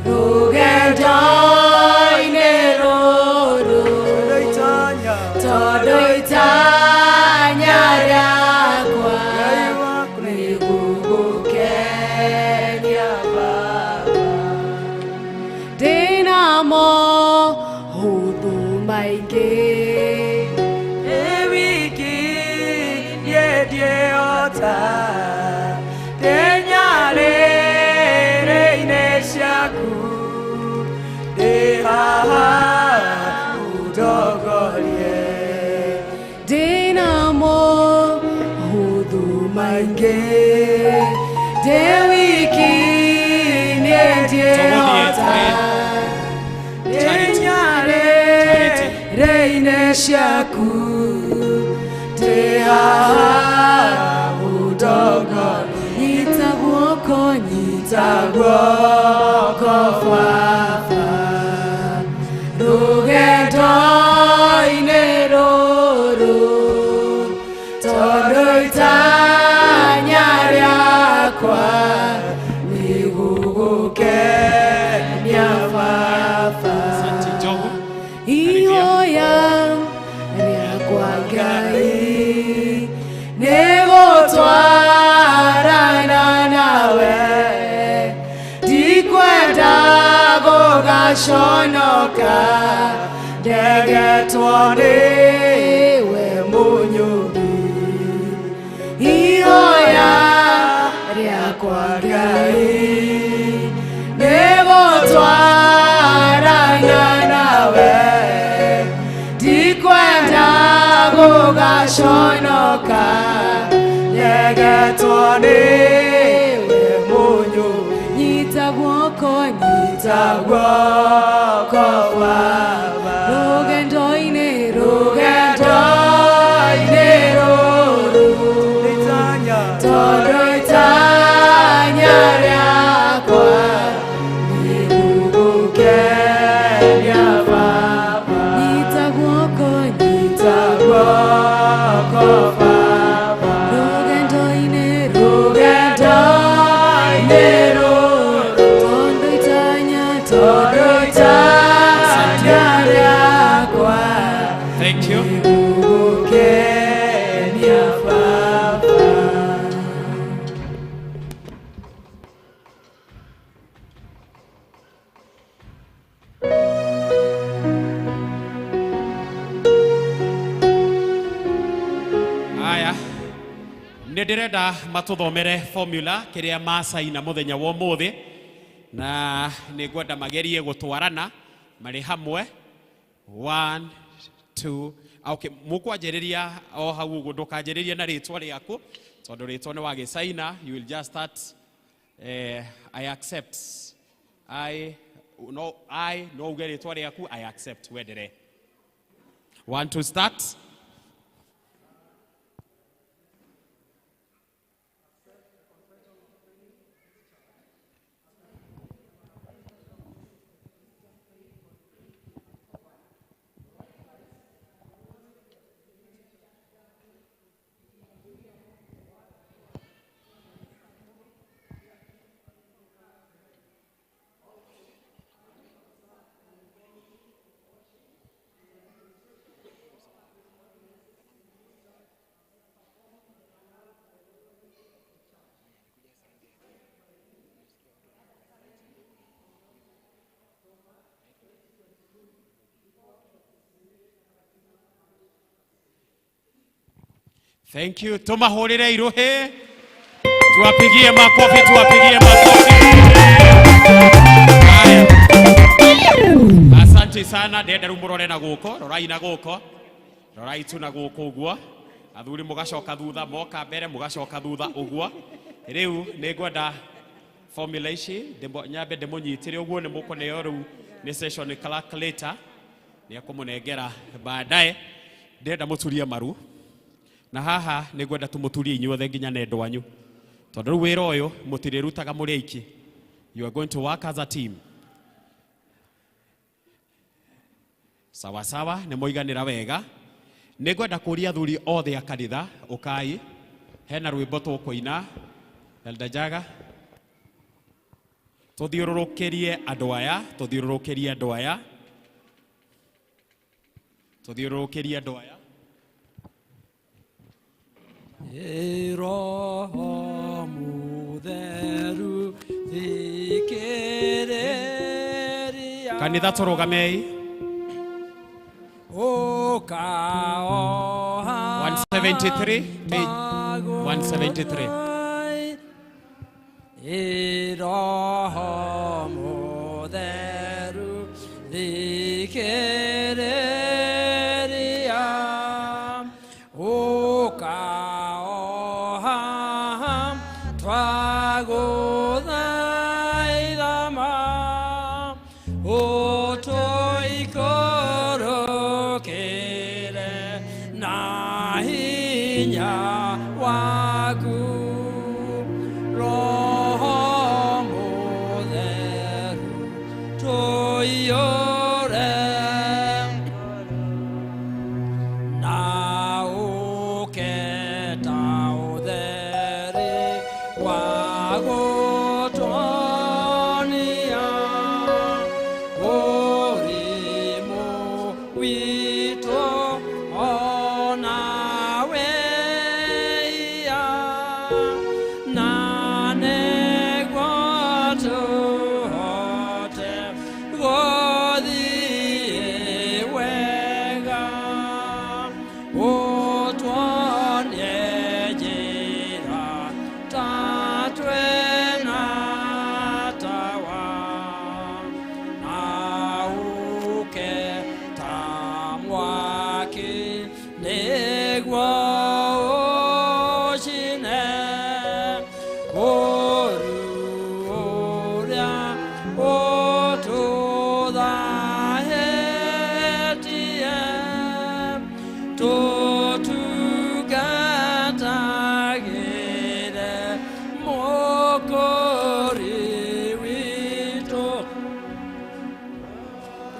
rugendo-inĩ rũrũ tondũ itanya rĩakwa nĩ gũgũkenia Baba. Ndĩna maũndũ maingĩ Ewiki yediota Tenyarĩrĩ-inĩ ciaku Ndĩ haha ũndongorie. Ndĩna maũndũ maingĩ ndĩ wiki niĩ ndiĩhota Tenyarĩrĩ-inĩ ciaku ndĩ haha ũndongorie. Nyita guoko Baba rũgendo-inĩ rũrũ tondũ itanya rĩakwa nĩ gũgũkenia Baba. Ihoya rĩakwa Ngai nĩ gũtwarana gũgaconoka ndegetwo nĩwe Mũnyũmbi ihoya rĩakwa Ngai nĩgũtwarana nawe ndikwenda gũgaconoka ndegetwo nĩwe Mũnyũmbi nyita guoko Baba rũgendo-inĩ rũgendo-inĩ rũrũ tondũ itanya rĩakwa nĩ gũgũkenia Baba nyita guoko Baba rũgendo-inĩ rũgendo-inĩ rũrũ tondũ itanya rĩakwa Thank you. Gũgũkenia Baba. Aya, nä ndä renda matåthomere formula kä rä a macaina må thenya wa å må na nä ngwenda magerie gå twarana marä hamwe. 1 2 okay, må ria o hau å guo ndå kanjä rä rie na rä twa rä aku tondå rä twa nä wagä caina. You will just start I accept. I no I no uge rä twa rä aku I accept wendere. 1 2 start. Thank you. Tumahũrĩre iruhĩ. Tuwapigie makofi, tuwapigie makofi. Haya. Asante sana. Ndĩrenda rĩu mũrore na gũkũ, rorai na gũkũ. Rorai tu na gũkũ ũguo. Athuri mũgacoka thutha, moka mbere mũgacoka thutha ũguo. Rĩu nĩ ngwenda formula ici nyambe ndĩmũnyitĩre ũguo nĩ mũkũneo rĩu nĩ session clerk later. Nĩ ekũmũnengera baadaye. Ndĩrenda mũturie maru. Na haha nĩ ngwenda tũmũturie inyuothe nginya na endwa anyu tondũ rĩu wĩra ũyũ mũtirĩrutaga mũrĩ aiki. You are going to work as a team. Sawa sawa, nĩ mũiganĩra wega. Nĩ ngwenda kũria athuri othe a kanitha ũkai, hena rwĩmbo tũkũina Elder Jaga, tũthiũrũrũkĩrie andũ aya, tũthiũrũrũkĩrie andũ aya, tũthiũrũrũkĩrie andũ aya. Roho Mũtheru thikĩrĩria Kanitha tũrũgamei. Ũkaoha 173 page 173. Roho Mũtheru thikĩrĩria ũkaoha twagũthaithama ũtũikũrũkĩre na hinya waku Roho Mũtheru tũiyũre na ũke ta ũtheri wa gũtuonia ũrimũ witũ ona wĩya na nĩguo tũhote Ũthiĩ wega, ũtuonie njĩra ta twĩna tawa, na ũke ta mwaki nĩguo ũcine ũru ũrĩa ũtũthahĩtie, tũtungatagĩre Mũkũũri witũ.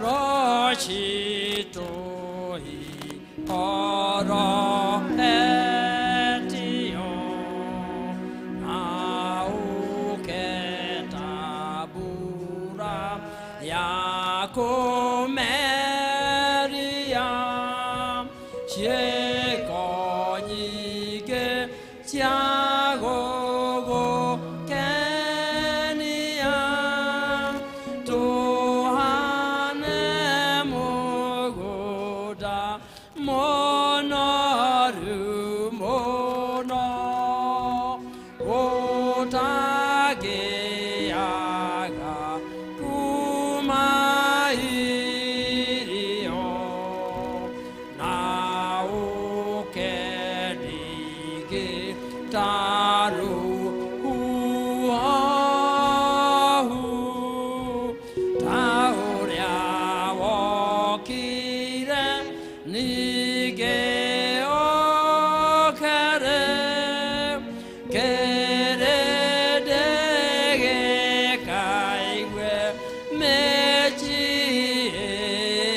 Rochito oro etio auketabura yakumeria ciĩko nyingĩ cia gũgũkenia tũhane mũgũnda mũnoru mũno ũtangĩaga kuma irio na ũke ningĩ ta rũhuho ta ũrĩa wokire ningĩ ũkere kĩrĩndĩ gĩkaigue mĩciĩ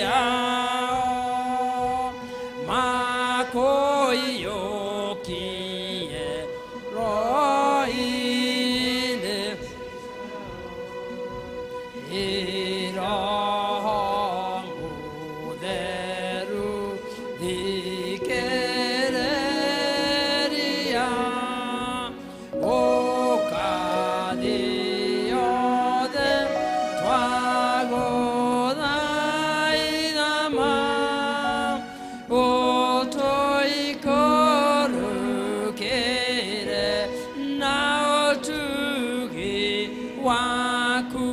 yao makũiyũkie roho-inĩ Roho Mũtheru thikĩrĩria ũka thĩ yothe twagũthaitha ma ũtũikũrũkĩre na ũtugi waku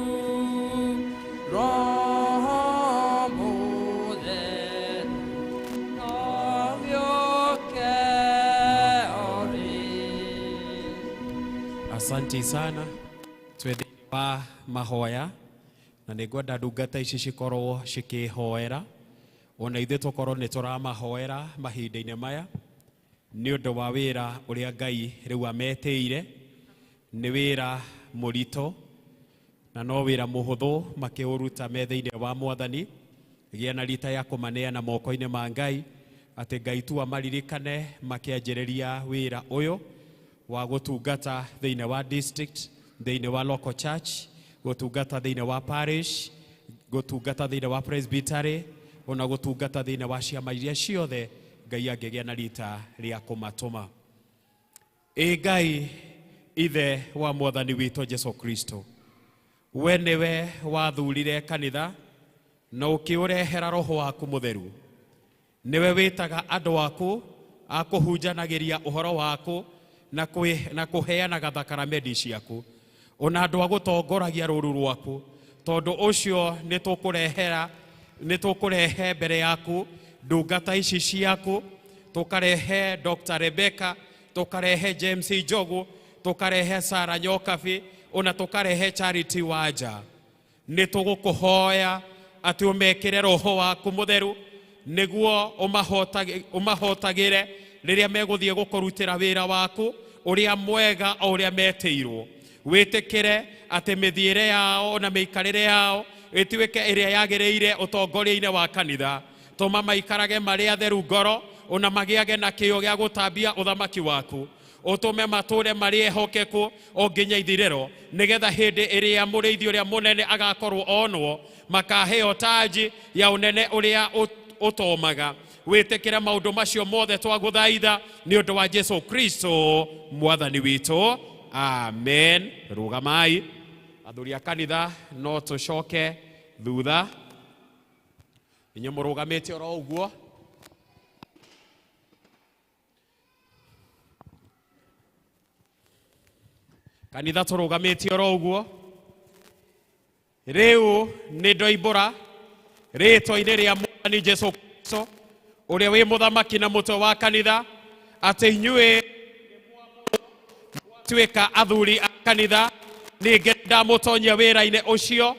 Roho Mũtheru no gĩũke orĩ. Asante sana twĩ thĩinĩ wa mahoya na nĩ ngwenda ndungata ici cikorwo cikĩhoera ona ithuĩ tũkorwo nĩ tũramahoera mahinda-inĩ maya nĩ ũndũ wa wĩra ũrĩa Ngai rĩu ametĩire. Nĩ wĩra mũritũ na no wĩra mũhũthũ makĩũruta me thĩinĩ wa Mwathani. Gĩa na rita ya kũmaneana moko-inĩ ma Ngai atĩ Ngai tu amaririkane makĩanjĩrĩria wĩra ũyũ wa gũtungata thĩinĩ wa district, thĩinĩ wa local church, gũtungata thĩinĩ wa parish, gũtungata thĩinĩ wa presbytery, ona gũtungata thĩinĩ wa ciama iria ciothe Ngai angĩgĩa na rita rĩa kũmatũma. Ĩ Ngai ithe wa Mwathani witũ Jesu Kristo, we nĩwe wathurire kanitha na ũkĩũrehera roho waku mũtheru. Nĩwe wĩtaga andũ aku a kũhunjanagĩria ũhoro waku na kũheanaga thakaramedi ciaku ona andũ a gũtongoragia rũru rwaku. Tondũ ũcio nĩ tũkũrehe mbere yaku ndungata ici ciaku, tũkarehe Dr. Rebecca, tũkarehe James Njogu, tũkarehe Sarah Nyokabi, ona tũkarehe Charity Wanja. Nĩ tũgũkũhoya atĩ ũmekĩre roho waku mũtheru nĩguo ũmahotagĩre rĩrĩa megũthiĩ gũkũrutĩra wĩra waku ũrĩa mwega o ũrĩa metĩirwo. Wĩtĩkĩre atĩ mĩthiĩre yao na mĩikarĩre yao ĩtuĩke ĩrĩa yagĩrĩire ũtongoria-inĩ wa kanitha. Tũma maikarage marĩ atheru ngoro ona magĩage na kĩyo gĩa gũtambia ũthamaki waku. Ũtũme matũre marĩ ehokeku o nginya ithirĩro, nĩgetha hĩndĩ ĩrĩa mũrĩithi ũrĩa mũnene agakorwo onwo makaheo taji ya ũnene ũrĩa ũtomaga. Wĩtĩkĩre maũndũ macio mothe twagũthaitha nĩ ũndũ wa Jesu Kristo Mwathani witũ, amen. Rũgamai athuri a kanitha, no tũcoke thutha. Inyuĩ mũrũgamĩte oro ũguo. Kanitha tũrũgamĩte oro ũguo. Rĩu nĩ ndoimbũra rĩtwa-inĩ rĩa Mwathani Jesu Kristo ũrĩa wĩ mũthamaki na mũtwe wa kanitha atĩ inyuĩ mwatuĩka athuri a kanitha, ningĩ ndamũtonyia wĩra-inĩ ũcio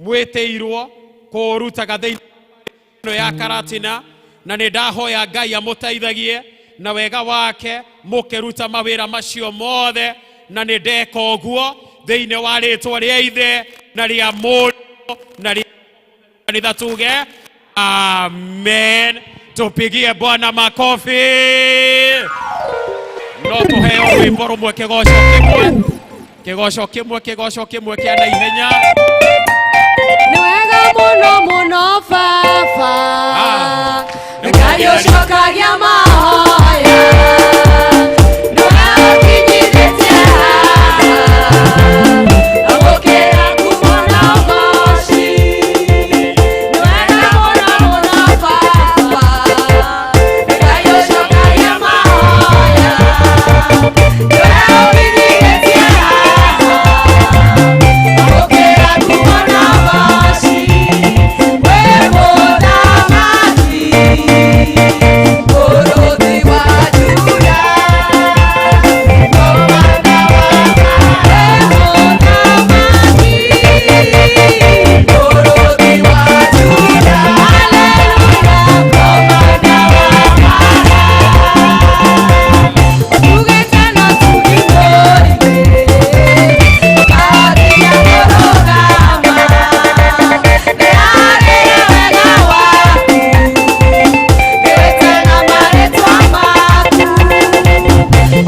mwĩtĩirwo kũũrutaga thĩinĩ ĩno ya Karatina, na nĩ ndahoya Ngai amũteithagie na wega wake mũkĩruta mawĩra macio mothe, na nĩ ndeka ũguo thĩinĩ wa rĩtwa rĩa Ithe na rĩa Mũriũ na rĩa kanitha tuge amen. Tupigie Bwana makofi. No tũheo rwĩmbo rũmwe, kĩgoco kĩmwe, kĩgoco kĩmwe, kĩgoco kĩmwe kĩa naihenya. Nĩ wega mũno mũno baba, Ngai ũcokagia mahoya, nĩwe ũkinyithĩtie haha, amũkĩra ngumo na ũgoci. Nĩ wega mũno mũno baba, Ngai ũcokagia mahoya, nĩwe ũkinyithĩtie haha, amũkĩra ngumo na ũgoci. Wĩ mũthamaki, mũrũthi wa Juda, mũmana wa mũthamaki, mũrũthi wa Juda, haleluya, mũmana wa mara. Tugĩte no tugimũrire, ũkahoria kũrũgama, nĩarĩe wega waku, nĩwĩtana marĩtwa maku.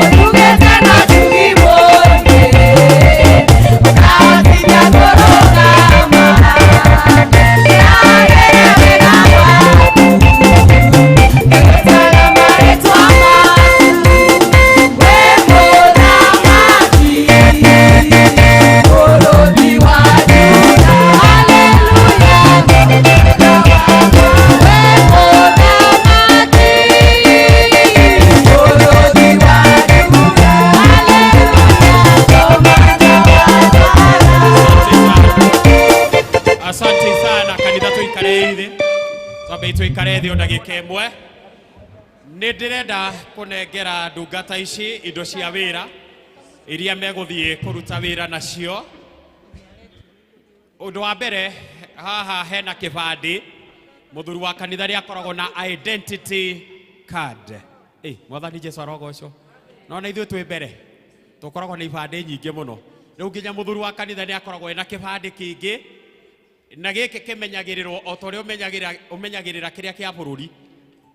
Ũtugĩte no tugimũrire, ũkahotinya kũrũgama, nĩarĩe wega waku, nĩwĩtana marĩtwa maku. Wĩ mũthamaki, mũrũthi wa Juda, haleluya, wĩ mũthamaki, mũrũthi wa Juda, haleluya, mũmana wa mara. Asante sana kanitha, tuikare thĩ, twambei tuikare thĩ o ndagĩka ĩmwe. Nĩ ndĩrenda kũnengera ndungata ici indo cia wĩra iria megũthiĩ kũruta wĩra nacio. Ũndũ wa mbere haha hena kĩbandĩ. Mũthuri wa kanitha nĩ akoragwo na identity card. Ĩ, Mwathani Jesu arogocwo. No na ithuĩ twĩ mbere tũkoragwo na ibandĩ nyingĩ mũno. Rĩu nginya mũthuri wa kanitha nĩ akoragwo ena kĩbandĩ kĩngĩ, na gĩkĩ kĩmenyagĩrĩrwo o ta ũrĩa ũmenyagĩrĩra kĩrĩa kĩa bũrũri,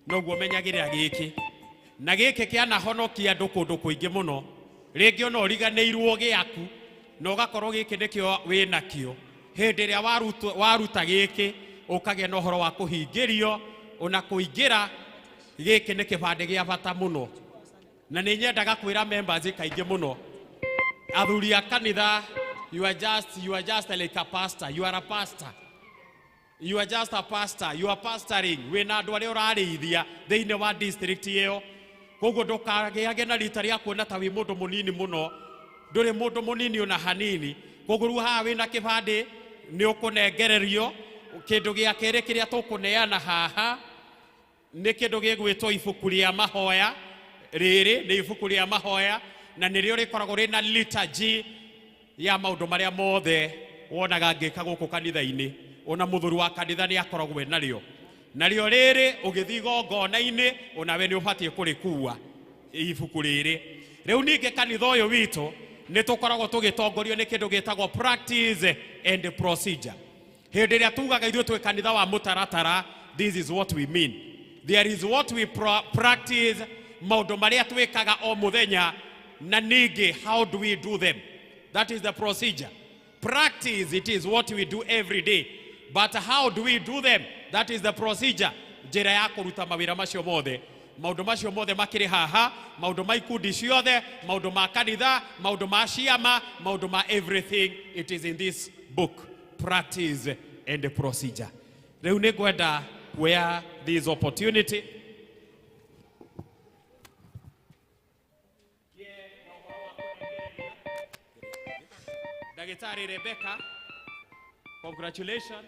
noguo ũmenyagĩrĩra gĩkĩ. Na gĩkĩ kĩanahonokia andũ kũndũ kũingĩ mũno. Rĩngĩ ona ũriganĩirwo gĩaku na ũgakorwo gĩkĩ nĩkĩo wĩnakĩo. Hĩndĩ ĩrĩa waruta gĩkĩ ũkagĩa na ũhoro wa kũhingĩrio ona kũingĩra. Gĩkĩ nĩ kĩbandĩ gĩa bata mũno, na nĩ nyendaga kwĩra members kaingĩ mũno, athuri a kanitha, you are just like a pastor. You are a pastor, you are just a pastor, you are pastoring. Wĩna andũ arĩa ũrarĩithia thĩinĩ wa district ĩyo, koguo ndũkagĩage na rita rĩa kuona ta wĩ mũndũ mũnini mũno. Ndũrĩ mũndũ mũnini ona hanini. Koguo rĩu haha wĩna kĩbandĩ nĩ ũkũnengererio. Kĩndũ gĩa kerĩ kĩrĩa tũkũneana haha nĩ kĩndũ gĩgwĩtwo ibuku rĩa mahoya. Rĩrĩ nĩ ibuku rĩa mahoya, na nĩrĩo rĩkoragwo rĩna liturgy ya maũndũ marĩa mothe wonaga ngĩka gũkũ kanitha-inĩ. Ona mũthuri wa kanitha nĩ akoragwo e narĩo. Narĩo rĩrĩ ũgĩthiĩ igongona-inĩ, onawe nĩ ũbatiĩ kũrĩkua ibuku rĩrĩ. Rĩu ningĩ kanitha ũyũ witũ nĩ tũkoragwo tũgĩtongorio nĩ kĩndũ gĩtagwo practice and procedure. Hĩndĩ ĩrĩa tugaga ithuĩ twĩ kanitha wa mũtaratara, this is what we mean. There is what we practice, maũndũ marĩa twĩkaga o mũthenya, na ningĩ how do we do them, that is the procedure. Practice, it is what we do every day, but how do we do them, that is the procedure. Njĩra ya kũruta mawĩra macio mothe, maũndũ macio mothe makĩrĩ haha, maũndũ ma ikundi ciothe, maũndũ ma kanitha, maũndũ ma ciama, maũndũ ma everything, it is in this book, practice and procedure. Rĩu nĩ ngwenda kuoya this opportunity Daktari Rebecca, congratulations.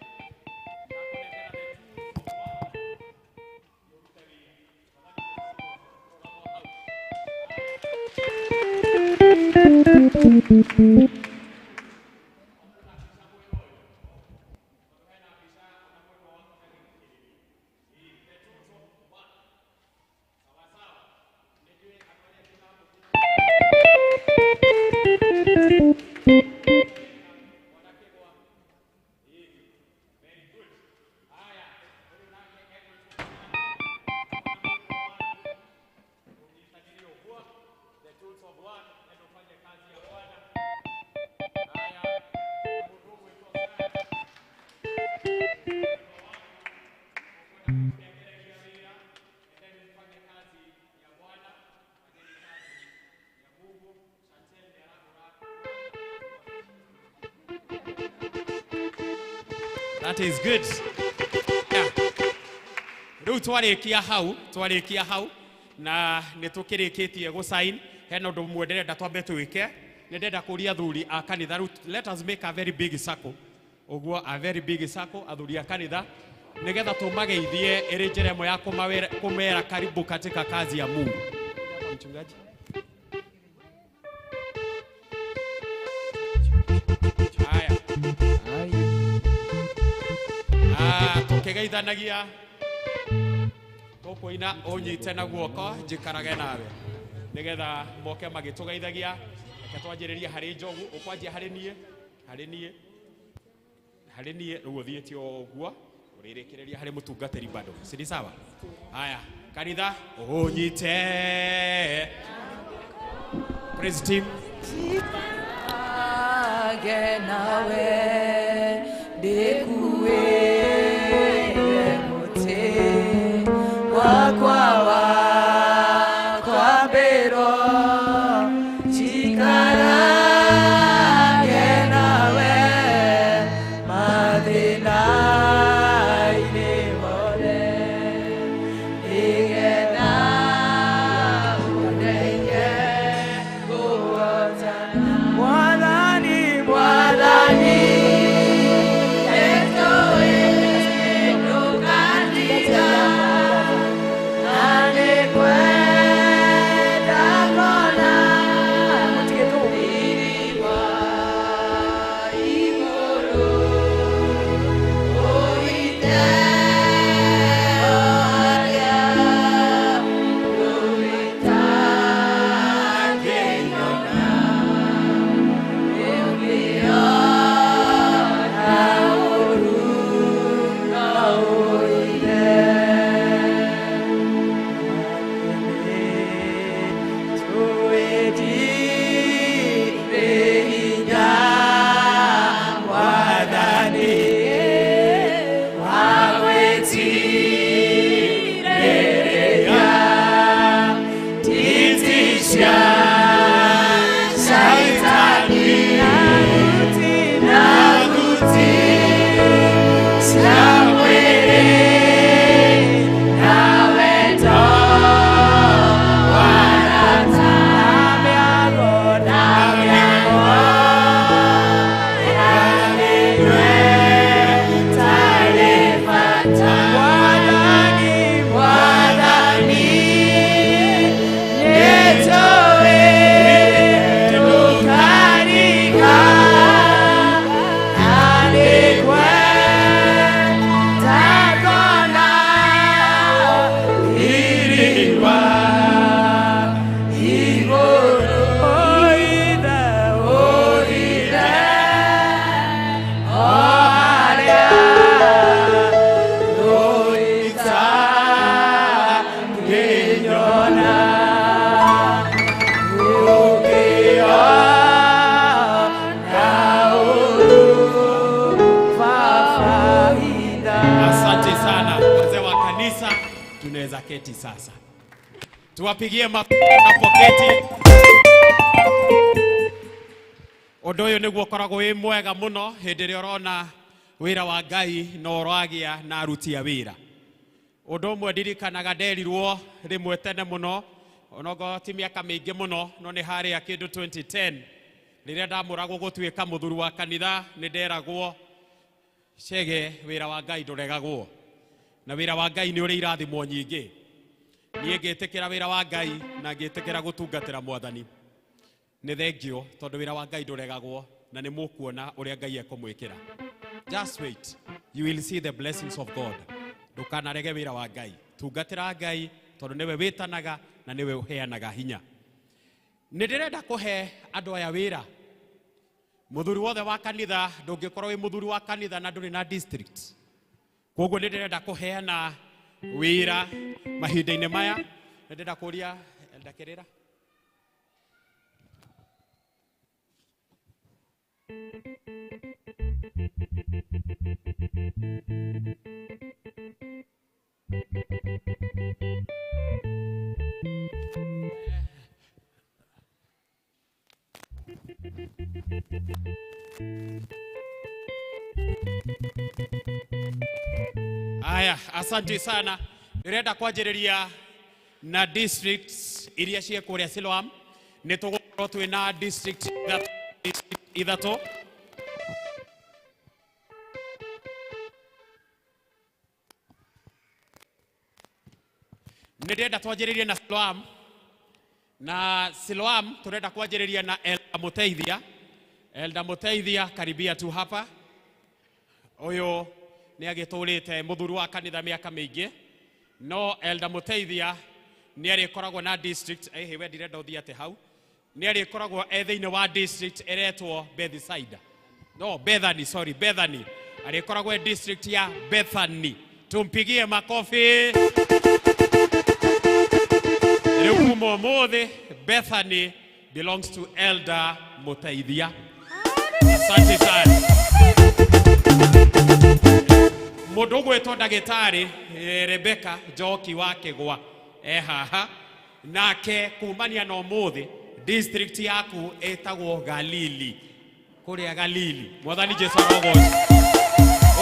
That is good. Yeah. Rĩu twarĩkia hau na nĩ tũkĩrĩkĩtie gũ sign. Hena ũndũ ũmwe ndĩrenda twambe twĩke. Nĩ ndĩrenda kũria athuri a kanitha rĩu, let us make a very big circle. Ũguo a very big circle athuri a kanitha nĩgetha tũmageithie ĩrĩ njĩra ĩmwe ya kũmera karibu katika kazi ya Mungu. Mchungaji. Haya. Tukigeithanagia tũkũina ũnyite na guoko njikarage nawe nigetha moke magĩtũgeithagia. Reke twanjĩrĩrie harĩ Njogu, ũkwanjia harĩ niĩ rĩu ũthiĩte o ũguo ũrĩrĩkĩrĩria harĩ mũtungatĩri bado, si ni sawa? Haya, kanitha ũnyite. Praise team. Nawe ndĩkuĩre mũtĩ wakwa wa kwambĩrwo, njikarage nawe mathĩna-inĩ mothe, nĩgetha ũndeithie kũhotana. Mwathani, Mwathani, Tunaweza keti sasa. Tuwapigie mapoketi. Ũndũ ũyũ nĩguo ũkoragwo wĩ mwega mũno hĩndĩ ĩrĩa ũrona Wĩra wa Ngai no ũragĩa na aruti a wĩra. Ũndũ ũmwe ndirikanaga nderirwo rĩmwe tene mũno, onokorwo ti mĩaka mĩingĩ mũno, no nĩ harĩa kĩndũ 2010 rĩrĩa ndamũragwo gũtuĩka mũthuri wa kanitha, nĩ nderagwo, Chege, wĩra wa Ngai ndũregagwo, na wĩra wa Ngai nĩ ũrĩ irathimo nyingĩ. Niĩ ngĩtĩkĩra wĩra wa Ngai na ngĩtĩkĩra gũtungatĩra Mwathani. Nĩ thengio tondũ wĩra wa Ngai ndũregagwo, na nĩ mũkuona ũrĩa Ngai ekũmwĩkĩra. Just wait, you will see the blessings of God. Ndũkanarege wĩra wa Ngai, tungatĩra Ngai tondũ nĩwe wĩtanaga na nĩwe ũheanaga hinya. Nĩ ndĩrenda kũhe andũ aya wĩra. Mũthuri wothe wa kanitha, ndũngĩkorwo wĩ mũthuri wa kanitha na ndũrĩ na district. Koguo nĩ ndĩrenda kũheana wĩra mahinda-inĩ maya. Nĩ ndĩrenda kũria Elder Kĩrĩra. Aya, asante sana. Ndĩrenda kwanjĩrĩria na districts iria ciĩ kũrĩa Siloam. Nĩ tũgũkorwo twĩna district ithatũ. Nĩ ndĩrenda twanjĩrĩrie na Siloam. Na Siloam tũrenda kwanjĩrĩria na Elder Muteithia. Elder Muteithia, karibia tu hapa. Ũyũ nĩ agĩtũrĩte mũthuri wa kanitha mĩaka mĩingĩ, no Elder Muteithia nĩ arĩkoragwo na district. Ĩhĩ, we ndirenda ũthiĩ atĩ hau. Nĩ arĩkoragwo e thĩinĩ wa district ĩretwo Bethsaida, no Bethany, sorry, Bethany. Arĩkoragwo e district ya Bethany. Tumpigie makofi. Rĩu kuma ũmũthĩ Bethany belongs to Elder Muteithia. Asante sana. Mũndũ ũgwĩtwo ndagĩtarĩ Rebecca Njoki wa Kĩgwa e haha nake. Kumania na ũmũthĩ district yaku ĩtagwo Galili, kũrĩa Galili. Mwathani Jesu arogocwo.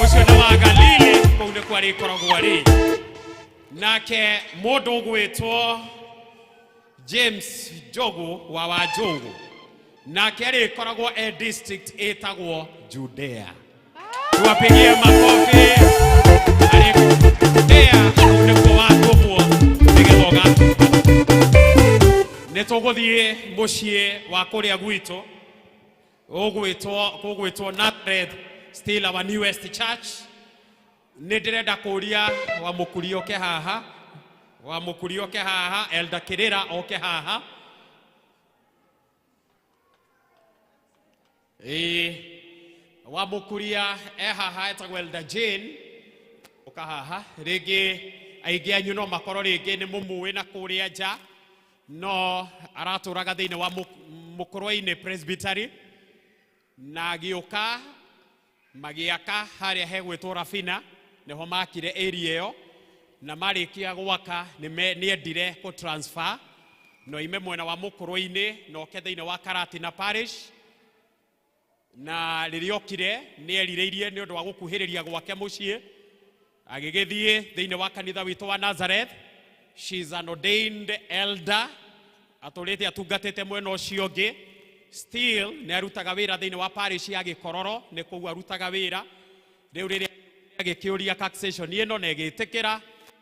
Ũcio nĩ wa Galili, kũu nĩkuo arĩkoragwo arĩ. Nake mũndũ ũgwĩtwo James Njogu wa Wanjũgũ nake arĩkoragwo e district ĩtagwo Judea. Tuwapigie makofi. Arĩ Judea, kũu nĩkuo watũmwo nĩgetha ũgatungata. Nĩ tũgũthiĩ mũciĩ wa kũrĩa gwitũ ũgwĩtwo kũgwĩtwo Nazareth, still our newest church. Nĩ ndĩrenda kũria wa mũkuri oke haha, wa mũkuri oke haha, Elder Kĩrĩra oke haha. Ĩĩ, wa mũkuria e haha, etagwo Elder Jane, ũka haha. Rĩngĩ aingĩ anyu no makorwo rĩngĩ nĩ mũmũĩ na kũrĩa nja, no aratũraga thĩinĩ wa Mũkũrwe-inĩ Presbytery, na agĩũka magĩaka harĩa hegwĩtwo Rafina, nĩho makire area ĩyo, na marĩkia gwaka nĩendire kũ transfer no ime mwena wa Mũkũrwe-inĩ na oke thĩinĩ wa Karatina Parish. Na rĩrĩa okire nĩ erirĩirie nĩ ũndũ wa gũkuhĩrĩria gwake mũciĩ, agĩgĩthiĩ thĩinĩ wa kanitha witũ wa Nazareth. She is an ordained elder, atũrĩte atungatĩte mwena ũcio ũngĩ. Still nĩ arutaga wĩra thĩinĩ wa parish ya Gĩkororo, nĩ kũu arutaga wĩra. Rĩu rĩrĩa agĩkĩũria taxation ĩno na ĩgĩtĩkĩra,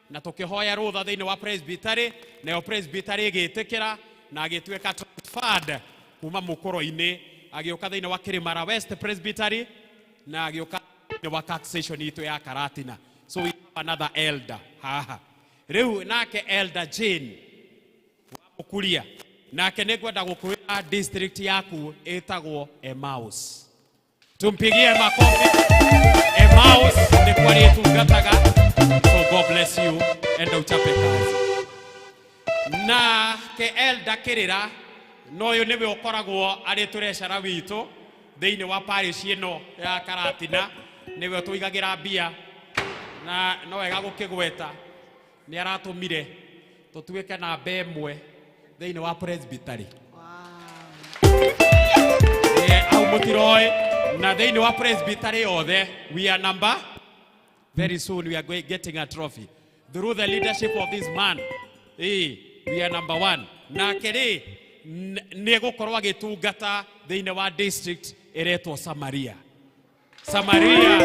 na tũkĩhoya rũtha thĩinĩ wa presbytery, nayo presbytery ĩgĩtĩkĩra, na agĩtuĩka transferred kuma Mũkũrwe-inĩ agĩũka thĩinĩ wa Kĩrĩmara West Presbytery, na agĩũka thĩinĩ wa taxation itũ ya Karatina. So we have another elder haha rĩu. Nake Elder Jane Mũkuria nake nĩ ngwenda gũkwĩra district yaku ĩtagwo Emmaus. Tumpigie makofi. Emmaus nĩkuo arĩtungataga. So God bless you, enda uchape kazi. Nake Elder Kĩrĩra no ũyũ nĩwe ũkoragwo arĩ treasurer witũ thĩinĩ wa parish ĩno ya Karatina, nĩwe tũigagĩra mbia, na no wega gũkĩgweta nĩ aratũmire tũtuĩke namba ĩmwe thĩinĩ wa presbytery. Hau mũtiroĩ Na thĩinĩ wa presbytery yothe we are number. Very soon we are going, getting a trophy through the leadership of this man. We are number one. Nake rĩ nĩ egũkorwo agĩtungata thĩinĩ wa district ĩretwo Samaria. Samaria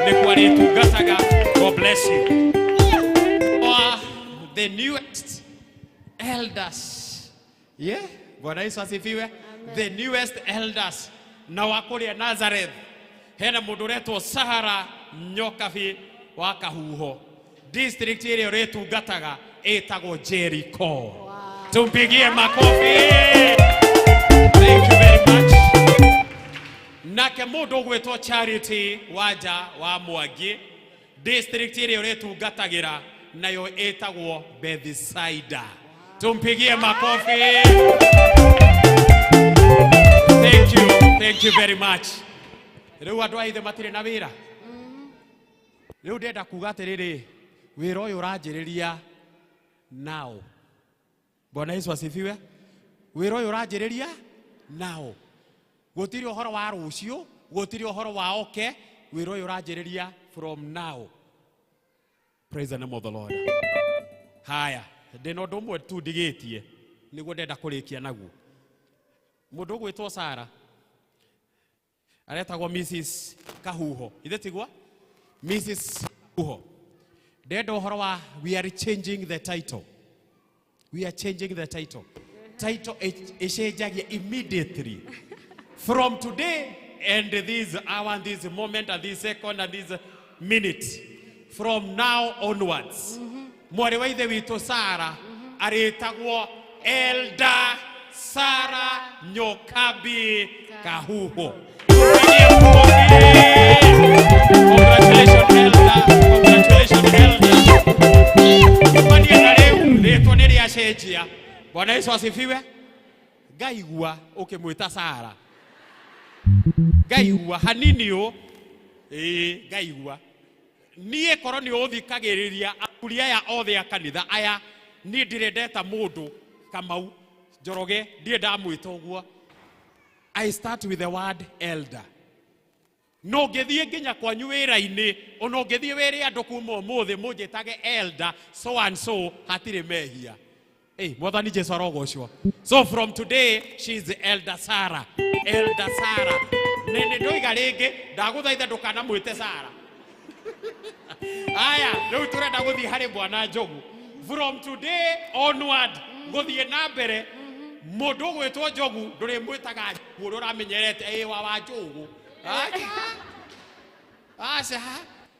nĩkuo arĩtungataga. God bless you. Our, the newest elders. Yeah, Bwana Yesu asifiwe. The newest elders na wa kũrĩa Nazareth hena mũndũ ũretwo Sahara Nyokabi wa Kahuho. District ĩrĩa ũrĩtungataga ĩtagwo Jericho. Wow. Tumpigie makofi. Thank you very much. Nake mũndũ ũgwĩtwo Charity Wanja wa Mwangi, district ĩrĩa ũrĩtungatagĩra nayo ĩtagwo Bethsaida. Tumpigie makofi. Thank you, thank you very much. Rĩu andũ a ithe matirĩ na wĩra. Rĩu ndĩrenda kuga atĩrĩrĩ, wĩra ũyũ ũranjĩrĩria now. Bwana Yesu asifiwe. Wĩra ũyũ ũranjĩrĩria now. Gũtirĩ ũhoro wa rũciũ, gũtirĩ ũhoro wa oke, wĩra ũyũ ũranjĩrĩria from now. Praise the name of the Lord. Haya, ndĩna ũndũ ũmwe tu ndigĩtie nĩguo ndenda kũrĩkia naguo. Mũndũ ũgwĩtwo Sara aretagwo Mrs. Kahuho. Ithe tigwa? Mrs. Kahuho. Ndenda ũhoro wa we are changing the title. We are changing the title. Title ĩcenjagia immediately. From today and this hour and this moment and this second and this minute. From now onwards. Mwarĩ wa ithe witũ Sara arĩtagwo Elder Sara Nyokabi Kahuho. Congratulations, Elder. Congratulations, Elder. Kumania na rĩu rĩtwa nĩ rĩacenjia. Bwana Yesu asifiwe. Ngaigua ũkĩmwĩta Sara. Ngaigua hanini ũ. Ĩĩ, ngaigua. Niĩ korwo nĩ ũthikagĩrĩria athuri aya othe a kanitha aya, niĩ ndirĩ ndeta mũndũ Kamau Njoroge, ndirĩ ndamwĩta ũguo. I start with the word elder. No ngĩthiĩ nginya kwanyu wĩra-inĩ, ona ũngĩthiĩ wĩre andũ kuma ũmũthĩ mũnjĩtage elder so and so, hatirĩ mehia. Hey, Mwathani Jesu arogocwo. So from today she is Elder Sarah. Elder Sarah. Nĩ ndoiga rĩngĩ, ndagũthaitha ndũkanamwĩte Sarah. Aya, rĩu tũrenda gũthiĩ harĩ Bwana Njogu. From today onward, gũthiĩ na mbere, mũndũ ũgwĩtwo Njogu ndũrĩmwĩtaga Njogu ũrĩa ũramenyerete ĩ wa Njogu. Aca.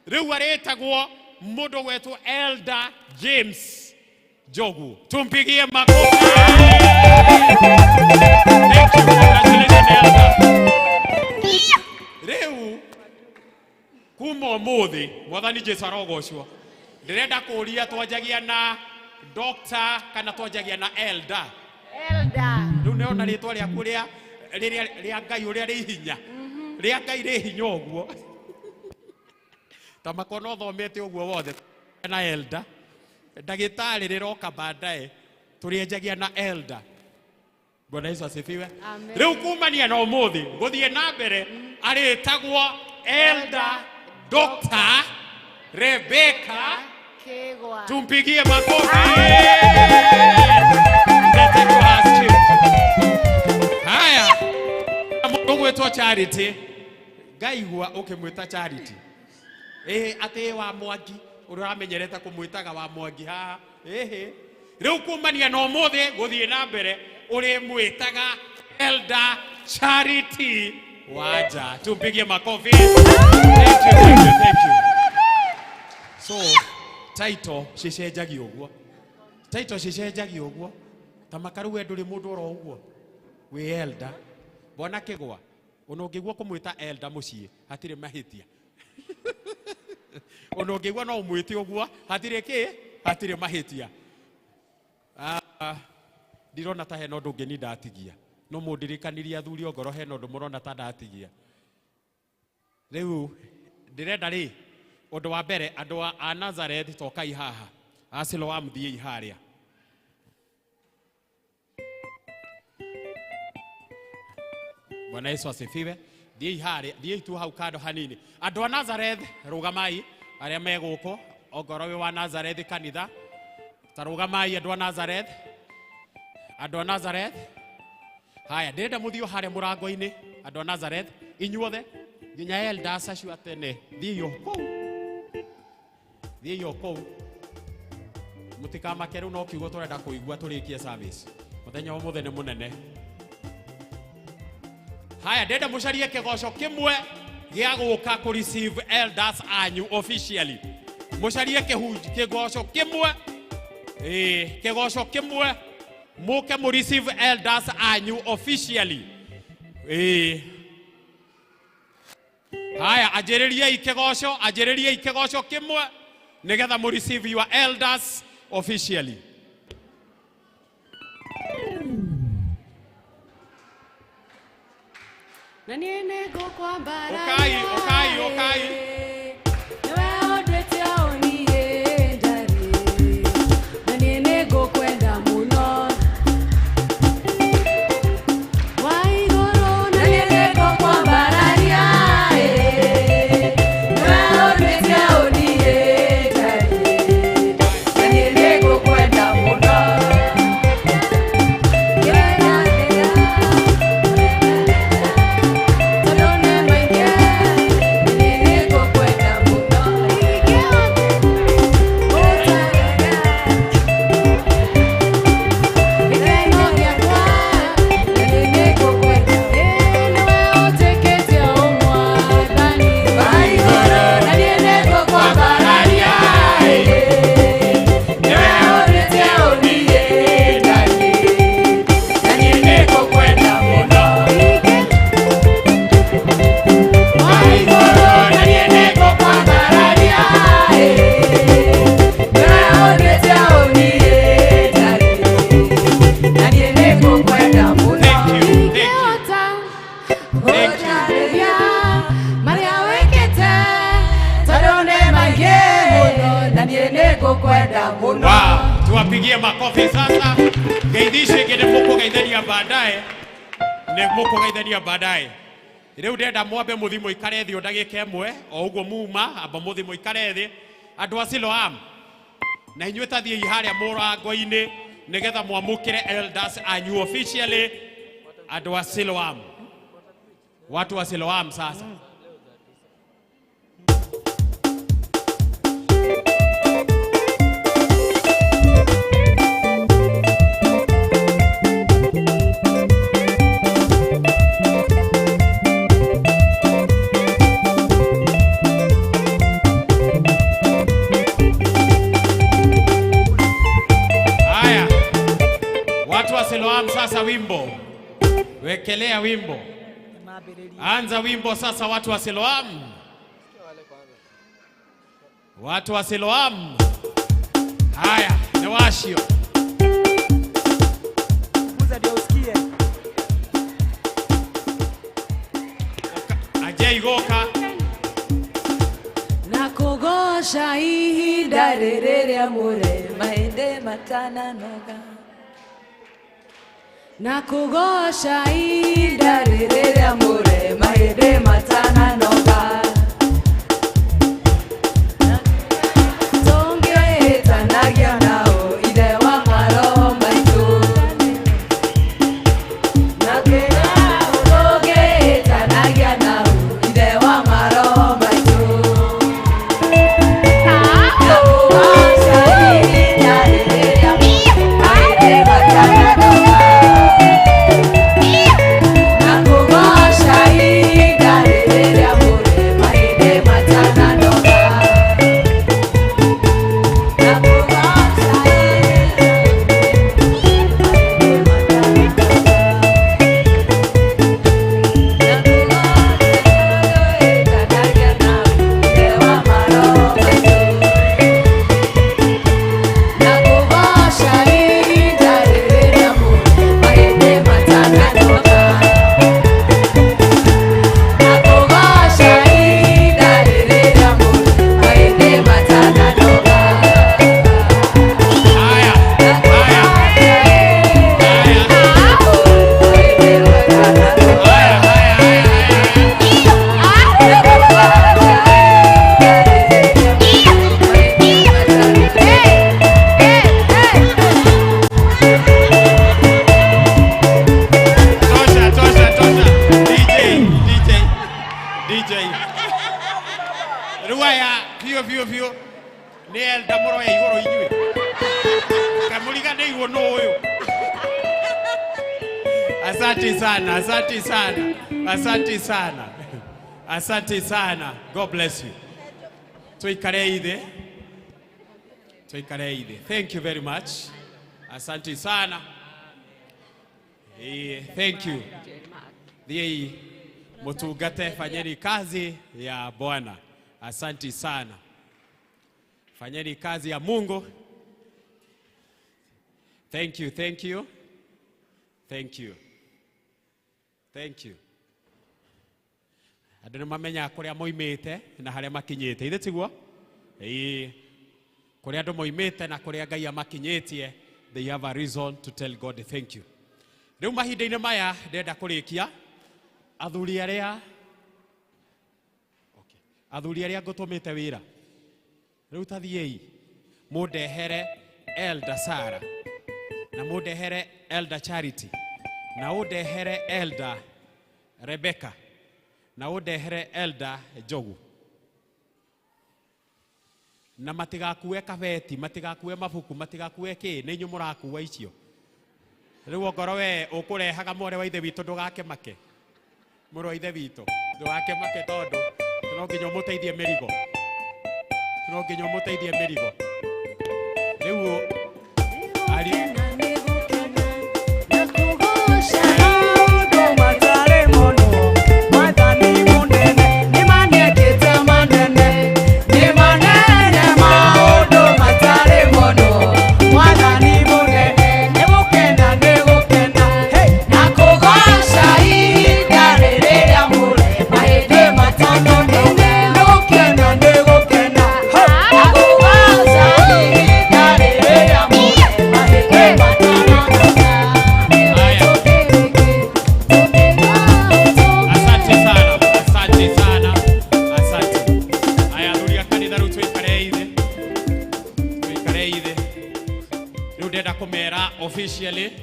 Rĩu arĩtagwo mũndũ ũgwĩtwo Elder James Njogu. Tumpigie makofi. Thank you. Congratulations, Elder. Rĩu kuma ũmũthĩ Mwathani Jesu arogocwo. Ndĩrenda kũũria twanjagia na doctor kana twanjagia na elder? Elder. Rĩu nĩona rĩtwa rĩaku rĩa rĩrĩa rĩa Ngai ũrĩa rĩ hinya. Rĩa Ngai rĩ hinya ũguo. Ta makwa no thomete ũguo wothe na elder. Ndagĩtarĩ rĩroka baadaye tũrĩenjagia na elder. Bwana Yesu asifiwe. Amen. Rĩu kumania na ũmũthĩ gũthiĩ na mbere arĩtagwo Elder Dr. Rebecca. Kegwa. Tumpigie makofi. The title has changed. Haya, mũndũ ũgwĩtwo Charity, ngaigua ũkĩmwĩta Charity. Ĩ atĩ wa Mwangi ũrĩa ũramenyerete kũmwĩtaga wa Mwangi haha. Ĩhĩ. Rĩu kumania na ũmũthĩ gũthiĩ na mbere ũrĩmwĩtaga Elder Charity Wanja. Tumpigie makofi. Thank you, thank you, thank you. So, title cicenjagia ũguo. Title cicenjagia ũguo. Ta makaru we ndũrĩ mũndũ oro ũguo. Wĩ elder. Bwana Kĩgwa, ona ũngĩigua kũmwĩta elder mũciĩ, hatirĩ mahĩtia. Ona ũngĩigua no ũmwĩte ũguo, hatirĩ kĩ? Hatirĩ mahĩtia. Ndirona ta hena ũndũ ũngĩ ni ndatigia. No mũndirikanirie athuri ongorwo hena ũndũ mũrona ta ndatigia. Rĩu ndĩrenda rĩ, ũndũ wa mbere andũ a Nazareth tokai haha. A Siloam thiĩi harĩa. Bwana Yesu asifiwe. Thiĩi harĩa, thiĩi tu hau kando hanini. Andũ a Nazareth rũgamai arĩa me gũkũ, ongorwo wĩ wa Nazareth kanitha, ta rũgamai andũ a Nazareth. Andũ a Nazareth. Haya, ndĩrenda mũthiĩ o harĩa mũrango-inĩ, andũ a Nazareth, inyuothe nginya elders acio a tene, thiĩi o kũu. Thiĩi o kũu. Mũtikamake rĩu no kiugo tũrenda kũigua tũrĩkie service. Mũthenya wa ũmũthĩ nĩ mũnene. Haya, ndĩrenda mũcarie kĩgoco kĩmwe gĩa gũka kũ receive elders anyu officially. Mũcarie kĩgoco kĩmwe, ĩĩ, kĩgoco kĩmwe mũke mũ receive elders anyu officially. Ĩĩ. Haya, anjĩrĩriai kĩgoco, anjĩrĩriai kĩgoco kĩmwe nĩgetha mũ receive your elders officially. Na niĩ nĩngũkwambararia. Ũkai, ũkai, ũkai. Nĩwe ũnduĩte ũniĩ ndarĩ. Na niĩ nĩngũkwenda mũno. Wa igũrũ na niĩ nĩngũkwambararia. Nĩwe ũnduĩte ũniĩ ndarĩ. Na niĩ nĩngũkwenda mũno. Wow, tuwapigie makofi sasa. Ngeithici ĩngĩ nĩ mũkũgeithania baadaye, nĩ mũkũgeithania baadaye. Rĩu ndĩrenda mwambe mũthiĩ mũikare thĩ o ndagĩka ĩmwe o ũguo muma, amba mũthiĩ mũikare thĩ. Andũ a Siloam, na inyuĩ ta thiĩi harĩa mũrango-inĩ nĩgetha mwamũkĩre elders anyu officially. Andũ a Siloam, watu wa Siloam sasa. Haya, watu wa Siloam sasa, wimbo wekelea wimbo, anza wimbo sasa, watu wa Siloam, watu wa Siloam. Haya, ni washio Guza ndio usikie. ajei goka Na kũgooca ihinda rĩrĩ rĩamũre Mahĩndĩ matananoga. Na kũgooca ihinda rĩrĩ rĩamũre Mahĩndĩ matananoga. Tũngĩhĩtanagia nao ithe wa maroho maitũ. Na tũngĩhĩtanagia nao ithe wa maroho maitũ. Na kũgooca ihinda rĩrĩ rĩamũre mahĩndĩ matananoga. Na kũgooca ihinda rĩrĩ rĩamũre. Nĩ elda mũroya igũrũ inyuĩ. Kamũriganĩirwo nũ ũyũ. Asante sana, asante sana, asante sana, asante sana. God bless you. Tuikare ithe, tuikare ithe. Thank you very much. Asante sana. Thank you. Thiĩi mutungate, fanyeni kazi ya Bwana. Asante sana. Fanyeni kazi ya Mungu. Thank you, thank you. Thank you. Thank you. Andũ nĩ mamenyaga kũrĩa moimĩte na harĩa makinyĩte. Ithe tiguo? Ĩĩ. Kũrĩa andũ moimĩte na kũrĩa Ngai amakinyĩtie, they have a reason to tell God thank you. Rĩu mahinda-inĩ maya ndĩrenda kũrĩkia athuri arĩa okay. Athuri arĩa ngũtũmĩte wĩra rĩu ta thiĩi mũndehere Elder Sarah na mũndehere Elder Charity na ũndehere Elder Rebecca na ũndehere Elder Njogu na matigakue kabeti matigakue mabuku matigakue kĩ nĩ inyuĩ mũrakua icio. Rĩu ongorwo we ũkũrehaga mwarĩ wa ithe witũ ndũgakĩmake mũrũ wa ithe witũ ndũgakĩmake tondũ no nginya ũmũteithie mĩrigo no nginya ũmũteithie mĩrigo rĩu ari officially,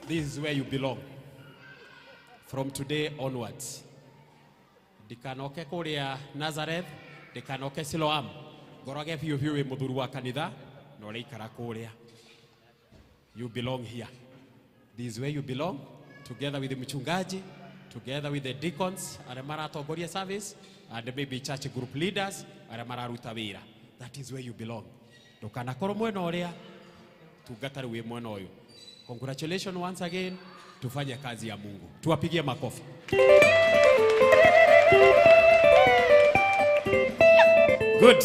this is where you belong. From today onwards. Ndikanoke kũrĩa Nazareth, ndikanoke Siloam. Ngorage biũ biũ wĩ mũthuri wa kanitha na ũraikara kũrĩa. You belong here. This is where you belong, together with the mchungaji, together with the deacons, arĩa maratongoria service, and maybe church group leaders, arĩa mararuta wĩra. That is where you belong. Ndũkanakorwo mwena ũrĩa, tungata rĩu wĩ mwena ũyũ. Congratulations once again. Tufanye kazi ya Mungu. Tuwapigie makofi. Good.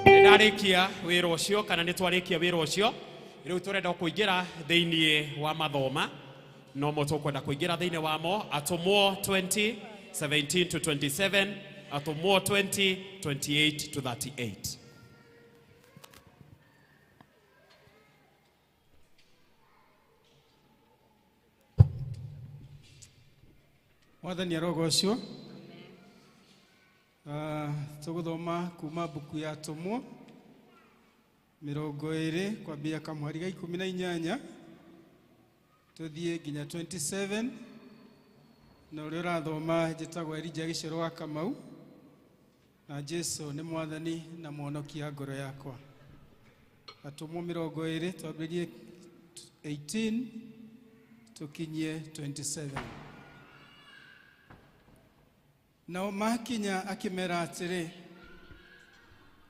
Nĩndarĩkia wĩra ũcio kana nĩtwarĩkia wĩra ũcio. Rĩu tũrenda kũingĩra thĩinĩ wa mathoma. No mo tũkwenda kũingĩra thĩinĩ wamo. Atũmwo 20, 17 to 27, Atũmwo 20, 28 to 38. Mwathani arogocwo. Tũgũthoma kuma mbuku ya Atũmwo 20 kwambia kamũhari ga 18 tũthiĩ nginya 27 na ũrĩa ũrathoma njĩtagwo Elijah Gĩcero wa Kamau na Jesu nĩ Mwathani na Mũhonokia ngoro yakwa. Atũmwo 20 twambĩrĩrie 18 tũkinyie 27. Nao makinya akĩmera atĩrĩ,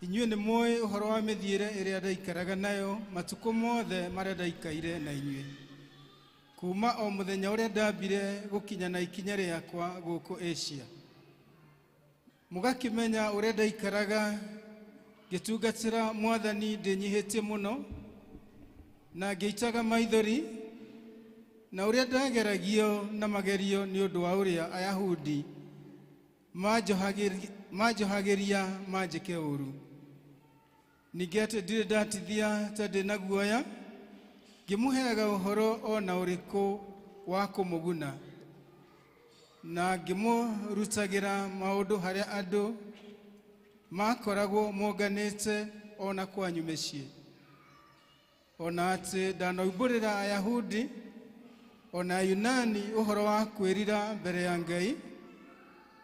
inyuĩ nĩ mũĩ ũhoro wa mĩthiĩre ĩrĩa ndaikaraga nayo matukũ mothe marĩa ndaikaire na inyuĩ, kuma o mũthenya ũrĩa ndambire gũkinya na ikinya rĩakwa gũkũ Asia. Mũgakĩmenya ũrĩa ndaikaraga ngĩtungatĩra Mwathani ndĩnyihĩtie mũno na ngĩitaga maithori, na ũrĩa ndageragio na magerio nĩ ũndũ wa ũrĩa Ayahudi manjohagĩria manjĩke ũũru. Ningĩ atĩ ndirĩ ndatithia ta ndĩ na guoya, ngĩmũheaga ũhoro o na ũrĩkũ wa kũmũguna, na ngĩmũrutagĩra maũndũ harĩa andũ makoragwo monganĩte o na kwanyu mĩciĩ. O na atĩ ndanoimbũrĩra Ayahudi o na Ayunani ũhoro wa kwĩrira mbere ya Ngai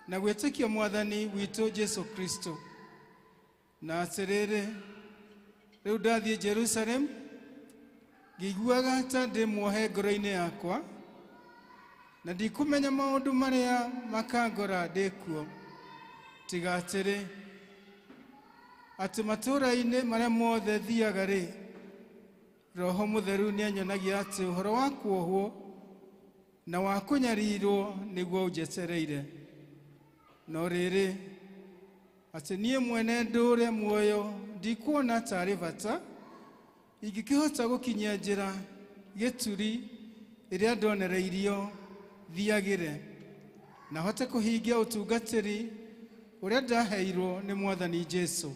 na gwĩtĩkia Mwathani witũ Jesu Kristo. Na atĩrĩrĩ, Rĩu ndathiĩ Jerusalem ngĩiguaga ta ndĩ muohe ngoro-inĩ yakwa, na ndikũmenya maũndũ marĩa makangora ndĩ kuo, tiga atĩrĩ, atĩ matũũra-inĩ marĩa mothe thiaga rĩ, Roho Mũtheru nĩanyonagia atĩ ũhoro wa kuohwo na wa kũnyarirwo nĩguo ũnjetereire. No rĩrĩ, atĩ niĩ mwene ndũũre muoyo ndikuona tarĩ bata, ingĩkĩhota gũkinyia njĩra gĩturi ĩrĩa ndonereirio thiagĩre, na hote kũhingia ũtungatĩri ũrĩa ndaheirwo nĩ Mwathani Jesũ,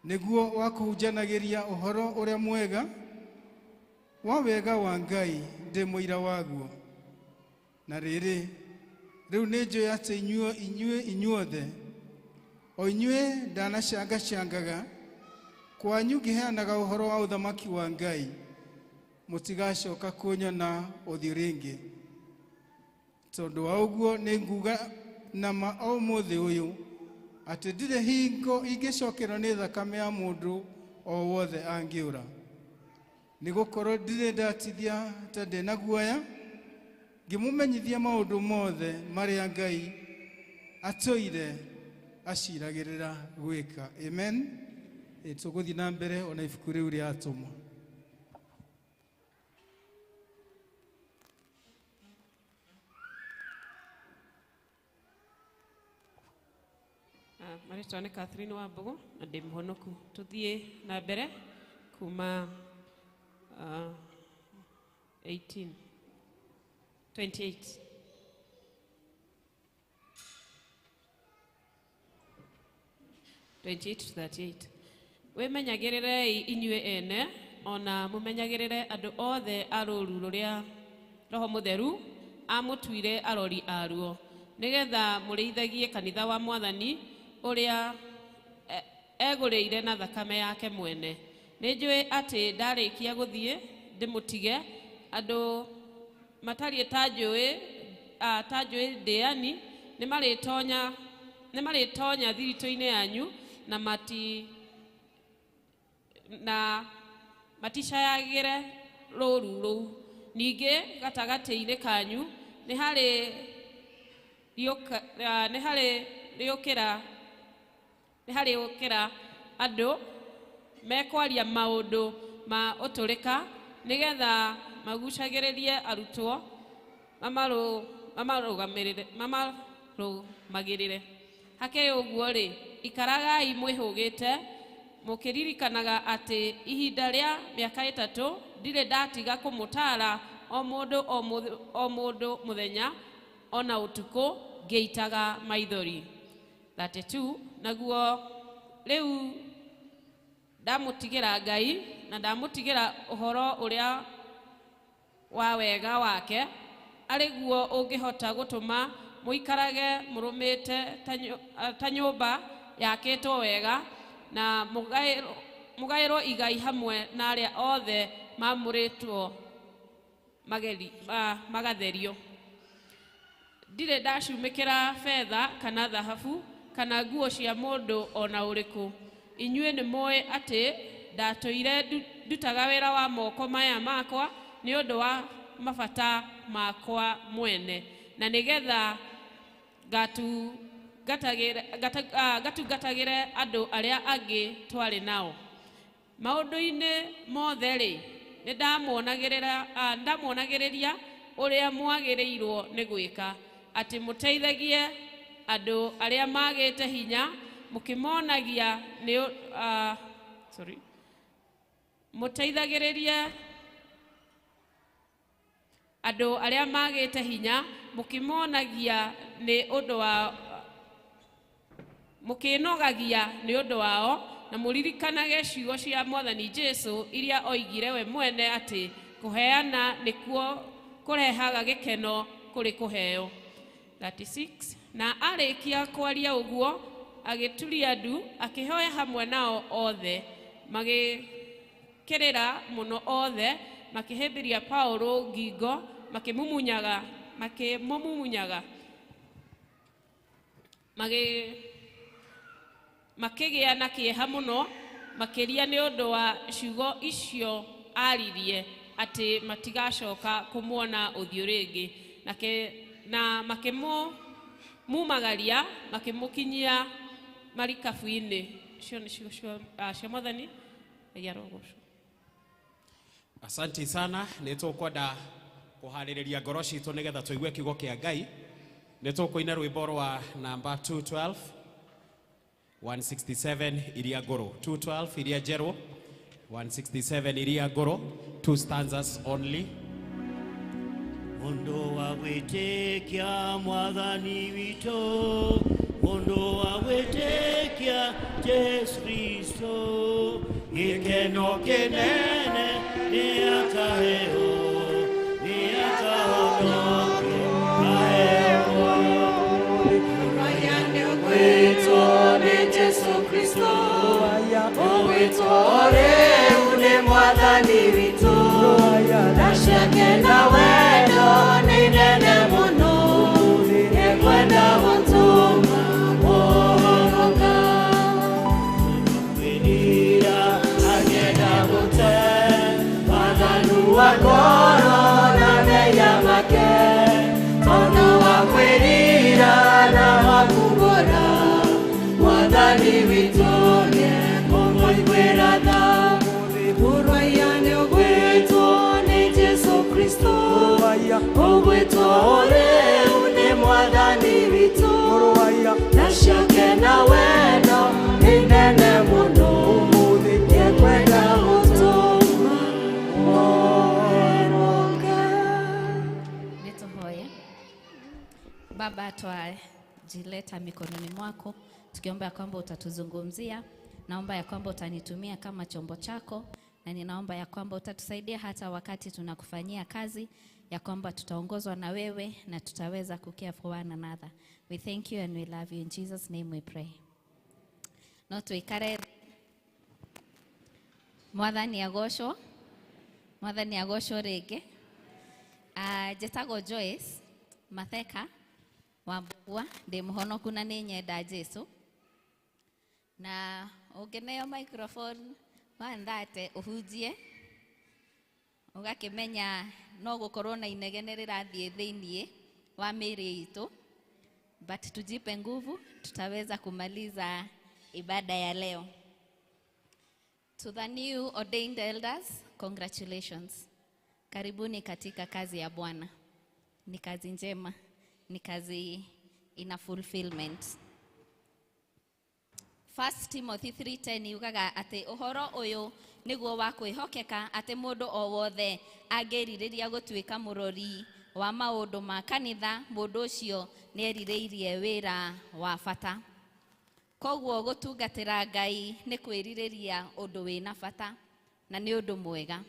nĩguo wa kũhunjanagĩria ũhoro ũrĩa mwega wa wega wa Ngai ndĩ mũira waguo. Na rĩrĩ, rĩu nĩ njũĩ atĩ inyuĩ inyuothe, o inyuĩ ndanacangacangaga kwanyu ngĩheanaga ũhoro wa ũthamaki wa Ngai, mũtigacoka kũnyona ũthiũ rĩngĩ. Tondũ wa ũguo nĩ nguga na ma o ũmũthĩ ũyũ atĩ ndirĩ hingo ingĩcokerwo nĩ thakame ya mũndũ o wothe angĩũra, nĩgũkorwo ndirĩ ndatithia ta ndĩ na guoya ngĩmũmenyithia maũndũ mothe marĩa Ngai atũire aciragĩrĩra gwĩka. Amen. Tũgũthiĩ na mbere ona ibuku rĩu rĩa atũmwo. Marĩtwa nĩ Catherine Wambũgũ na ndĩ mũhonoku. Tũthiĩ na mbere kuma 18 28. To 38. Wĩmenyagĩrĩrei inyuĩ ene, ona mũmenyagĩrĩre andũ othe a rũũru rũrĩa Roho Mũtheru amũtuire arori aruo, nĩgetha mũrĩithagie kanitha wa Mwathani ũrĩa egũrĩire na thakame yake mwene. Nĩ njũĩ atĩ ndarĩkia gũthiĩ ndĩmũtige andũ matariĩ ta njũĩ ndĩani, nĩmarĩtonya thiritũ-inĩ yanyu na maticayagĩre rũũru rũu. Ningĩ gatagatĩ-inĩ kanyu nĩ harĩ andũ mekwaria maũndũ ma ũtũrĩka, nĩgetha magucagĩrĩrie arutwo mamarũmagĩrĩre. Hakĩrĩ ũguo-rĩ, ikaragai mwĩhũgĩte, mũkĩririkanaga atĩ ihinda rĩa mĩaka 3 ndirĩ ndatiga kũmũtaara o mũndũ o mũndũ mũthenya ona ũtukũ ngĩitaga maithori. 32. Naguo rĩu ndamũtigĩra Ngai na ndamũtigĩra ũhoro ũrĩa wa wega wake, arĩ guo ũngĩhota gũtũma mũikarage mũrũmĩte ta nyũmba yakĩtwo wega, na mũgaĩrwo igai hamwe na arĩa othe maamũrĩtwo magatherio. Ndirĩ ndacumĩkĩra betha kana thahabu kana nguo cia mũndũ ona ũrĩkũ. Inyuĩ nĩ mũĩ atĩ ndatũire ndutaga wĩra wa moko maya makwa nĩ ũndũ wa mabata makwa mwene, na nĩgetha ngatungatagĩre andũ arĩa angĩ twarĩ nao. Maũndũ-inĩ mothe-rĩ, nĩ ndamuonagĩrĩria ũrĩa mwagĩrĩirwo nĩ gwĩka, atĩ mũteithagie andũ arĩa magĩte hinya, mũkĩmonagia nĩ mũteithagĩrĩrie andũ arĩa magĩte hinya, mũkĩmonagia nĩ ũndũ wa mũkĩnogagia nĩ ũndũ wao, na mũririkanage ciugo cia Mwathani Jesũ iria oigire we mwene atĩ kũheana nĩkuo kũrehaga gĩkeno kũrĩ kũheo. 36. Na arĩkia kwaria ũguo agĩturia ndu akĩhoya hamwe nao othe, magĩkĩrĩra mũno othe, makĩhĩmbĩria Paulo ngingo, makĩmũmumunyaga makĩgĩa na kĩeha mũno, Makĩria nĩ ũndũ wa ciugo icio aririe atĩ matigacoka kũmuona ũthiũ rĩngĩ. Na makĩmumagaria makĩmũkinyia marikabu-inĩ. Icio nĩ ciugo cia Mwathani. Ngai arogocwo. Asante sana. Nĩ tũkwenda kũharĩrĩria ngoro citũ nĩgetha tũigue kiugo kĩa Ngai. Nĩ tũkũina rwĩmbo rwa namba 212 167 iria ngũrũ, 212 iria njerũ, 167 iria ngũrũ, 2 stanzas only. Mundu wa gwĩtĩkia Mwathani witũ, mundu wa gwĩtĩkia Jesu Kristo, gĩkeno kĩnene nĩakaheo, nĩakahonokio aheo. Ũgwĩtwo nĩ Jesu Kristo, ũgwĩtwo rĩu nĩ Mwathani witũ, na ciake na wendo nĩ nene mũno, nĩkwenda gũtũma ũhonoka. Kwĩrira agenda gũte Wathanu wa ngoro na mehia make, tondũ wa kwĩrira na wa kumbũra, Mwathani witũ nĩekũmũiguĩra tha. Mũrũaiya nĩũgwĩtwo nĩ Jesu Kristo, ũgwĩtwo rĩu nĩ Mwathani witũ, na ciake na wendo nĩ nene mũno, nĩekwenda gũtũma ũhonoke. Nĩtũhoye. Baba, twajileta mikononi mwako tukiomba ya kwamba utatuzungumzia. Naomba ya kwamba utanitumia kama chombo chako, na ninaomba ya kwamba utatusaidia hata wakati tunakufanyia kazi, ya kwamba tutaongozwa na wewe na tutaweza kucare for one another. We thank you and we love you. In Jesus name we pray. No tuikare. Mwathani agocwo. Mwathani agocwo rĩngĩ. Njĩtagwo Joyce Matheka wa Mbugua, ndĩ mũhonoku na nĩ nyenda Jesu. Na ũngĩneo microphone 1:30 ũhunjie, ũgakĩmenya no gũkorwo na inegene rĩrathiĩ thĩiniĩ wa mĩĩrĩ itũ, but tujipe nguvu, tutaweza kumaliza ibada ya leo. To the new ordained elders, congratulations. Karibuni katika kazi ya Bwana. Ni kazi njema, ni kazi ina fulfillment. 1 Timothy 3:10 yugaga atĩ ũhoro ũyũ nĩguo wa kwĩhokeka, atĩ mũndũ o wothe angĩrirĩria gũtuĩka mũrori wa maũndũ ma kanitha, mũndũ ũcio nĩerirĩirie wĩra wa bata. Koguo gũtungatĩra Ngai nĩ kwĩrirĩria ũndũ wĩna bata na nĩ ũndũ mwega.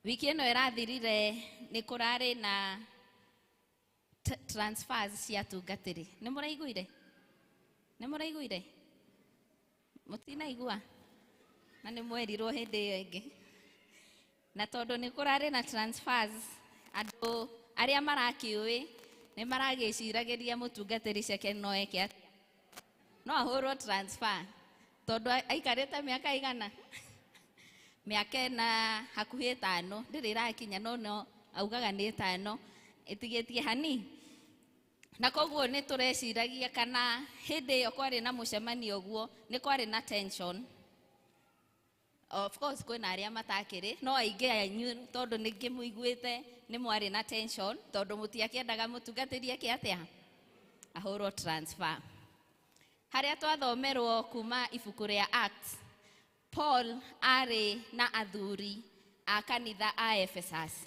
Wiki ĩno ĩrathirire nĩ kũrarĩ na transfers cia atungatĩri. Nĩ mũraiguire? Nĩ mũraiguire? Mũtinaigua? Na nĩ mwerirwo hĩndĩ ĩyo ĩngĩ. Na tondũ nĩ kũrarĩ na transfers, andũ arĩa marakĩũĩ nĩ maragĩciragĩria mũtungatĩri Cheke no eke atĩa? No ahũrwo transfer tondũ aikarĩte mĩaka igana? Mĩaka ĩna hakuhĩ ĩtano, ndĩrĩ ĩrakinya no augaga nĩ ĩtano, ĩtigĩtie hani. Na koguo nĩ tũreciragia kana hĩndĩ ĩyo kwarĩ na mũcemanio ũguo nĩ kwarĩ na tension. Of course kwĩna arĩa matakĩrĩ, no aingĩ anyu tondũ nĩ ngĩmũiguĩte nĩ mwarĩ na tension tondũ mũtiakĩendaga mũtungatĩri eke atĩa? Ahũrwo transfer. Harĩa twathomerwo kuma ibuku rĩa Acts, Paul arĩ na athuri a kanitha a Ephesus.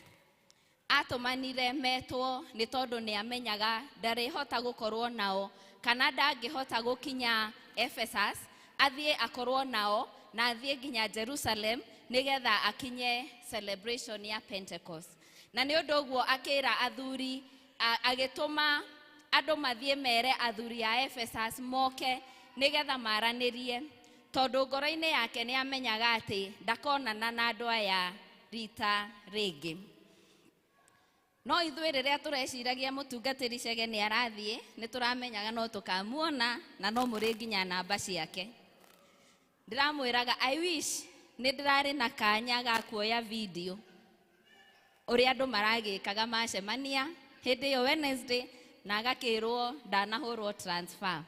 Atũmanire metwo nĩ tondũ nĩ amenyaga ndarĩhota gũkorwo nao kana ndangĩhota gũkinya Ephesus, athiĩ akorwo nao na athiĩ nginya Jerusalem nĩgetha akinye celebration ya Pentecost. Na nĩ ũndũ ũguo akĩra athuri, agĩtũma andũ mathiĩ mere athuri a Ephesus moke nĩgetha maranĩrie, tondũ ngoro-inĩ yake nĩ amenyaga atĩ ndakonana na andũ aya rita rĩngĩ. No ithuĩ rĩrĩa tũreciragia mũtungatĩri Chege nĩ arathiĩ, nĩ tũramenyaga no tũkamuona na no mũrĩ nginya namba ciake. Ndĩramwĩraga I wish nĩ ndĩrarĩ na kanya ga kuoya video ũrĩa andũ maragĩkaga macemania hĩndĩ ĩyo Wednesday na agakĩrwo ndanahũrwo transfer.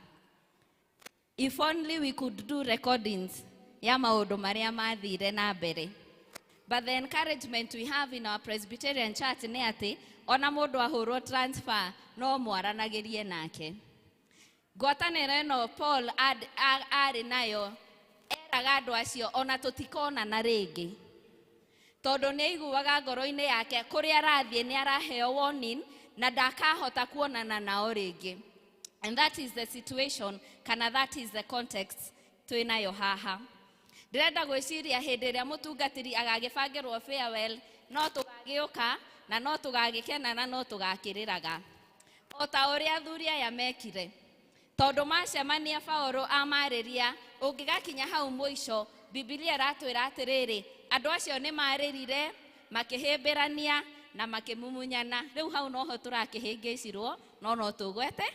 If only we could do recordings ya maũndũ marĩa mathire na mbere. But the encouragement we have in our Presbyterian Church nĩ atĩ ona mũndũ ahũrwo transfer no mwaranagĩrie nake. Ngwatanĩro ĩno Paul arĩ nayo eraga andũ acio ona tũtikonana rĩngĩ. Tondũ nĩ aiguaga ngoro-inĩ yake kũrĩa arathiĩ nĩ araheo warning na ndakahota kuonana nao rĩngĩ. And that is the situation, kana that is the context twĩ nayo haha. Ndĩrenda gwĩciria hĩndĩ ĩrĩa mũtungatĩri agagĩbangĩrwo farewell no tũgagĩũka na no tũgagĩkena na no tũgakĩrĩraga. O ta ũrĩa athuri aya mekire. Tondũ macemania Paũlũ amarĩria, ũngĩgakinya hau mũico, Bibilia ĩratwĩra atĩrĩrĩ, andũ acio nĩ marĩrire, makĩhĩmbĩrania na makĩmumunyana. Rĩu hau noho tũrakĩhĩngĩcirwo, no no tũgwete.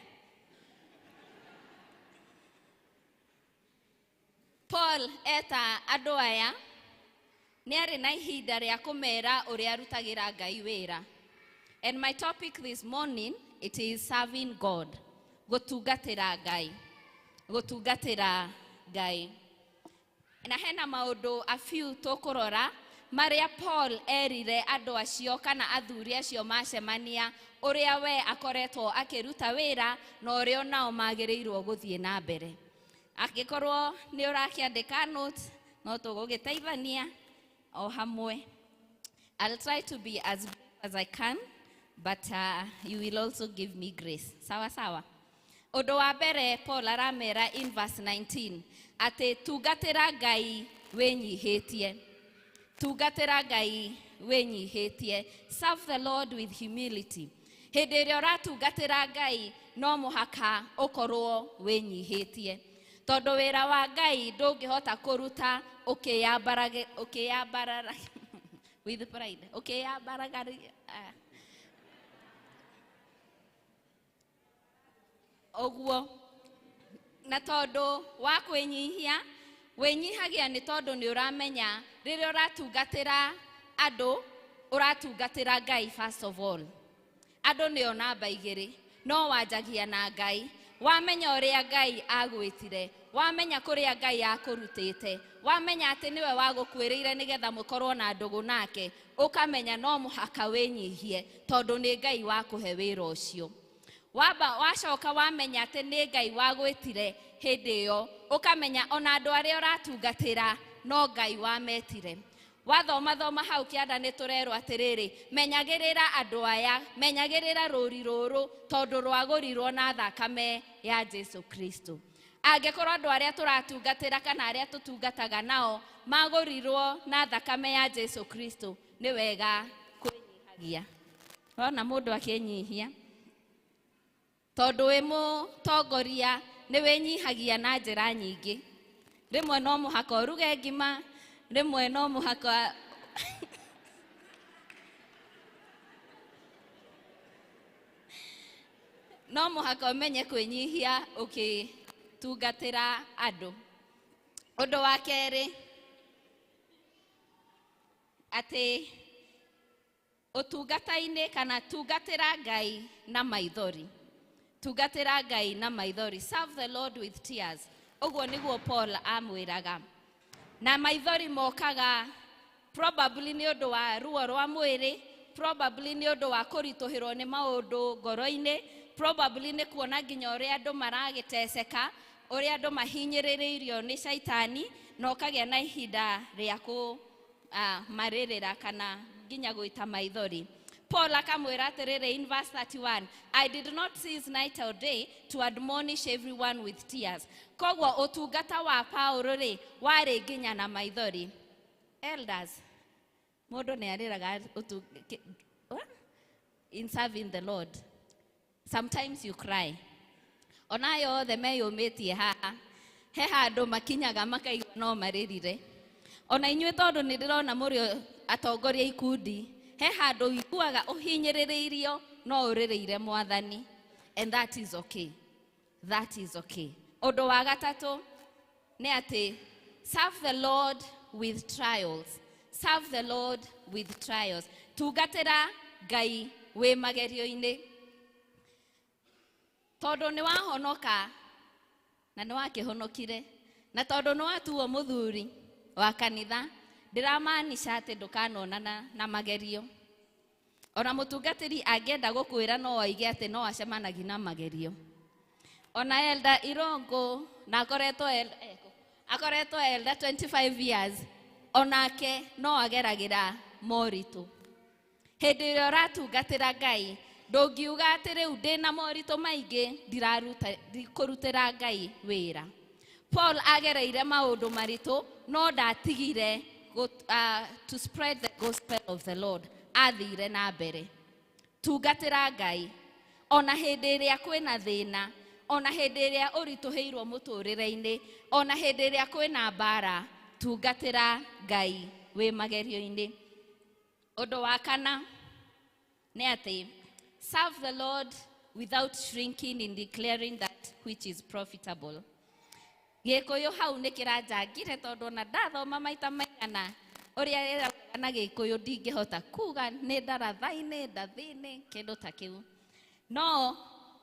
Paul eta andũ aya nĩ arĩ na ihinda rĩa kũmera ũrĩa arutagĩra Ngai wĩra. And my topic this morning, it is serving God. Gũtungatĩra Ngai. Gũtungatĩra Ngai. Na hena maũndũ a few tũkũrora marĩa Paul erire andũ acio kana athuri acio macemania ũrĩa we akoretwo akĩruta wĩra na ũrĩa nao magĩrĩirwo gũthiĩ na mbere. Angĩkorwo nĩ ũrakĩandĩka notes no tũgũgĩteithania o hamwe. I'll try to be as brief as I can, but you will also give me grace. Sawa sawa. Ũndũ wa mbere Paul aramera in verse 19 atĩ tungatĩra Ngai wĩnyihĩtie. Tungatĩra Ngai wĩnyihĩtie. Serve the Lord with humility. Hĩndĩ ĩrĩa ũratungatĩra Ngai no mũhaka ũkorwo wĩnyihĩtie. Tondũ wĩra wa Ngai ndũngĩhota kũruta ũkĩyambarara with pride. Ũkĩyambaraga ũguo. Na tondũ wa kwĩnyihia, wĩnyihagia nĩ tondũ nĩ ũramenya rĩrĩa ũratungatĩra andũ, ũratungatĩra Ngai first of all. Andũ nĩo namba igĩrĩ, no wanjagia na Ngai. Wamenya ũrĩa Ngai agwĩtire, wamenya kũrĩa Ngai akũrutĩte, wamenya atĩ nĩwe wagũkuĩrĩire nĩgetha mũkorwo na ndũgũ nake, ũkamenya no mũhaka wĩnyihie tondũ nĩ Ngai wakũhe wĩra ũcio. Wamba wacoka wamenya atĩ nĩ Ngai wagwĩtire hĩndĩ ĩyo, ũkamenya ona andũ arĩa ũratungatĩra no Ngai wametire. Wathoma thoma hau kĩanda nĩ tũrerwo atĩrĩrĩ, menyagĩrĩra andũ aya, menyagĩrĩra rũri rũrũ tondũ rwagũrirwo na thakame ya Jesu Kristo. Angĩkorwo andũ arĩa tũratungatĩra kana arĩa tũtungataga nao magũrirwo na thakame ya Jesu Kristo, nĩ wega kwĩnyihagia. Wona mũndũ akĩnyihia, tondũ wĩ mũtongoria nĩ wĩnyihagia na njĩra nyingĩ. Rĩmwe no mũhaka ũruge ngima, rĩmwe no mũhaka no mũhaka ũmenye kwĩnyihia ũkĩtungatĩra andũ. Ũndũ wa kerĩ, atĩ ũtungata-inĩ kana tungatĩra Ngai na maithori. Tungatĩra Ngai na maithori. Serve the Lord with tears. Ũguo nĩguo Paul amwĩraga. Na maithori mokaga probably nĩ ũndũ wa ruo rwa mwĩrĩ, probably nĩ ũndũ wa kũritũhĩrwo nĩ maũndũ ngoro-inĩ, probably nĩ kuona nginya ũrĩa andũ maragĩteceka, ũrĩa andũ mahinyĩrĩrĩirio nĩ caitani, na ũkagĩa na ihinda rĩa kũ marĩrĩra kana nginya gwĩta maithori. Paul akamwĩra atĩrĩrĩ in verse 31, I did not cease night or day to admonish everyone with tears. Koguo ũtungata wa Paul rĩ warĩ nginya na maithori. Elders, mũndũ nĩ arĩraga in serving the Lord. Sometimes you cry. Ona yothe meyũmĩtie haha, he handũ makinyaga makaigua no marĩrire. Ona inyuĩ tondũ nĩ ndĩrona mũrĩ atongoria ikundi, he handũ ũiguaga ũhinyĩrĩrĩirio no ũrĩrĩire Mwathani. And that is okay. That is okay. Ũndũ wa gatatũ nĩ atĩ Serve the Lord with trials. Serve the Lord with trials. Tungatĩra Ngai wĩ magerio-inĩ. Tondũ nĩ wahonoka na nĩ wakĩhonokire na tondũ nĩ watuo mũthuri wa kanitha, ndĩramaanisha atĩ ndũkanonana na magerio. Ona mũtungatĩri angĩenda gũkwĩra no oige atĩ no acemanagia na magerio. Ona Elder Irongo na akoretwo elder 25 years, onake no ageragĩra moritũ. Hĩndĩ ĩrĩa ũratungatĩra Ngai, ndũngiuga atĩ rĩu ndĩna moritũ maingĩ ndikũrutĩra Ngai wĩra. Paul agereire maũndũ maritũ no ndatigire to spread the gospel of the Lord. Athire na mbere. Tungatĩra Ngai ona hĩndĩ ĩrĩa kwĩna thĩna, ona hĩndĩ ĩrĩa ũritũhĩirwo mũtũrĩre-inĩ, ona hĩndĩ ĩrĩa kwĩna mbara, tungatĩra Ngai wĩ magerio-inĩ. Ũndũ wa kana nĩ atĩ serve the Lord without shrinking in declaring that which is profitable. Gĩkũyũ hau nĩ kĩranjangire tondũ ona ndathoma maita maigana ũrĩa ĩrauga na Gĩkũyũ ndingĩhota kuga nĩ ndaratha-inĩ ndathi-inĩ kĩndũ ta kĩu. No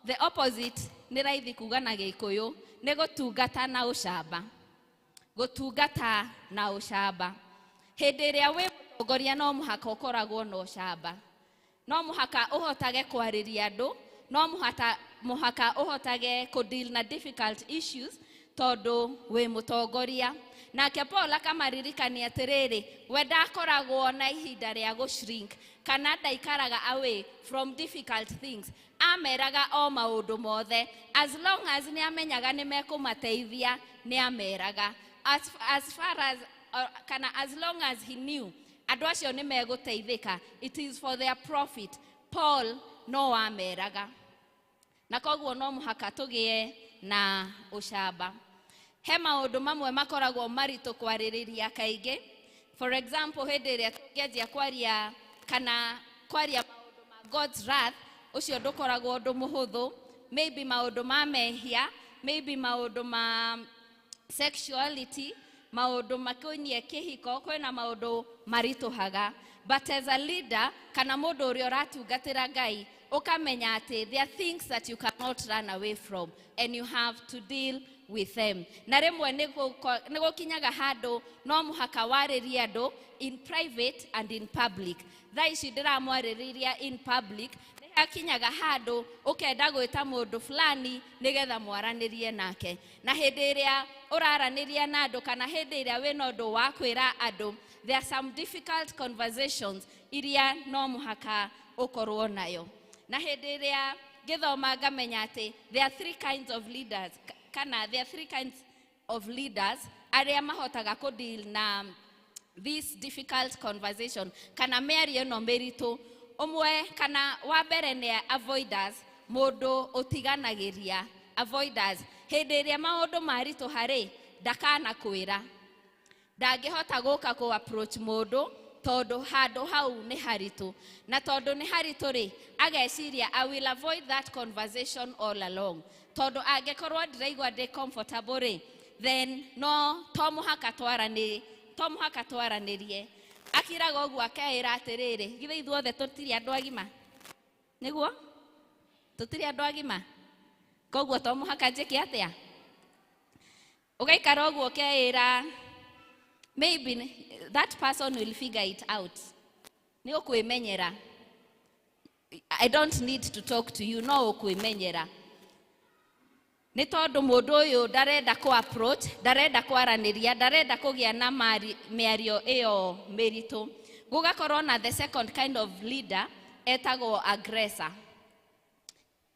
the opposite nĩ raithi kuga na Gĩkũyũ nĩ gũtungata na ũcamba. Gũtungata na ũcamba. Hĩndĩ ĩrĩa wĩ mũtongoria no mũhaka ũkoragwo na ũcamba. No mũhaka ũhotage kwarĩria andũ, no mũhaka ũhotage kũ deal na difficult issues tondũ wĩ mũtongoria. Nake Paul akamaririkania atĩrĩrĩ, we ndakoragwo na ihinda rĩa gũ-shrink kana ndaikaraga away from difficult things. Ameraga o maũndũ mothe, as long as nĩ amenyaga nĩ mekũmateithia nĩ ameraga. As far as kana as long as he knew andũ acio nĩ megũteithĩka, it is for their profit. Paul no ameraga. Na koguo no mũhaka tũgĩe na ũcamba. He maũndũ mamwe makoragwo maritũ kwarĩrĩria kaingĩ. For example, hĩndĩ ĩrĩa tũngĩanjia kwaria kana kwaria maũndũ ma God's wrath, ũcio ndũkoragwo ũndũ mũhũthũ. Maybe maũndũ ma mehia, maybe maũndũ ma sexuality, maũndũ makoniĩ kĩhiko, kwĩna maũndũ maritũhaga. But as a leader, kana mũndũ ũrĩa ũratungatĩra Ngai, ũkamenya atĩ there are things that you cannot run away from and you have to deal with them. Na rĩmwe nĩ gũkinyaga handũ no mũhaka warĩrie andũ in private and in public. Thaa ici ndĩramwarĩrĩria in public, nĩ hakinyaga handũ ũkenda gwĩta mũndũ fulani nĩgetha mwaranĩrie nake. Na hĩndĩ ĩrĩa ũraranĩria na andũ kana hĩndĩ ĩrĩa wĩna ũndũ wa kwĩra andũ, there are some difficult conversations iria no mũhaka ũkorwo nayo. Na hĩndĩ ĩrĩa ngĩthoma ngamenya atĩ there are three kinds of leaders, kana there are three kinds of leaders arĩa mahotaga kũ deal na this difficult conversation kana mĩario ĩno mĩritũ. Ũmwe kana wa mbere nĩ avoiders, mũndũ ũtiganagĩria. Avoiders, hĩndĩ ĩrĩa maũndũ maritũha rĩ, ndakanakwĩra, ndangĩhota gũka kũ approach mũndũ tondũ handũ hau nĩ haritũ. Na tondũ nĩ haritũ rĩ, ageciria I will avoid that conversation all along. Tondũ angĩkorwo ndĩraigua ndĩ comfortable rĩ, then no to mũhaka twaranĩrie. Akiraga ũguo akeĩra atĩrĩrĩ, githĩ ithuothe tũtirĩ andũ agima? Nĩguo? Tũtirĩ andũ agima? Koguo to mũhaka njĩke atĩa? Ũgaikara ũguo ũkeĩra maybe that person will figure it out. Nĩ ũkwĩmenyera. I don't need to talk to you, no ũkwĩmenyera. Nĩ tondũ mũndũ ũyũ ndarenda kũ approach, ndarenda kwaranĩria, ndarenda kũgĩa na mĩario ĩyo mĩritũ. Gũgakorwo na the second kind of leader etagwo aggressor.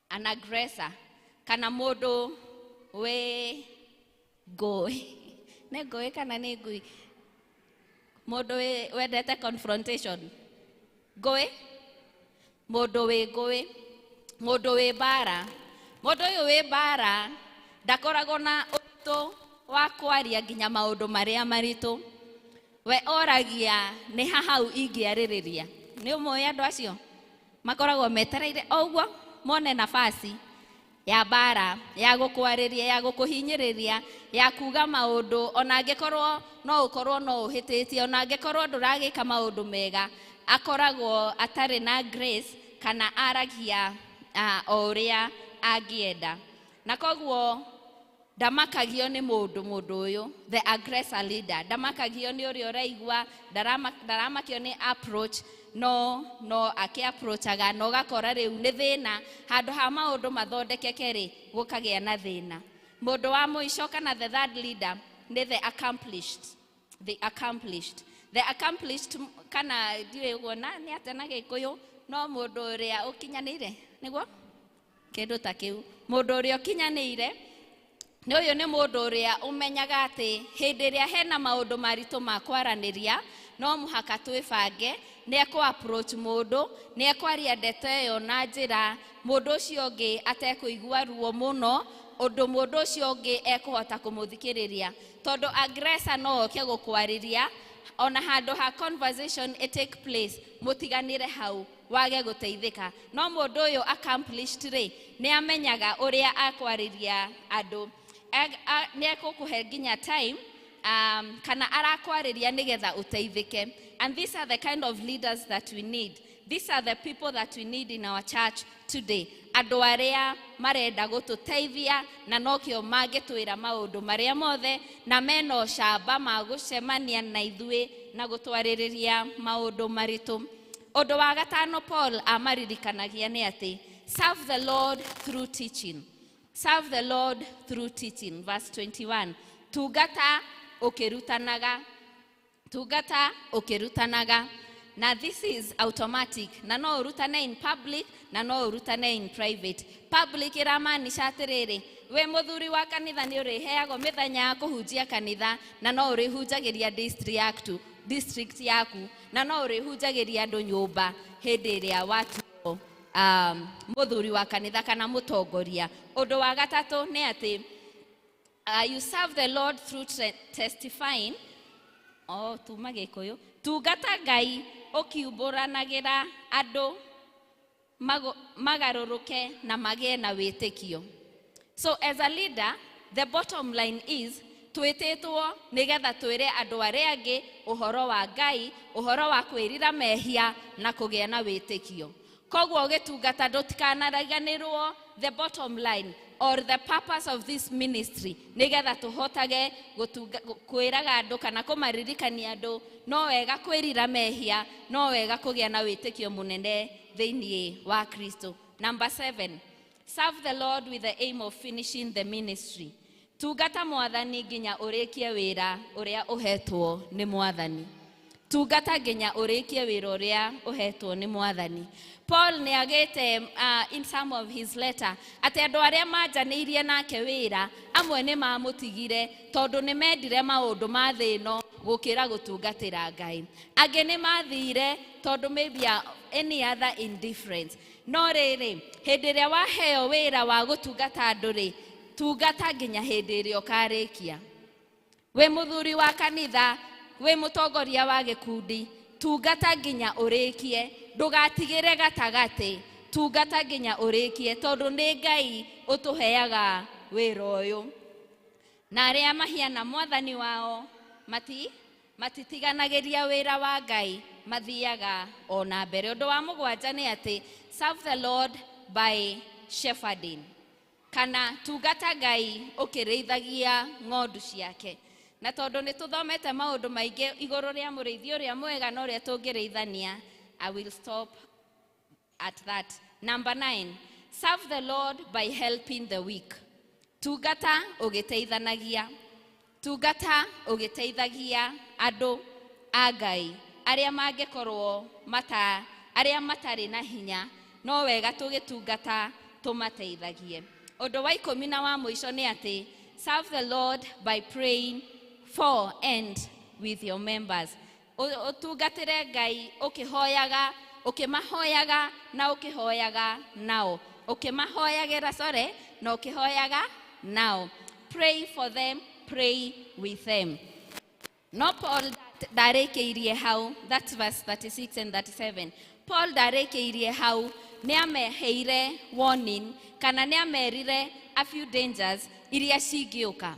An aggressor kana mũndũ wĩ ngũĩ. Nĩ ngũĩ kana nĩ ngui? Mũndũ wendete confrontation. Ngũĩ? Mũndũ wĩ ngũĩ, mũndũ wĩ mbara. Mũndũ ũyũ wĩ mbara ndakoragwo na ũritũ wa kwaria nginya maũndũ marĩa maritũ. We oragia nĩ ha hau ingĩarĩrĩria. Nĩ ũmũĩ andũ acio makoragwo metereire o ũguo mone nafasi. Ya mbara, ya gũkwarĩria, ya gũkũhinyĩrĩria, ya kuga maũndũ, ona angĩkorwo no ũkorwo no ũhĩtĩtie, ona angĩkorwo ndũragĩka maũndũ mega, akoragwo atarĩ na grace kana aragia o ũrĩa angĩenda. Na koguo ndamakagio nĩ mũndũ mũndũ ũyũ, the aggressor leader, ndamakagio nĩ ũrĩa ũraigua, ndaramakio nĩ approach, no akĩ-approachaga na ũgakora rĩu nĩ thĩna, handũ ha maũndũ mathondekeke rĩ, gũkagĩa na thĩna. Mũndũ wa mũico kana the third leader nĩ the accomplished. The accomplished. The accomplished kana ndiũĩ ũguo na nĩ atĩa na Gĩkũyũ, no mũndũ ũrĩa ũkinyanĩire, nĩguo? Kĩndũ ta kĩu. Mũndũ ũrĩa ũkinyanĩire nĩ ũyũ nĩ mũndũ ũrĩa ũmenyaga atĩ hĩndĩ ĩrĩa hena maũndũ maritũ ma kwaranĩria, no mũhaka twĩbange, nĩ ekũ approach mũndũ, nĩ ekwaria ndeto ĩyo na njĩra mũndũ ũcio ũngĩ atekũigua ruo mũno, ũndũ mũndũ ũcio ũngĩ ekũhota kũmũthikĩrĩria. Tondũ aggressor no oke gũkwarĩria, ona handũ ha conversation ĩ take place, mũtiganĩre hau, wage gũteithĩka. No mũndũ ũyũ accomplished rĩ, nĩ amenyaga ũrĩa akwarĩria andũ. Nĩ ekũkũhe nginya time, kana arakwarĩria nĩgetha ũteithĩke. And these are the kind of leaders that we need. These are the people that we need in our church today. Andũ arĩa marenda gũtũteithia na nokĩo mangĩtwĩra maũndũ marĩa mothe na mena ũcamba ma gũcemania na ithuĩ na gũtwarĩrĩria maũndũ maritũ. Ũndũ wa gatano Paul amaririkanagia nĩ atĩ serve the Lord through teaching. Serve the Lord through teaching. Verse 21. Tungata ũkĩrutanaga. Tungata ũkĩrutanaga. Na this is automatic. Na no ũrutane in public, na no ũrutane in private. Public ĩramaanisha atĩrĩrĩ, wĩ mũthuri wa kanitha nĩ ũrĩheagwo mĩthenya ya kũhunjia kanitha, na no ũrĩhunjagĩria district yaku, na no ũrĩhunjagĩria andũ nyũmba hĩndĩ ĩrĩa watuo mũthuri wa kanitha kana mũtongoria. Ũndũ wa gatatũ nĩ atĩ you serve the Lord through testifying. Oh, tuma Gĩkũyũ. Tungata Ngai ũkiumbũranagĩra andũ magarũrũke na magĩe na wĩtĩkio. So as a leader, the bottom line is twĩtĩtwo nĩgetha twĩre andũ arĩa angĩ ũhoro wa Ngai, ũhoro wa kwĩrira mehia na kũgĩa na wĩtĩkio. Koguo ũgĩtungata ndũtikanariganĩrwo the bottom line or the purpose of this ministry nĩgetha tũhotage kwĩraga andũ kana kũmaririkania andũ no wega kwĩrira mehia, no wega kũgĩa na wĩtĩkio mũnene thĩinĩ wa Kristo. Number 7, serve the Lord with the aim of finishing the ministry. Tungata mwathani nginya ũrĩkie wĩra ũrĩa ũhetwo nĩ mwathani. Tungata nginya ũrĩkie wĩra ũrĩa ũhetwo nĩ mwathani. Paul nĩ agĩte in some of his letter atĩ andũ arĩa manjanĩirie nake wĩra amwe nĩ mamũtigire tondũ nĩ mendire maũndũ ma thĩ ĩno gũkĩra gũtungatĩra Ngai. Angĩ nĩ mathire tondũ maybe any other indifference. No rĩrĩ, hĩndĩ ĩrĩa waheo wĩra wa gũtungata andũ rĩ, tungata nginya hĩndĩ ĩrĩa ũkarĩkia. Wĩ mũthuri wa kanitha, wĩ mũtongoria wa gĩkundi, tungata nginya ũrĩkie, ndũgatigĩre gatagatĩ, tungata nginya ũrĩkie tondũ nĩ Ngai ũtũheaga wĩra ũyũ. Na arĩa mahiana mwathani wao matitiganagĩria wĩra wa Ngai, mathiaga o na mbere. Ũndũ wa mũgwanja nĩ atĩ serve the Lord by shepherding, kana tungata Ngai ũkĩrĩithagia ng'ondu ciake. Na tondũ nĩ tũthomete maũndũ maingĩ igũrũ rĩa mũrĩithi ũrĩa mwega na ũrĩa tũngĩrĩithania, I will stop at that. Number 9, serve the Lord by helping the weak. Tungata ũgĩteithanagia. Tungata ũgĩteithagia andũ a Ngai arĩa mangĩkorwo arĩa matarĩ na hinya, no wega tũgĩtungata tũmateithagie. Ũndũ wa 10 na wa mũico nĩ atĩ serve the Lord by praying for and with your members. Ũtungatĩre Ngai ũkĩhoyaga, ũkĩmahoyaga na ũkĩhoyaga nao. Ũkĩmahoyagĩra, sorry, na ũkĩhoyaga nao. Pray for them, pray with them. No Paul ndarĩkĩirie hau, that's verse 36 and 37. Paul ndarĩkĩirie hau, nĩ ameheire warning kana nĩ amerire a few dangers iria cingĩũka.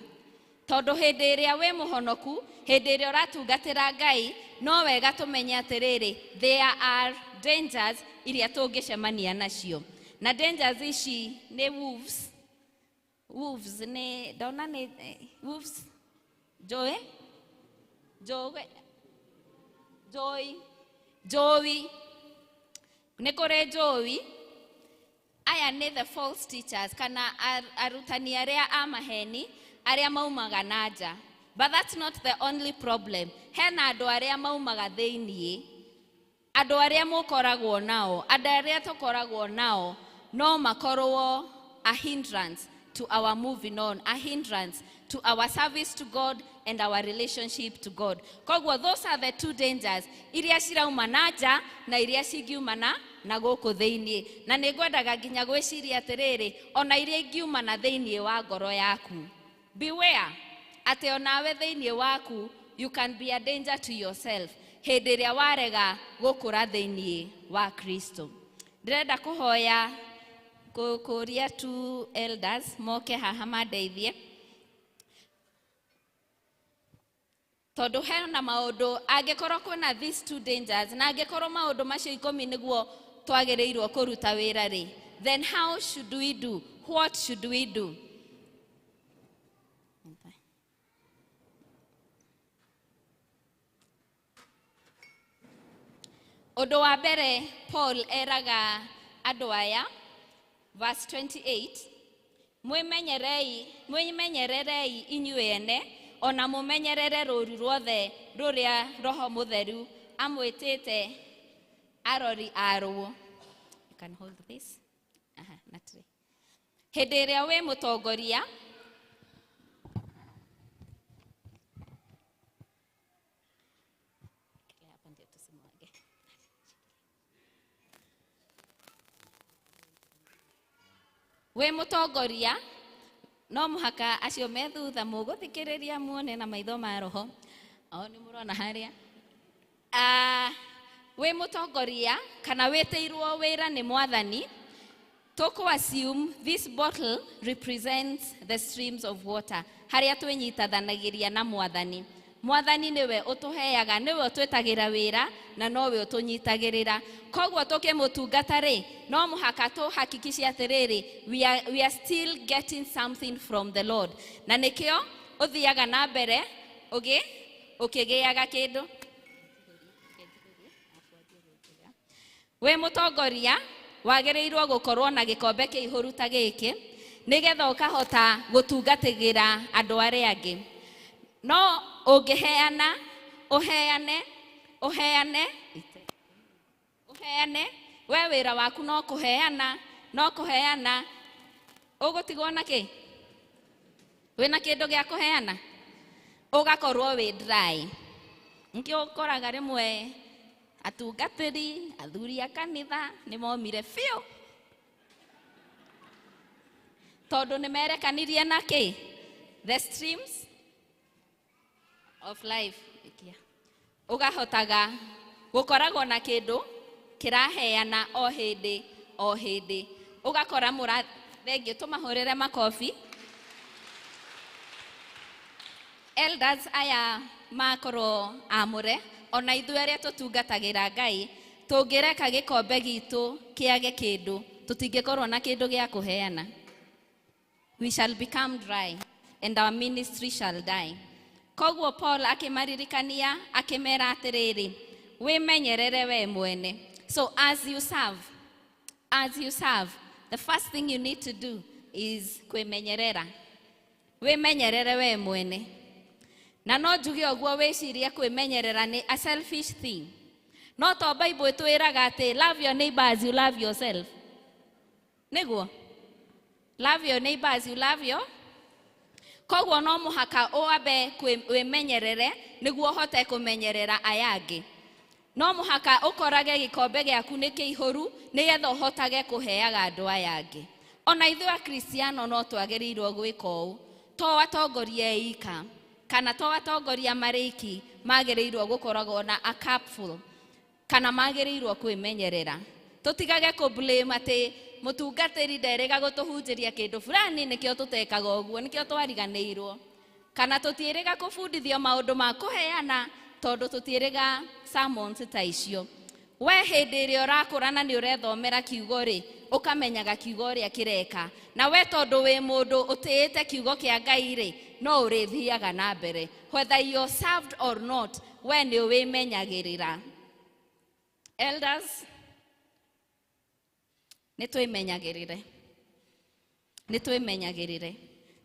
Tondũ hĩndĩ ĩrĩa wĩ mũhonoku, hĩndĩ ĩrĩa ũratungatĩra Ngai, no wega tũmenye atĩrĩrĩ, there are dangers iria tũngĩcemania nacio. Na dangers ici nĩ wolves. Wolves nĩ, ndona nĩ, wolves, njoe? Njoe? Njũi. Njũi. Nĩ kũrĩ njũi. Aya nĩ the false teachers kana arutani arĩa a maheni arĩa maumaga na nja. But that's not the only problem. Hena andũ arĩa maumaga thĩiniĩ, andũ arĩa mũkoragwo nao, andũ arĩa tũkoragwo nao no makorwo a hindrance to our moving on, a hindrance to our service to God and our relationship to God. Koguo those are the two dangers iria cirauma na nja na iria cingiuma na gũkũ thĩiniĩ. Na nĩ ngwendaga nginya gwĩciria atĩrĩrĩ, ona iria ingiuma na thĩiniĩ wa ngoro yaku. Beware atĩ onawe thĩiniĩ waku you can be a danger to yourself hĩndĩ ĩrĩa warega gũkũra thĩiniĩ wa Kristo. Ndĩrenda kũhoya kũria two elders moke haha mandeithie, tondũ hena maũndũ angĩkorwo kwĩna these two dangers na angĩkorwo maũndũ macio 10 nĩguo twagĩrĩirwo kũruta wĩra rĩ, then how should we do? What should we do? Ũndũ wa mbere Paul eraga andũ aya, verse 28, mwĩmenyererei inyuĩ ene ona mũmenyerere rũũru ruothe rũrĩa Roho Mũtheru amwĩtĩte arori aruo. You can hold this. Aha, not hĩndĩ ĩrĩa wĩ mũtongoria, wĩ mũtongoria no mũhaka acio me thutha mũgũthikĩrĩria muone na maitho ma roho, o nĩ mũrona harĩa. Wĩ mũtongoria kana wĩtĩirwo wĩra nĩ Mwathani, tũkũ assume this bottle represents the streams of water harĩa twĩnyitathanagĩria na Mwathani. Mwathani nĩwe ũtũheaga, nĩwe ũtwĩtagĩra wĩra na nowe ũtũnyitagĩrĩra. Koguo tũkĩmũtungata rĩ, no mũhaka tũhakikice atĩrĩrĩ, we are still getting something from the Lord. Na nĩkĩo ũthiaga na mbere ũkĩgĩaga kĩndũ. Wĩ mũtongoria wagĩrĩirwo gũkorwo na gĩkombe kĩihũru ta gĩkĩ nĩgetha ũkahota gũtungatĩra andũ arĩa angĩ. No ũngĩheana, ũheane, ũheane, ũheane, we wĩra waku no kũheana, no kũheana, ũgũtigwo na kĩ? Wĩna kĩndũ gĩa kũheana? Ũgakorwo wĩ dry. Nĩkĩo ũkoraga rĩmwe atungatĩri, athuri a kanitha nĩ momire biũ, tondũ nĩ merekanirie na kĩ? The streams of life. Ũgahotaga gũkoragwo na kĩndũ kĩraheana o hĩndĩ o hĩndĩ, ũgakora mũra thengio. Tũmahũrĩre makobi. Elders aya makorwo amũre, ona ithuĩ arĩa tũtungatagĩra Ngai, tũngĩreka gĩkombe gitũ kĩage kĩndũ, tũtingĩkorwo na kĩndũ gĩa kũheana. We shall become dry and our ministry shall die. Koguo Paul akĩmaririkania akĩmera atĩrĩrĩ, wĩmenyerere we mwene. So as you serve, the first thing you need to do is kwĩmenyerera. Wĩmenyerere we mwene. Na no njuge ũguo wĩcirie kwĩmenyerera nĩ a selfish thing. No to Bible ĩtwĩraga atĩ love your neighbor as you love yourself. Nĩguo? Love your neighbor as you love your. Koguo no mũhaka ũambe wĩmenyerere nĩguo ũhote kũmenyerera aya angĩ. No mũhaka ũkorage gĩkombe gĩaku nĩ kĩihũru nĩgetha ũhotage kũheaga andũ aya angĩ. Ona ithuĩ Akristiano no twagĩrĩirwo gwĩka ũũ, to atongoria ika. Kana to atongoria marĩ iki magĩrĩirwo gũkoragwo na a cupful, kana magĩrĩirwo kwĩmenyerera. Tũtigage kũ blame atĩ mũtungatĩri nderĩga gũtũhunjĩria kĩndũ fulani nĩkĩo tũtekaga ũguo, nĩkĩo twariganĩirwo. Kana tũtiĩrĩga kũbundithio maũndũ ma kũheana tondũ tũtiĩrĩga sermons ta icio. We hĩndĩ ĩrĩa ũrakũra na nĩ ũrethomera kiugo rĩ, ũkamenyaga kiugo ũrĩa kĩreka. Na we tondũ wĩ mũndũ ũtĩĩte kiugo kĩa Ngai rĩ, no ũrĩthiaga na mbere. Whether you're served or not, we nĩ wĩmenyagĩrĩra. Elders, nĩ twĩmenyagĩrĩre. Nĩ twĩmenyagĩrĩre.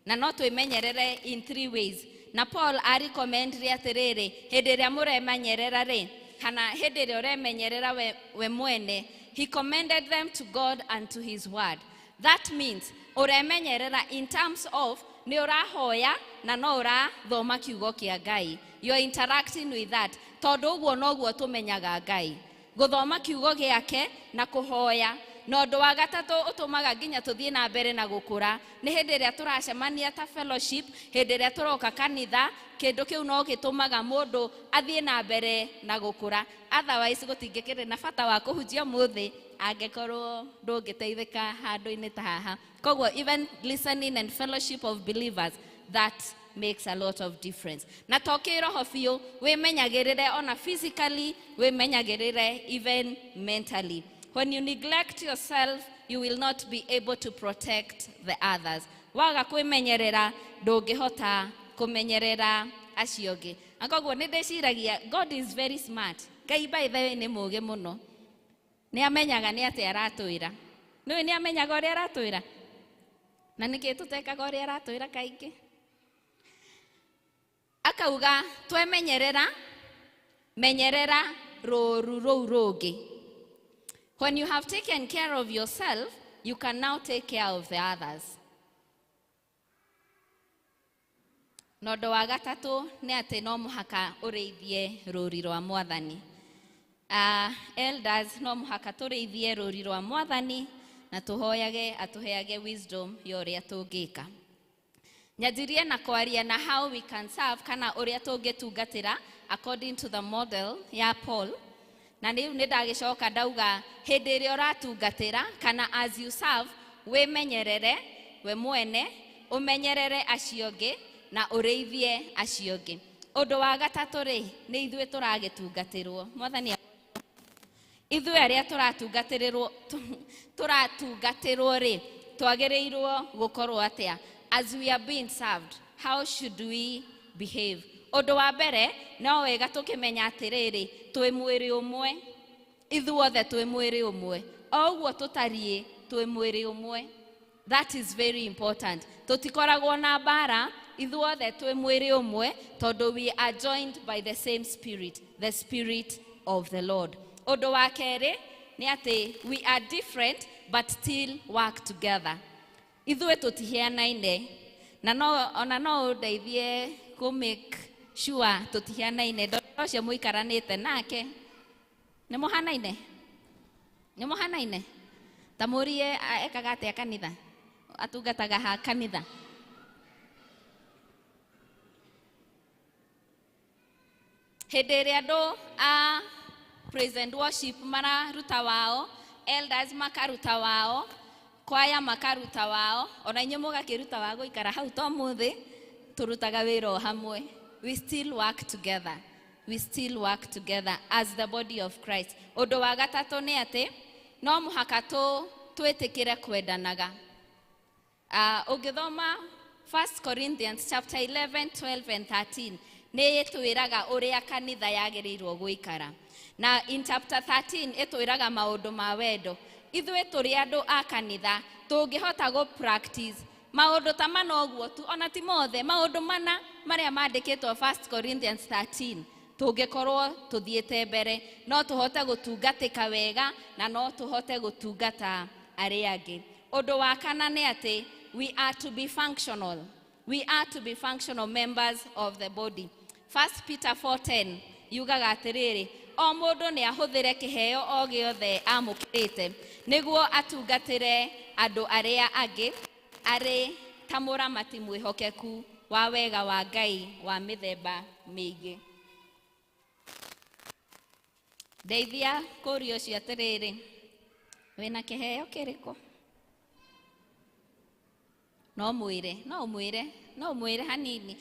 Na no twĩmenyerere in three ways. Na Paul arecommendire atĩrĩrĩ, hĩndĩ ĩrĩa mũremenyerera rĩ, kana hĩndĩ ĩrĩa ũremenyerera we mwene, he commended them to God and to his word. That means ũremenyerera in terms of nĩ ũrahoya na no ũrathoma kiugo kĩa Ngai. You're interacting with that. Tondũ ũguo noguo tũmenyaga Ngai. Gũthoma kiugo gĩake na kũhoya. Na ũndũ wa gatatũ ũtũmaga nginya tũthiĩ na mbere na gũkũra nĩ hĩndĩ ĩrĩa tũracemania ta fellowship, hĩndĩ ĩrĩa tũroka kanitha, kĩndũ kĩu no gĩtũmaga mũndũ athiĩ na mbere na gũkũra. Otherwise gũtingĩkĩrĩ na bata wa kũhunjia ũmũthĩ angĩkorwo ndũngĩteithĩka handũ-inĩ ta haha. Koguo even listening and fellowship of believers, that makes a lot of difference. Na to kĩroho biũ, wĩmenyagĩrĩre ona physically, wĩmenyagĩrĩre even mentally. When you neglect yourself, you will not be able to protect the others. Waga kwĩmenyerera, ndũngĩhota kũmenyerera acio angĩ. Na koguo nĩ ndĩciragia, God is very smart. Ngai by the way nĩ mũũgĩ mũno. Nĩ amenyaga nĩ atĩa aratwĩra. Nĩũĩ nĩ amenyaga ũrĩa aratwĩra? Na nĩkĩ tũtekaga ũrĩa aratwĩra kaingĩ? Akauga twemenyerera, menyerera rũũru rũu rũngĩ. When you have taken care of yourself, you can now take care of the others. Na ũndũ wa gatatũ nĩ atĩ no mũhaka ũrĩithie rũũri rwa Mwathani. Elders, no mũhaka tũrĩithie rũũri rwa Mwathani na tũhoyage atũheage wisdom ya ũrĩa tũngĩka. Nyanjirie na kwaria na how we can serve kana ũrĩa tũngĩtungatĩra according to the model ya Paul. Na rĩu nĩ ndagĩcoka ndauga hĩndĩ ĩrĩa ũratungatĩra kana as you serve, wĩmenyerere we mwene, ũmenyerere acio angĩ na ũrĩithie acio angĩ. Ũndũ wa gatatũ rĩ, nĩ ithuĩ tũragĩtungatĩrwo. Mwathani, ithuĩ arĩa tũratungatĩrwo rĩ, twagĩrĩirwo gũkorwo atĩa? As we are being served, how should we behave? Ũndũ wa mbere, no wega tũkĩmenya atĩrĩrĩ, twĩ mwĩrĩ ũmwe. Ithuothe twĩ mwĩrĩ ũmwe. O ũguo tũtariĩ, twĩ mwĩrĩ ũmwe. That is very important. Tũtikoragwo na mbara, ithuothe twĩ mwĩrĩ ũmwe, tondũ we are joined by the same spirit, the spirit of the Lord. Ũndũ wa kerĩ nĩ atĩ we are different but still work together. Ithuĩ tũtihianaine, na no ona no ũndeithie kũ make sure tũtihianaine. Ndorera ũcio mũikaranĩte nake, nĩ mũhanaine? Nĩ mũhanaine? Ta mũrie ekaga atĩa kanitha? Atungataga ha kanitha? Hĩndĩ ĩrĩa andũ a praise and worship mararuta wao, elders makaruta wao, kwaya makaruta wao, ona inyuĩ mũgakĩruta wa gũikara hau to mũthĩ, tũrutaga wĩra o hamwe. We still work together. We still work together as the body of Christ. Ũndũ wa gatatũ nĩ atĩ no mũhaka twĩtĩkĩre kwendanaga. Ũngĩthoma 1 Corinthians chapter 11, 12 and 13, nĩ ĩtwĩraga ũrĩa kanitha yagĩrĩirwo gũikara. Na in chapter 13 ĩtwĩraga maũndũ ma wendo. Ithuĩ tũrĩ andũ a kanitha tũngĩhota gũ practice maũndũ ta mana ũguo tu, ona ti mothe, maũndũ mana marĩa mandĩkĩtwo 1 Corinthians 13, tũngĩkorwo tũthiĩte mbere, no tũhote gũtungatĩka wega na no tũhote gũtungata arĩa angĩ. Ũndũ wa kana nĩ atĩ we are to be functional. We are to be functional members of the body. 1 Peter 4:10 yugaga atĩrĩrĩ, o mũndũ nĩ ahũthĩre kĩheo o gĩothe amũkĩrĩte nĩguo atungatĩre andũ arĩa angĩ arĩ ta mũramati mwĩhokeku wa wega wa Ngai wa mĩthemba mĩingĩ. Ndeithia kũria ũcio atĩrĩrĩ, wĩna kĩheo kĩrĩkũ? No mwĩre, no mwĩre, no mwĩre hanini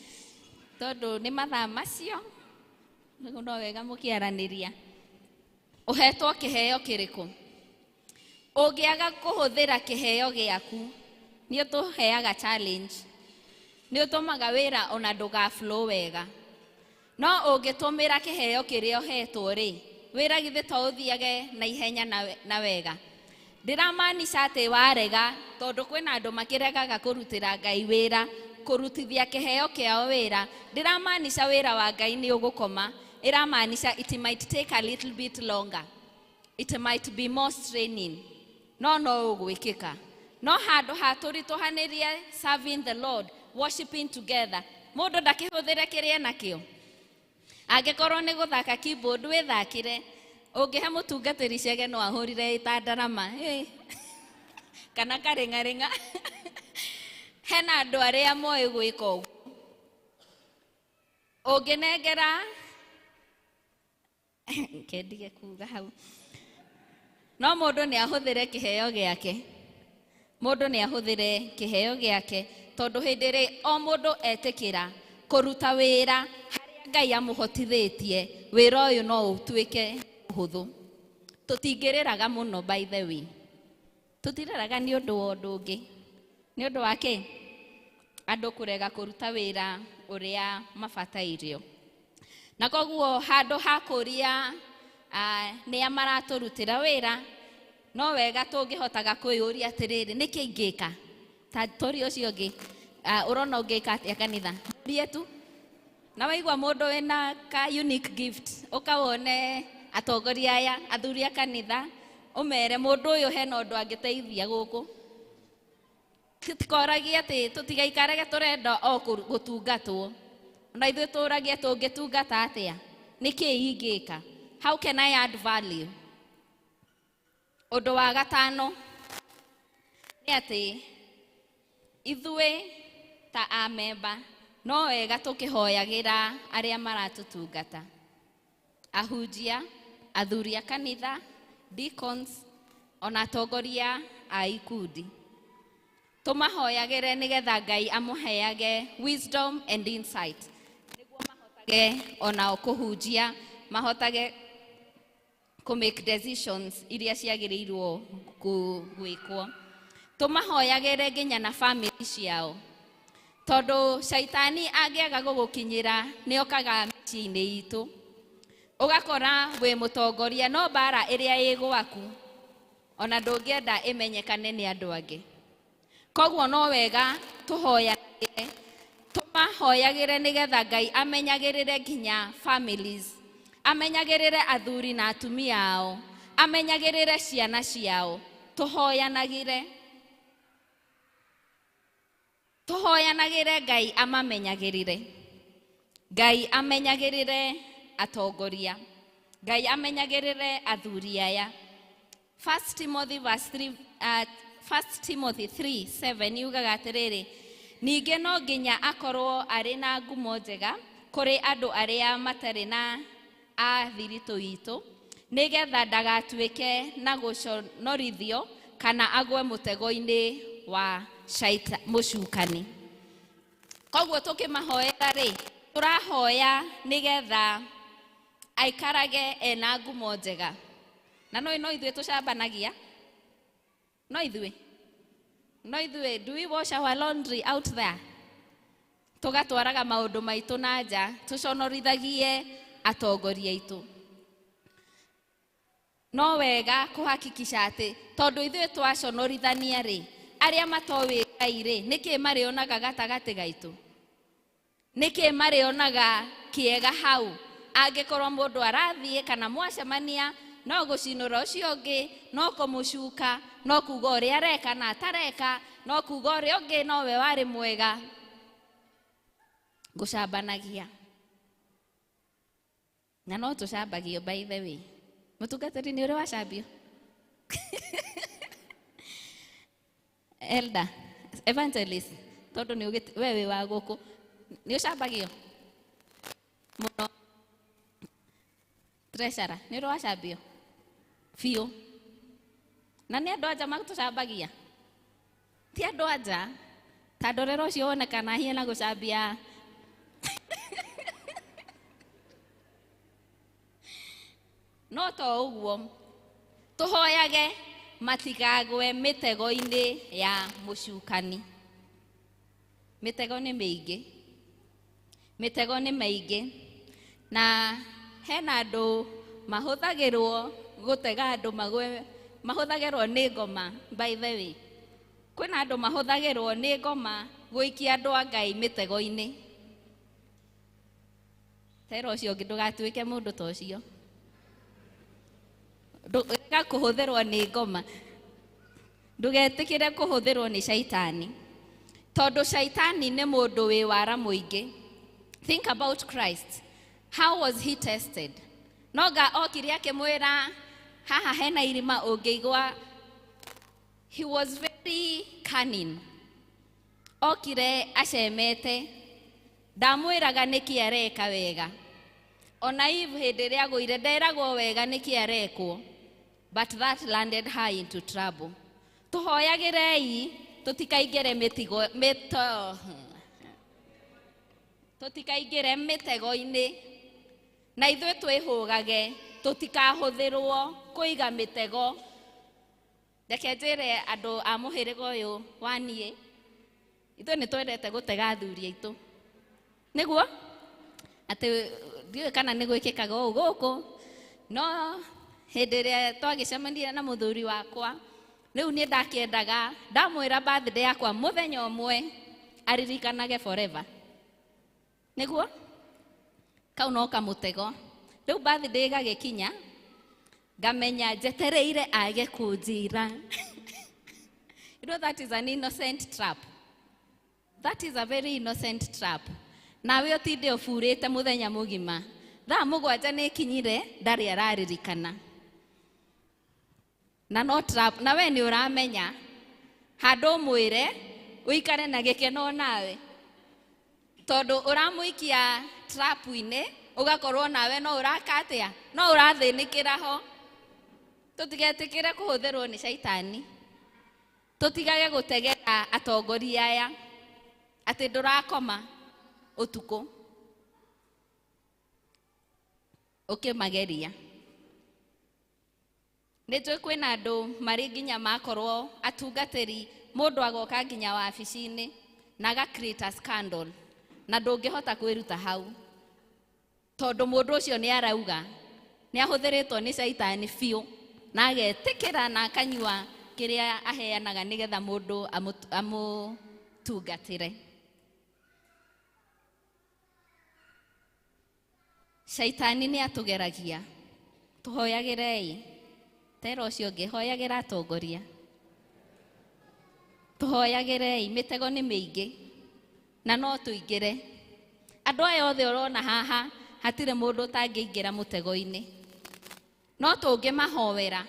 tondũ nĩ mathaa macio no wega mũkĩaranĩria. Ũhetwo kĩheo kĩrĩkũ? Ũngĩaga kũhũthĩra kĩheo gĩaku nĩ ũtũheaga challenge, nĩ ũtũmaga wĩra ona ndũga flow wega. No ũngĩtũmĩra kĩheo kĩrĩa ũhetwo rĩ, wĩra githĩ to ũthiage na ihenya na wega. Ndĩramaanisha atĩ warega, tondũ kwĩna andũ makĩregaga kũrutĩra Ngai wĩra, kũrutithia kĩheo kĩao wĩra. Ndĩramaanisha wĩra wa Ngai nĩ ũgũkoma, ĩramaanisha it might take a little bit longer, it might be more straining, no no ũgwĩkĩka. No handũ ha tũritũhanĩrie serving the Lord, worshiping together, mũndũ ndakĩhũthĩre kĩrĩa nakĩo. Angĩkorwo nĩ gũthaka keyboard wĩthakĩre, ũngĩhe mũtungatĩri cege no ahũrire itandarama kana karĩng'arĩng'a. Hena andũ arĩa moĩ gwĩka ũguo. Ũngĩnengera kendige kuga hau, no mũndũ nĩ ahũthĩre kĩheo gĩake. Mũndũ nĩ ahũthĩre kĩheo gĩake tondũ hĩndĩ ĩrĩa o mũndũ etĩkĩra kũruta wĩra harĩa Ngai amũhotithĩtie, wĩra ũyũ no ũtuĩke ũhũthũ. Tũtingĩrĩraga mũno, by the way, tũtirĩraga nĩ ũndũ wa ũndũ ũngĩ, nĩ ũndũ wa kĩ? Andũ kũrega kũruta wĩra ũrĩa mabatairio. Na koguo handũ ha kũria nĩa maratũrutĩra wĩra, no wega tũngĩhotaga kwĩyũria atĩrĩrĩ, nĩkĩ ingĩka? Ta tũri ũcio ũngĩ, ũrona ũngĩka atĩa kanitha? Mũrie tu. Na waigua mũndũ wĩna ka unique gift, ũkawone atongoria aya, athuri a kanitha, ũmere mũndũ ũyũ hena ũndũ angĩteithia gũkũ. Tũtikoragie atĩ tũtigaikarage tũrenda o gũtungatwo. Na ithuĩ tũragie tũngĩtungata atĩa? Nĩkĩ ingĩka? How can I add value? Ũndũ wa gatano nĩ atĩ ithuĩ ta amemba no wega tũkĩhoyagĩra arĩa maratũtungata, ahunjia, athuri a kanitha, deacons, ona atongoria a ikundi. Tũmahoyagĩre nĩgetha Ngai amũheage wisdom and insight, nĩguo mahotage onao kũhunjia, mahotage kũ make decisions iria ciagĩrĩirwo gwĩkwo. Tũmahoyagĩre nginya na family ciao, tondũ caitani angĩaga gũgũkinyĩra nĩ okaga mĩciĩ-inĩ itũ, ũgakora wĩ mũtongoria no mbara ĩrĩa ĩ gwaku ona ndũngĩenda ĩmenyekane nĩ andũ angĩ. Koguo no wega tũhoyagĩre, tũmahoyagĩre nĩgetha Ngai amenyagĩrĩre nginya families, amenyagĩrĩre athuri na atumia ao, amenyagĩrĩre ciana ciao. Tũhoyanagĩre, tũhoyanagĩre Ngai amamenyagĩrĩre, Ngai amenyagĩrĩre atongoria, Ngai amenyagĩrĩre athuri aya. 1 Timothy verse 3, 1 Timothy 3:7 yugaga atĩrĩrĩ, ningĩ no nginya akorwo arĩ na ngumo njega kũrĩ andũ arĩa matarĩ na a thiritũ itũ, nĩgetha ndagatuĩke na gũconorithio kana agwe mũtego-inĩ wa mũcukani. Koguo tũkĩmahoera rĩ, tũrahoya nĩgetha aikarage ena ngumo njega. Na no ithuĩ tũcambanagia, no ithuĩ, no ithuĩ, do we wash our laundry out there? Tũgatwaraga maũndũ maitũ na nja, tũconorithagie atongoria aitũ. No wega kũhakikisha atĩ tondũ ithuĩ twaconorithania rĩ, arĩa matoĩ Ngai rĩ, nĩkĩ marĩonaga gatagatĩ gaitũ? Nĩkĩ marĩonaga kĩega hau? Angĩkorwo mũndũ arathiĩ kana mwacemania, no gũcinũra ũcio ũngĩ, no kũmũcuka, no kuga ũrĩa areka na atareka, no kuga ũrĩa ũngĩ nowe warĩ mwega. Gũcambanagia. Na no tũcambagio, by the way. Mũtungatĩri nĩ ũrĩ wacambio? Elder, evangelist, tondũ nĩ we wĩ wa gũkũ. Nĩ ũcambagio mũno. Treasurer, nĩ ũrĩ wacambio biũ. Na nĩ andũ anja matũcambagia, ti andũ anja. Ta ndorera ũcio wonekana hiana gũcambia. No to ũguo, tũhoyage matikagwe mĩtego-inĩ ya mũcukani. Mĩtego nĩ mĩingĩ, mĩtego nĩ mĩingĩ, na hena andũ mahũthagĩrwo gũtega andũ magwe, mahũthagĩrwo nĩ ngoma. By the way, kwĩna andũ mahũthagĩrwo nĩ ngoma gũikia andũ a Ngai mĩtego-inĩ. Tera ũcio ũngĩ ndũgatuĩke mũndũ ta ũcio. Rega kũhũthĩrwo nĩ ngoma, ndũgetĩkĩre kũhũthĩrwo nĩ caitani, tondũ caitani nĩ mũndũ wĩ wara mũingĩ. Think about Christ. How was he tested? Noga okire akĩmwĩra haha hena irima ũngĩigua. He was very cunning. Okire acemete, ndamwĩraga nĩkĩ areka wega. Ona Eve hĩndĩ ĩrĩa agũire nderagwo wega nĩkĩ arekwo, but that landed her into trouble. Tũhoyagĩrei tũtikaingĩre mĩtigo mĩto tũtikaingĩre mĩtego-inĩ, na ithuĩ twĩhũgage tũtikahũthĩrwo kũiga mĩtego. Reke njĩre andũ a mũhĩrĩga ũyũ wa niĩ, ithuĩ nĩ twendete gũtega athuri aitũ, nĩguo atĩ ndiũĩ kana nĩ gwĩkĩkaga ũũ gũkũ, no hĩndĩ ĩrĩa twagĩcemania na mũthuri wakwa, rĩu niĩ ndakĩendaga ndamwĩra birthday yakwa mũthenya ũmwe aririkanage forever, nĩguo kau no kamũtego. Rĩu birthday ĩgagĩkinya, ngamenya njetereire age kũnjĩra. You know, that is an innocent trap. That is a very innocent trap. Nawe ũtinde ũburĩte mũthenya mũgima, thaa 7 nĩ ikinyire ndarĩ araririkana. Na no trap, na we nĩ ũramenya handũ ũmwĩre ũikare na gĩkeno nawe, tondũ ũramũikia trap-inĩ ũgakorwo nawe no ũraka atĩa, no ũrathĩnĩkĩra ho. Tũtigetĩkĩre kũhũthĩrwo nĩ caitani, tũtigage gũtegera atongoria aya atĩ ndũrakoma ũtukũ ũkĩmageria. Nĩ njũĩ kwĩna andũ marĩ nginya makorwo atungatĩri, mũndũ agoka nginya wabici-inĩ na aga create a scandal, na ndũngĩhota kwĩruta hau, tondũ mũndũ ũcio nĩ arauga nĩ ahũthĩrĩtwo nĩ caitani biũ, na agetĩkĩra na akanyua kĩrĩa aheanaga nĩgetha mũndũ amũtungatĩre. Caitani nĩ atũgeragia. Tũhoyagĩrei. Tera ũcio ũngĩ, hoyagĩra atongoria. Tũhoyagĩrei, mĩtego nĩ mĩingĩ na no tũingĩre. Andũ aya othe ũrona haha, hatirĩ mũndũ ũtangĩingĩra mũtego-inĩ. No tũngĩmahoera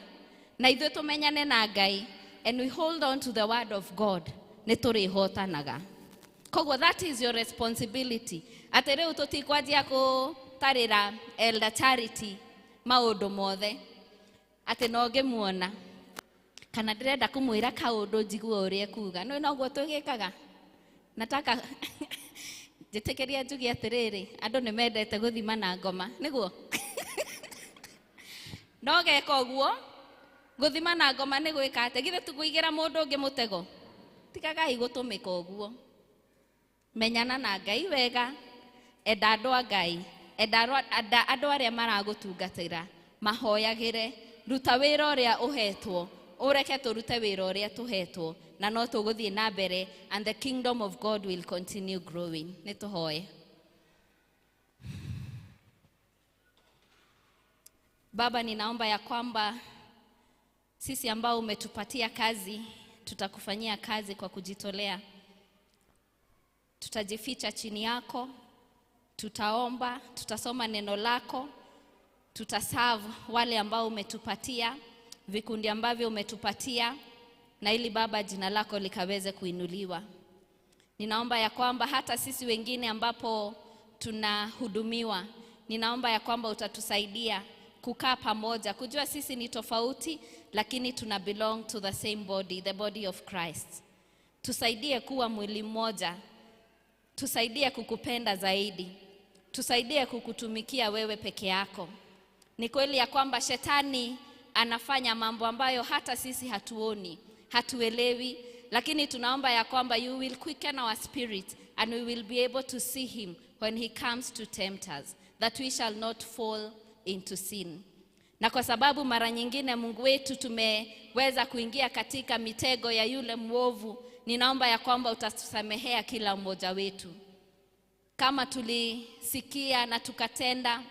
na ithuĩ tũmenyane na Ngai, and we hold on to the word of God, nĩ tũrĩhotanaga. Koguo that is your responsibility. Atĩ rĩu tũtikwanjia gũtarĩra Elder Charity maũndũ mothe, atĩ no ngĩmuona kana ndĩrenda kũmwĩra kaũndũ njigue ũrĩa ekuga. Nĩ noguo twĩgĩkaga. Nataka njĩtĩkĩria njuge atĩrĩrĩ, andũ nĩ mendete gũthima na ngoma, nĩguo? No geka ũguo, gũthima na ngoma nĩ gwĩka atĩ githĩ tũkũigĩra mũndũ ũngĩ mũtego? Tigagai gũtũmĩka ũguo. Menyana na Ngai wega, enda andũ a Ngai, enda andũ arĩa maragũtungatĩra, mahoyagĩre, ruta wĩra ũrĩa ũhetwo, ũreke tũrute wĩra ũrĩa tũhetwo, na no tũgũthiĩ na mbere, and the kingdom of God will continue growing. Nĩ tũhoye. Baba, ninaomba ya kwamba sisi ambao umetupatia kazi, tutakufanyia kazi kwa kujitolea. Tutajificha chini yako, tutaomba, tutasoma neno lako, tutaserve wale ambao umetupatia, vikundi ambavyo umetupatia, na ili Baba jina lako likaweze kuinuliwa. Ninaomba ya kwamba hata sisi wengine ambapo tunahudumiwa, ninaomba ya kwamba utatusaidia kukaa pamoja, kujua sisi ni tofauti lakini tuna belong to the same body, the body of Christ. Tusaidie kuwa mwili mmoja, tusaidie kukupenda zaidi, tusaidie kukutumikia wewe peke yako. Ni kweli ya kwamba shetani anafanya mambo ambayo hata sisi hatuoni, hatuelewi, lakini tunaomba ya kwamba you will quicken our spirit and we will be able to see him when he comes to tempt us, that we shall not fall into sin. Na kwa sababu mara nyingine Mungu wetu tumeweza kuingia katika mitego ya yule mwovu, ninaomba ya kwamba utatusamehea kila mmoja wetu. Kama tulisikia na tukatenda,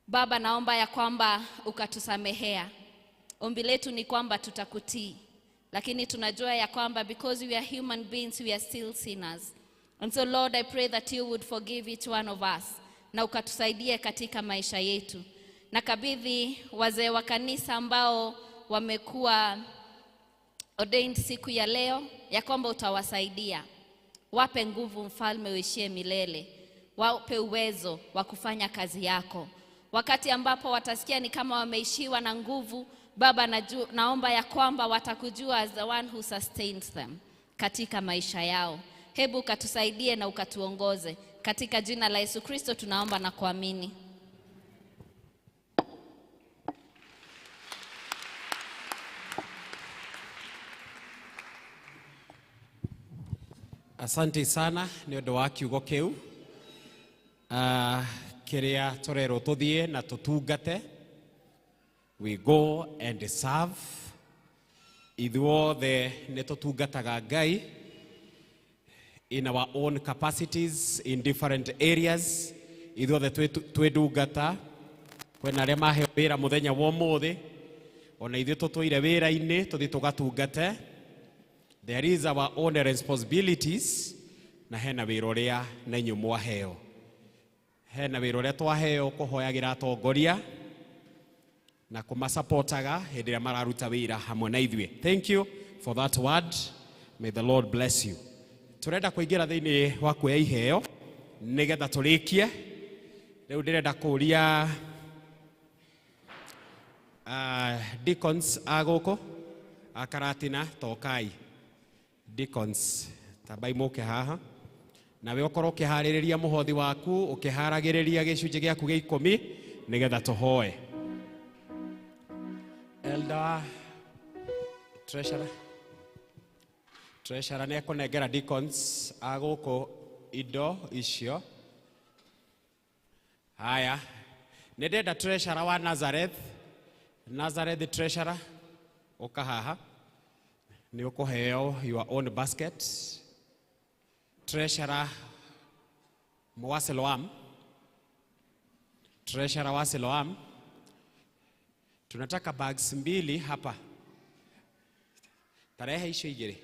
Baba, naomba ya kwamba ukatusamehea. Ombi letu ni kwamba tutakutii, lakini tunajua ya kwamba because we are human beings, we are still sinners. And so Lord, I pray that you would forgive each one of us na ukatusaidie katika maisha yetu. Nakabidhi wazee wa kanisa ambao wamekuwa ordained siku ya leo, ya kwamba utawasaidia. Wape nguvu, Mfalme uishie milele. Wape uwezo wa kufanya kazi yako. Wakati ambapo watasikia ni kama wameishiwa na nguvu, Baba, naomba ya kwamba watakujua as the one who sustains them katika maisha yao. Hebu ukatusaidie na ukatuongoze. Katika jina la Yesu Kristo tunaomba na kuamini. Asante sana nĩ ũndũ wa kiugo kĩu kĩrĩa tũrerwo tũthiĩ na tũtungate. We go and serve. Ithuothe nĩ tũtungataga Ngai in our own capacities in different areas. Ithuothe twĩ ndungata. Kwĩna arĩa maheo wĩra mũthenya wa ũmũthĩ, ona ithuĩ tũtũire wĩra-inĩ tũthiĩ tũgatungate. There is our own responsibilities na hena wĩra ũrĩa na inyuĩ mwaheo. Hena wĩra ũrĩa twaheo kũhoyagĩra atongoria na kũmasapotaga hĩndĩ ĩrĩa mararuta wĩra hamwe na ithuĩ. Thank you for that word. May the Lord bless you. Tũrenda kũingĩra thĩinĩ wa kuoya iheo nĩgetha tũrĩkie. Rĩu ndĩrenda kũũria deacons a gũkũ a Karatina tokai. Deacons tambai mũke haha. Nawe ũkorwo ũkĩharĩrĩria mũhothi waku, ũkĩharagĩrĩria gĩcunjĩ gĩaku gĩa 10 nĩgetha tũhoe. Elder Treasurer, Treasurer nĩ ekũnengera deacons a gũkũ indo icio. Haya, nĩ ndĩrenda treasurer wa Nazareth, Nazareth treasurer, ũka haha. Nĩ ũkũheo your own basket. Treasurer wa Siloam, treasurer wa Siloam, tunataka bags 2 hapa. Tarehe icio igĩrĩ,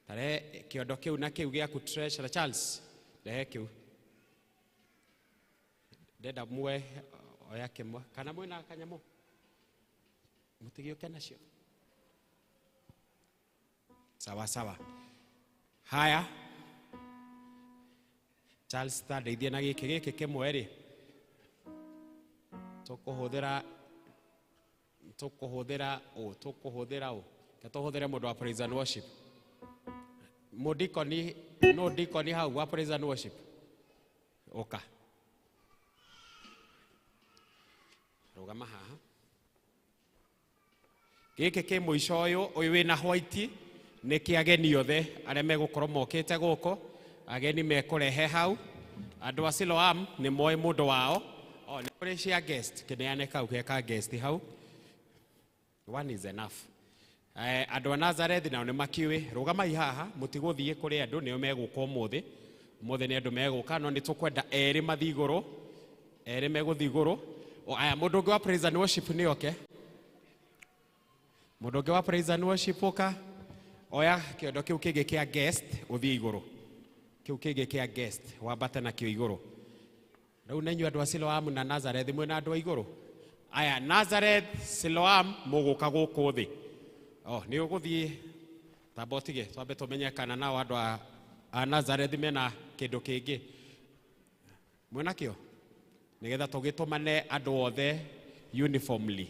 tarehe kĩondo kĩu na kĩu gĩaku treasurer Charles, rehe kĩu. Ndenda muwe oya kĩmwe kana mwĩna kanyamũ mũtigĩũke nacio. Sawa sawa. Haya, Charles ta ndeithie na gĩkĩ gĩkĩ kĩmwe rĩ, tũkũhũthĩra ũ, tũkũhũthĩra ũ, ke tũhũthĩre mũndũ wa praise and worship. Mũdikoni, no dikoni hau wa praise and worship. Ũka. Rũgama haha. Gĩkĩ kĩ mũico ũyũ, ũyũ wĩna white nĩ kĩa ageni othe arĩa megũkorwo mokĩte gũkũ. Ageni mekũrehe hau. Andũ a Siloam nĩ moĩ mũndũ wao. O, nĩ kũrĩ cia guest, kĩneane kau ge ka guest hau. One is enough. Andũ a Nazareth nao nĩ makiũĩ. Rũgamai haha, mũtigũthiĩ kũrĩ andũ, nĩo megũka ũmũthĩ. Ũmũthĩ nĩ andũ megũka, no nĩ tũkwenda erĩ mathiĩ igũrũ. Erĩ megũthiĩ igũrũ. O, aya, mũndũ ũngĩ wa praise and worship nĩ oke. Mũndũ ũngĩ wa praise and worship ũka. Oya kĩondo kĩu kĩngĩ kĩa guest ũthiĩ igũrũ. Kĩu kĩngĩ kĩa guest wambate nakĩo igũrũ. Rĩu na inyuĩ andũ a Siloam na Nazareth mwĩna andũ a igũrũ. Aya, Nazareth, Siloam mũgũka gũkũ thĩ. Oh, nĩ ũgũthiĩ tamba ũtige twambe tũmenye kana nao andũ a A Nazareth mena kĩndũ kĩngĩ. Mwĩna kĩo? Nĩgetha tũgĩtũmane andũ othe uniformly.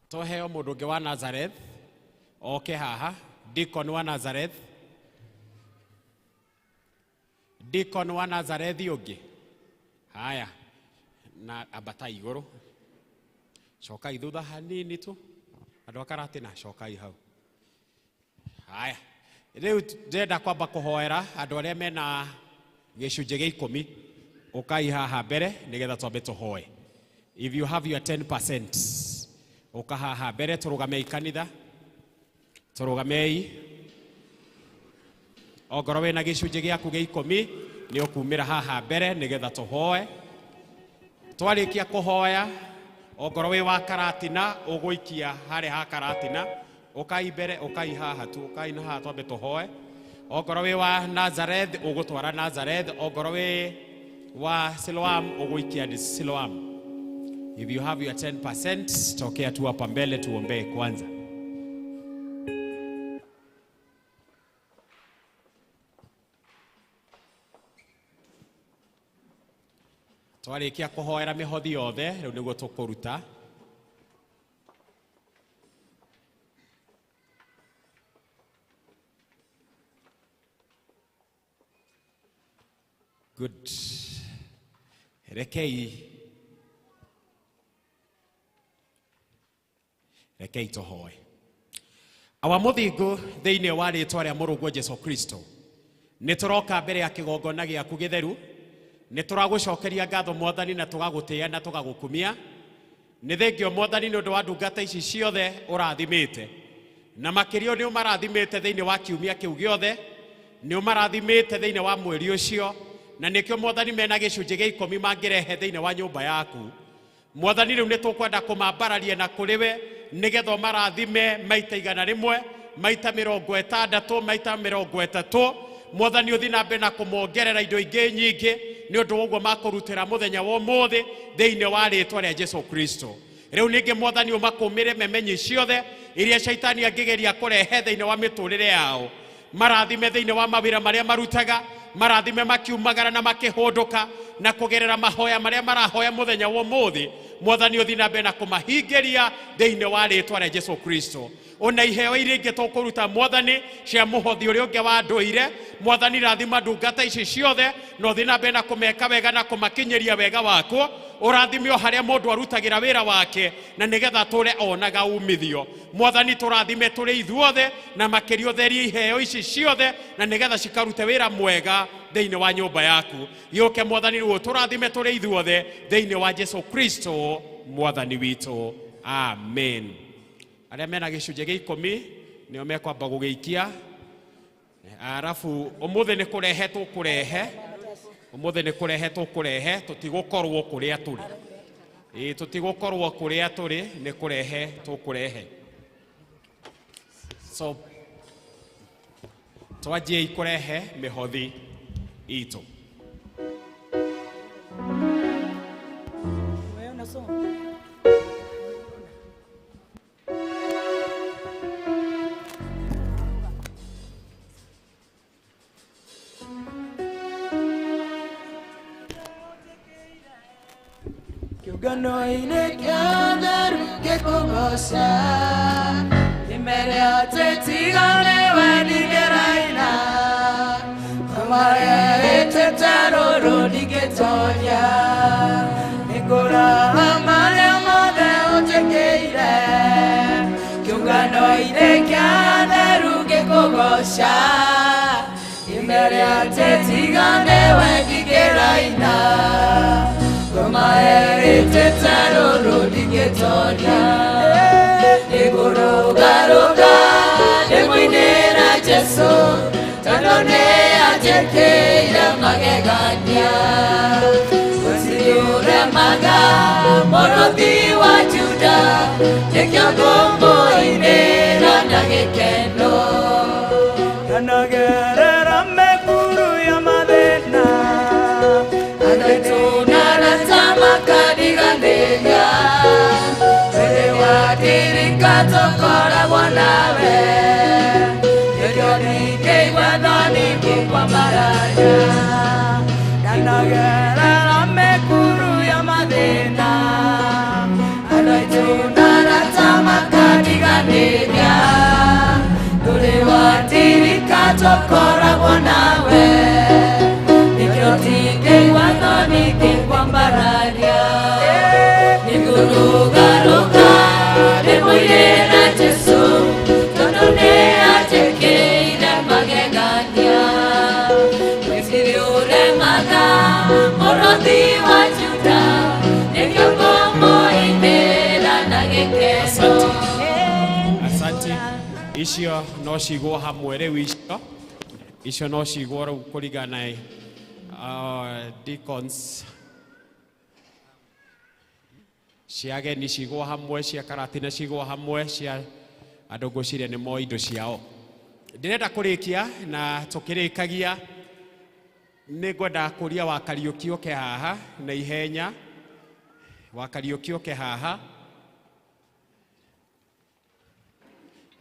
Tũheo mũndũ ũngĩ wa Nazareth oke haha, deacon wa Nazareth. Deacon wa Nazareth ũngĩ. Haya, na ambata igũrũ. Cokai thutha hanini tu. Andũ a Karatina cokai hau. Haya, rĩu ndĩrenda kwamba kũhoera andũ arĩa mena gĩcunjĩ gĩa 10. Ũkai haha mbere nĩgetha twambe tũhoe. If you have your 10%, ũka haha mbere tũrũgamei kanitha. Tũrũgamei. Ongorwo wĩna gĩcunjĩ gĩaku gĩa 10 nĩ ũkumĩra haha mbere nĩgetha tũhoe. Twarĩkia kũhoya, ongorwo wĩ wa Karatina ũgũikia harĩa ha Karatina, ũkai mbere, ũkai haha tu, ũkai na haha twambe tũhoe. Ongorwo wĩ wa Nazareth ũgũtwara Nazareth, ongorwo wĩ wa Siloam ũgũikia Siloam. If you have your 10%, tokea tu hapa mbele tuombee kwanza. Twarĩkia kũhoera mĩhothi yothe, rĩu nĩguo tũkũruta. Good. Rekei tũhoe. Awa mũthingu thĩinĩ wa rĩtwa rĩa mũrũguo Jesu Kristo, nĩ tũroka mbere ya kĩgongona gĩaku gĩtheru. Nĩ tũragũcokeria ngatho mwathani na tũgagũtĩĩa na tũgagũkumia. Nĩ thengio mwathani nĩ ũndũ wa ndungata ici ciothe ũrathimĩte, na makĩria nĩ ũmarathimĩte thĩinĩ wa kiumia kĩu gĩothe, nĩ ũmarathimĩte thĩinĩ wa mweri ũcio, na nĩkĩo mwathani mena gĩcunjĩ gĩa 10 mangĩrehe thĩinĩ wa nyũmba yaku. Mwathani rĩu nĩ tũkwenda kũmambararia na kũrĩ we nĩgetha ũmarathime maita 100, maita 60, maita 30. Mwathani ũthiĩ na mbere na kũmongerera indo ingĩ nyingĩ nĩ ũndũ wa ũguo makũrutĩra mũthenya wa ũmũthĩ thĩinĩ wa rĩtwa rĩa Jesu Kristo. Rĩu ningĩ mwathani ũmakũmĩre memenyi ciothe iria caitani angĩgeria kũrehe thĩinĩ wa mĩtũrĩre yao. Marathime thĩinĩ wa mawĩra marĩa marutaga, marathime makiumagara na makĩhũndũka, na kũgerera mahoya marĩa marahoya mũthenya wa ũmũthĩ. Mwathani ũthiĩ na mbere na kũmahingĩria thĩinĩ wa rĩtwa rĩa Jesu Kristo. Ona iheo iria ingĩ tũkũruta mwathani cia mũhothi ũrĩa ũngĩ wa ndũire, mwathani rathima ndungata ici ciothe na ũthiĩ na mbere na kũmeka wega na kũmakinyĩria wega waku. Ũrathime o harĩa mũndũ arutagĩra wĩra wake na nĩgetha tũre onaga umithio. Mwathani tũrathime tũrĩ ithuothe na makĩria ũtherie iheo ici ciothe na nĩgetha cikarute wĩra mwega thĩinĩ wa nyũmba yaku. Gĩũke mwathani rĩu tũrathime tũrĩ ithuothe thĩinĩ wa Jesu Kristo mwathani witũ. Amen. Arĩa mena gĩcunjĩ gĩa 10 nĩo mekwamba gũgĩikia. Arabu ũmũthĩ nĩ kũrehe tũkũrehe, ũmũthĩ nĩ kũrehe tũkũrehe, tũtigũkorwo kũrĩa tũrĩ. Ĩĩ, tũtigũkorwo kũrĩa tũrĩ, nĩ kũrehe tũkũrehe. So twanjiei kũrehe mĩhothi itũ. Kĩũngano-inĩ kĩa theru gĩkũgoca, imere atĩ tiga nĩwe ndingĩraina, kũmarehete rũrũ ndingĩtonya, nĩngũraga marĩa mothe ũnjĩkĩire. Kĩũngano-inĩ kĩa theru gĩkũgoca, imere atĩ tiga nĩwe ndingĩraina, kũmaherĩte rũrũ ndingĩtonya, nĩngũrũgarũga ndĩmũinĩra Jesũ, tondũ nĩanjĩkĩire magegania. Gũtirĩ ũremaga mũrũthi wa Juda, nĩkĩo ngũmũinĩra na gĩkeno. Ndanagerera mĩkuru ya mathĩna, makadiganĩria, mbere wa ndirika tũkoragwo nawe, nĩkĩo Tũkoragwo nawe nĩkĩo tingĩigua thoni ngĩkwambararia nĩngũrũgarũga ndĩmũinĩre Jesũ tondũ nĩanjĩkĩire magegania gũtirĩ ũremaga mũrũthi wa Juda nĩkĩo ngũmũinĩra na gĩkeno. Asante. Icio no cigwo hamwe rĩu icio no cigwo rĩu kũringana na deacons cia ageni cigwo hamwe cia karatina cigwo hamwe cia andũ ngwĩciria nĩ moĩ indo ciao. Ndĩrenda kũrĩkia na tũkĩrĩkagia nĩ ngwenda kũria wa Kariũki ũke haha na ihenya wa Kariũki ũke haha.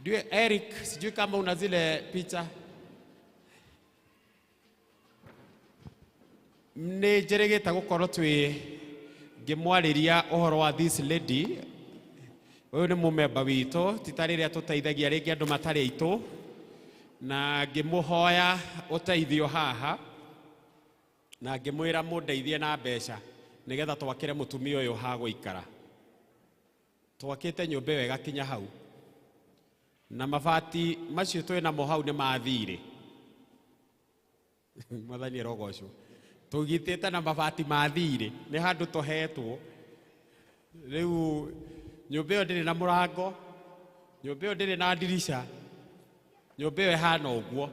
Ndiwe Eric, sijui kama una zile picha. Nĩ njĩrĩgĩte gũkorwo twĩ ngĩmwarĩria ũhoro wa this lady. Ũyũ nĩ mũmemba witũ, ti ta rĩrĩa tũteithagia rĩngĩ andũ matarĩ aitũ, na ngĩmũhoya ũteithio haha na ngĩmwĩra mũndeithie na mbeca nĩgetha twakĩre mũtumia ũyũ ha gũikara. Twakĩte nyũmba ĩyo ĩgakinya hau na mabati macio twĩ namo hau nĩ mathirĩ. Mwathani arogocwo. Tũgitĩte na mabati mathirĩ nĩ handũ tũhetwo. Rĩu nyũmba ĩyo ndĩrĩ na mũrango, nyũmba ĩyo ndĩrĩ na ndirica, nyũmba ĩyo ĩhana ũguo.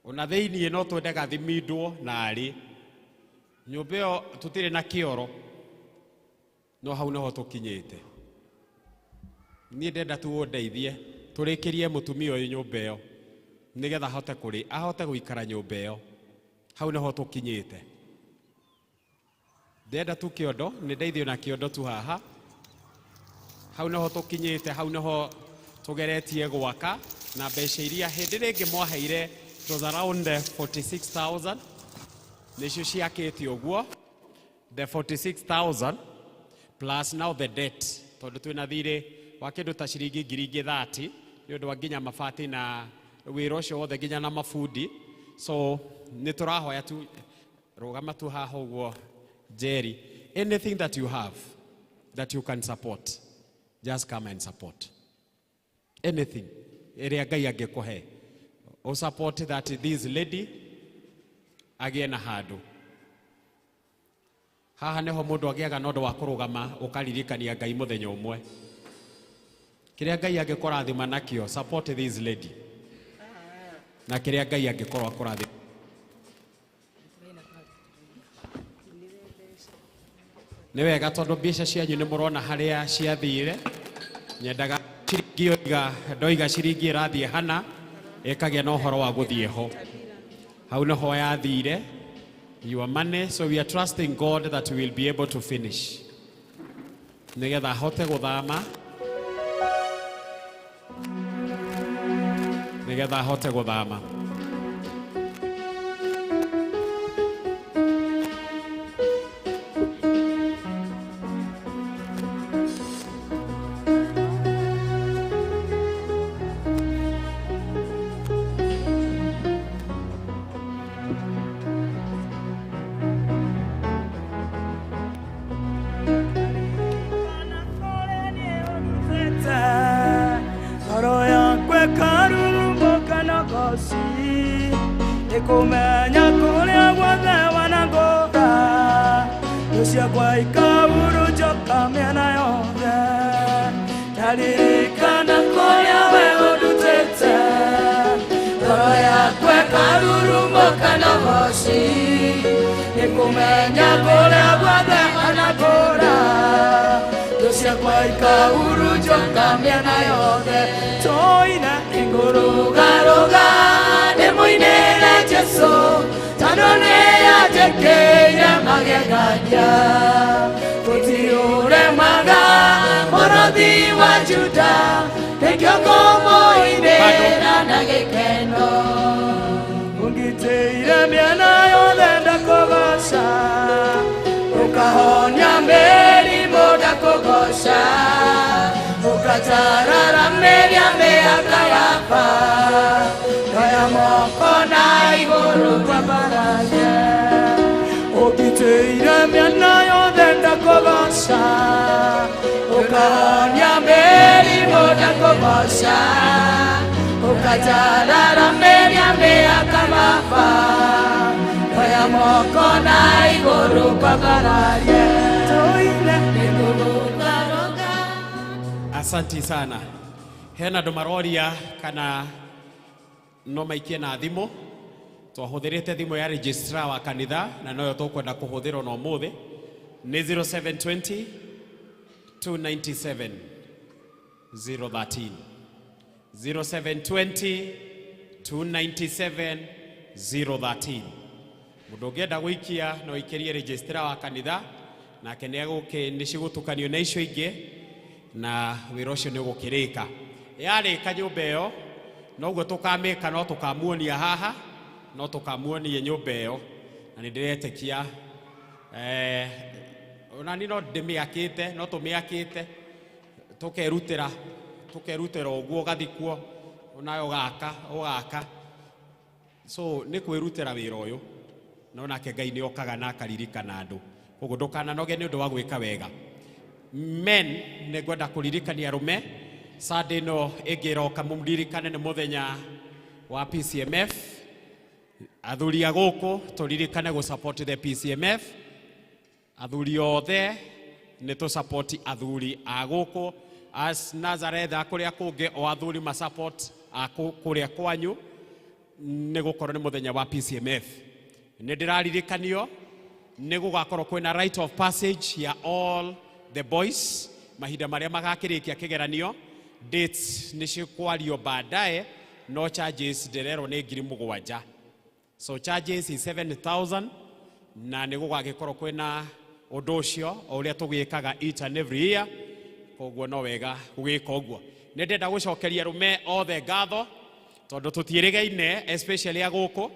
Ona thĩiniĩ no twende gathimindwo narĩ. Nyũmba ĩyo tũtirĩ na kĩoro, no hau nĩho tũkinyĩte. Niĩ ndenda tu ũndeithie tũrĩkĩrie mũtumia ũyũ nyũmba ĩyo nĩgetha ahote kũrĩ ahote gũikara nyũmba ĩyo. Hau nĩho tũkinyĩte. Ndenda tu kĩondo, nĩ ndeithio na kĩondo tu haha. Hau nĩho tũkinyĩte, hau nĩho tũgeretie gwaka na mbeca iria hĩndĩ rĩngĩ mwaheire it was around 46,000 nĩcio ciakĩte ũguo. The 46,000 plus now the debt tondũ twĩna thirĩ wa kĩndũ ta ciringi ngiri ingĩ 30 nĩ ũndũ wa nginya mabati na wĩra ũcio wothe nginya na mabundi. So nĩ tũrahoya tu rũgama tu haha ũguo Jerry, anything that you have that you can support, just come and support. Anything ĩrĩa Ngai angĩkũhe o support that this lady agĩe na handũ. Haha nĩho mũndũ agĩaga na ũndũ wa kũrũgama ũkaririkania Ngai mũthenya ũmwe. Kĩrĩa Ngai angĩkũrathima nakĩo, support this lady. Na kĩrĩa Ngai angĩkorwo akũrathima. Nĩ wega tondũ mbeca cianyu nĩ mũrona harĩa ciathire. Nyendaga ciringi oiga ndoiga ciringi ĩrathiĩ hana ĩkagĩa na ũhoro wa gũthiĩ ho. Hau nĩho yathire your money, so we are trusting God that we will be able to finish. Nĩgetha ahote gũthama, nĩgetha ahote gũthama. Kumenya kuria guothe wanangũra ciakwa ikahurunjũka mĩena yothe ndaririkana kũrĩa we ũndutĩte ngoro yakwa ĩkarurumũka na ũgoci nĩ kũmenya kũrĩa guothe wanangũra ciakwa ikahurunjũka mĩena yothe tũine ngũrũgarũga ndĩmũinĩre Jesũ tondũ nĩanjĩkĩire magegania gũtirĩ ũremaga mũrũthi wa Juda nĩkĩo ngũmũinĩra na gĩkeno ũngitĩire mĩena yothe ndakũgoca ũkahonia mĩrimũ ndakũgoca ũkatarara mĩria mĩaka yakwa. Oya moko na igũrũ kwambararie Ũgitĩire mĩena yothe ndakũgoca Ũkahonia mĩrimũ ndakũgoca Ũkanjararamĩria mĩaka baba Oya moko na igũrũ kwambararie Tũine nĩngũrũngarũnga. Asanti sana. Hena andũ maroria kana no maikie na thimũ. Twahũthĩrĩte thimũ ya registrar wa kanitha na noyo tũkwenda kũhũthĩra ona ũmũthĩ nĩ 0720 297 013, 0720 297 013. Mũndũ ũngĩenda gũikia no aikĩrie registrar wa kanitha, nake nĩ cigũtukanio na icio ingĩ na wĩra ũcio nĩ ũgũkĩrĩka. Yarĩka nyũmba ĩyo noguo tũkamĩka, no tũkamuonia haha, no tũkamuonia nyũmba ĩyo, na nĩ ndĩretĩkia onani no ndĩmĩakĩte, no tũmĩakĩte tũkerutĩra, tũkerutĩra ũguo ũgathikwo onawe ũgaka ũgaka. So nĩ kwĩrutĩra wĩra ũyũ, no nake Ngai nĩ okaga na akaririkana andũ, koguo ndũkananoge nĩ ũndũ wa gwĩka wega. Men, nĩ ngwenda kũririkania arũme Sunday ĩno ĩngĩ ĩroka, mũririkane nĩ mũthenya wa PCMF. Athuri a gũkũ tũririkane gũ support the PCMF. Athuri othe nĩ tũ support athuri a gũkũ as Nazareth a kũrĩa kũngĩ, o athuri ma support a kũrĩa kwanyu, nĩ gũkorwo nĩ mũthenya wa PCMF. Nĩ ndĩraririkanio nĩ gũgakorwo kwĩna rite of passage ya all the boys mahinda marĩa magakĩrĩkia kĩgeranio. Dates nĩ cikwario baadaye, no charges ndĩrerwo nĩ 7,000. So charges is 7000, na nĩ gũgagĩkorwo kwĩna ũndũ ũcio o ũrĩa tũgĩkaga each and every year, koguo no wega gũgĩka ũguo. Nĩ ndĩrenda gũcokeria arũme othe ngatho tondũ tũtiĩrĩgaine, especially a gũkũ,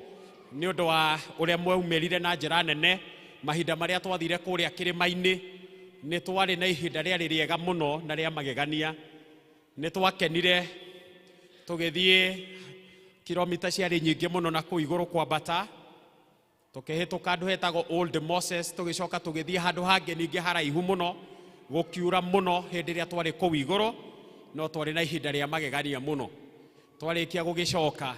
nĩ ũndũ wa ũrĩa mwaumĩrire na njĩra nene mahinda marĩa twathire kũrĩa kĩrĩma-inĩ. Nĩ twarĩ na ihinda rĩarĩ rĩega mũno na rĩa magegania. Nĩ twakenire tũgĩthiĩ kilomita ciarĩ nyingĩ mũno na kũu igũrũ kwambata, tũkĩhĩtũka handũ hetagwo Old Moses, tũgĩcoka tũgĩthiĩ handũ hangĩ ningĩ haraihu mũno, gũkiura mũno hĩndĩ ĩrĩa twarĩ kũu igũrũ, no twarĩ na ihinda rĩa magegania mũno. Twarĩkia gũgĩcoka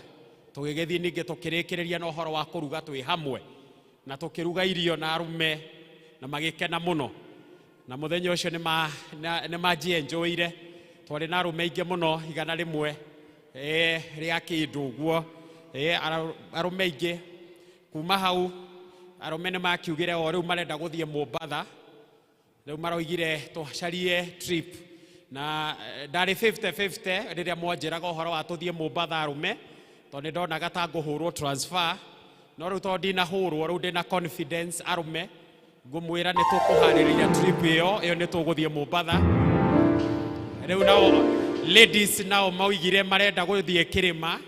tũgĩgĩthiĩ ningĩ tũkĩrĩkĩrĩria na ũhoro wa kũruga twĩ hamwe, na tũkĩruga irio na arũme na magĩkena mũno, na mũthenya ũcio nĩ manjienjoire. Twarĩ na arũme aingĩ mũno, 100 rĩa kĩndũ ũguo, arũme aingĩ. Kuma hau arũme nĩ makiugire o rĩu marenda gũthiĩ Mombatha, rĩu maroigire tũcarie trip, na ndarĩ 50-50 rĩrĩa mwanjĩraga ũhoro wa tũthiĩ Mombatha arũme, tondũ nĩ ndonaga ta ngũhũrwo transfer, no rĩu tondũ ndinahũrwo, rĩu ndĩna confidence arũme, ngũmwĩra nĩ tũkũharĩrĩria trip ĩyo, ĩyo nĩ tũgũthiĩ Mombatha. Rĩu nao ladies nao maugire marenda gũthiĩ kĩrĩma,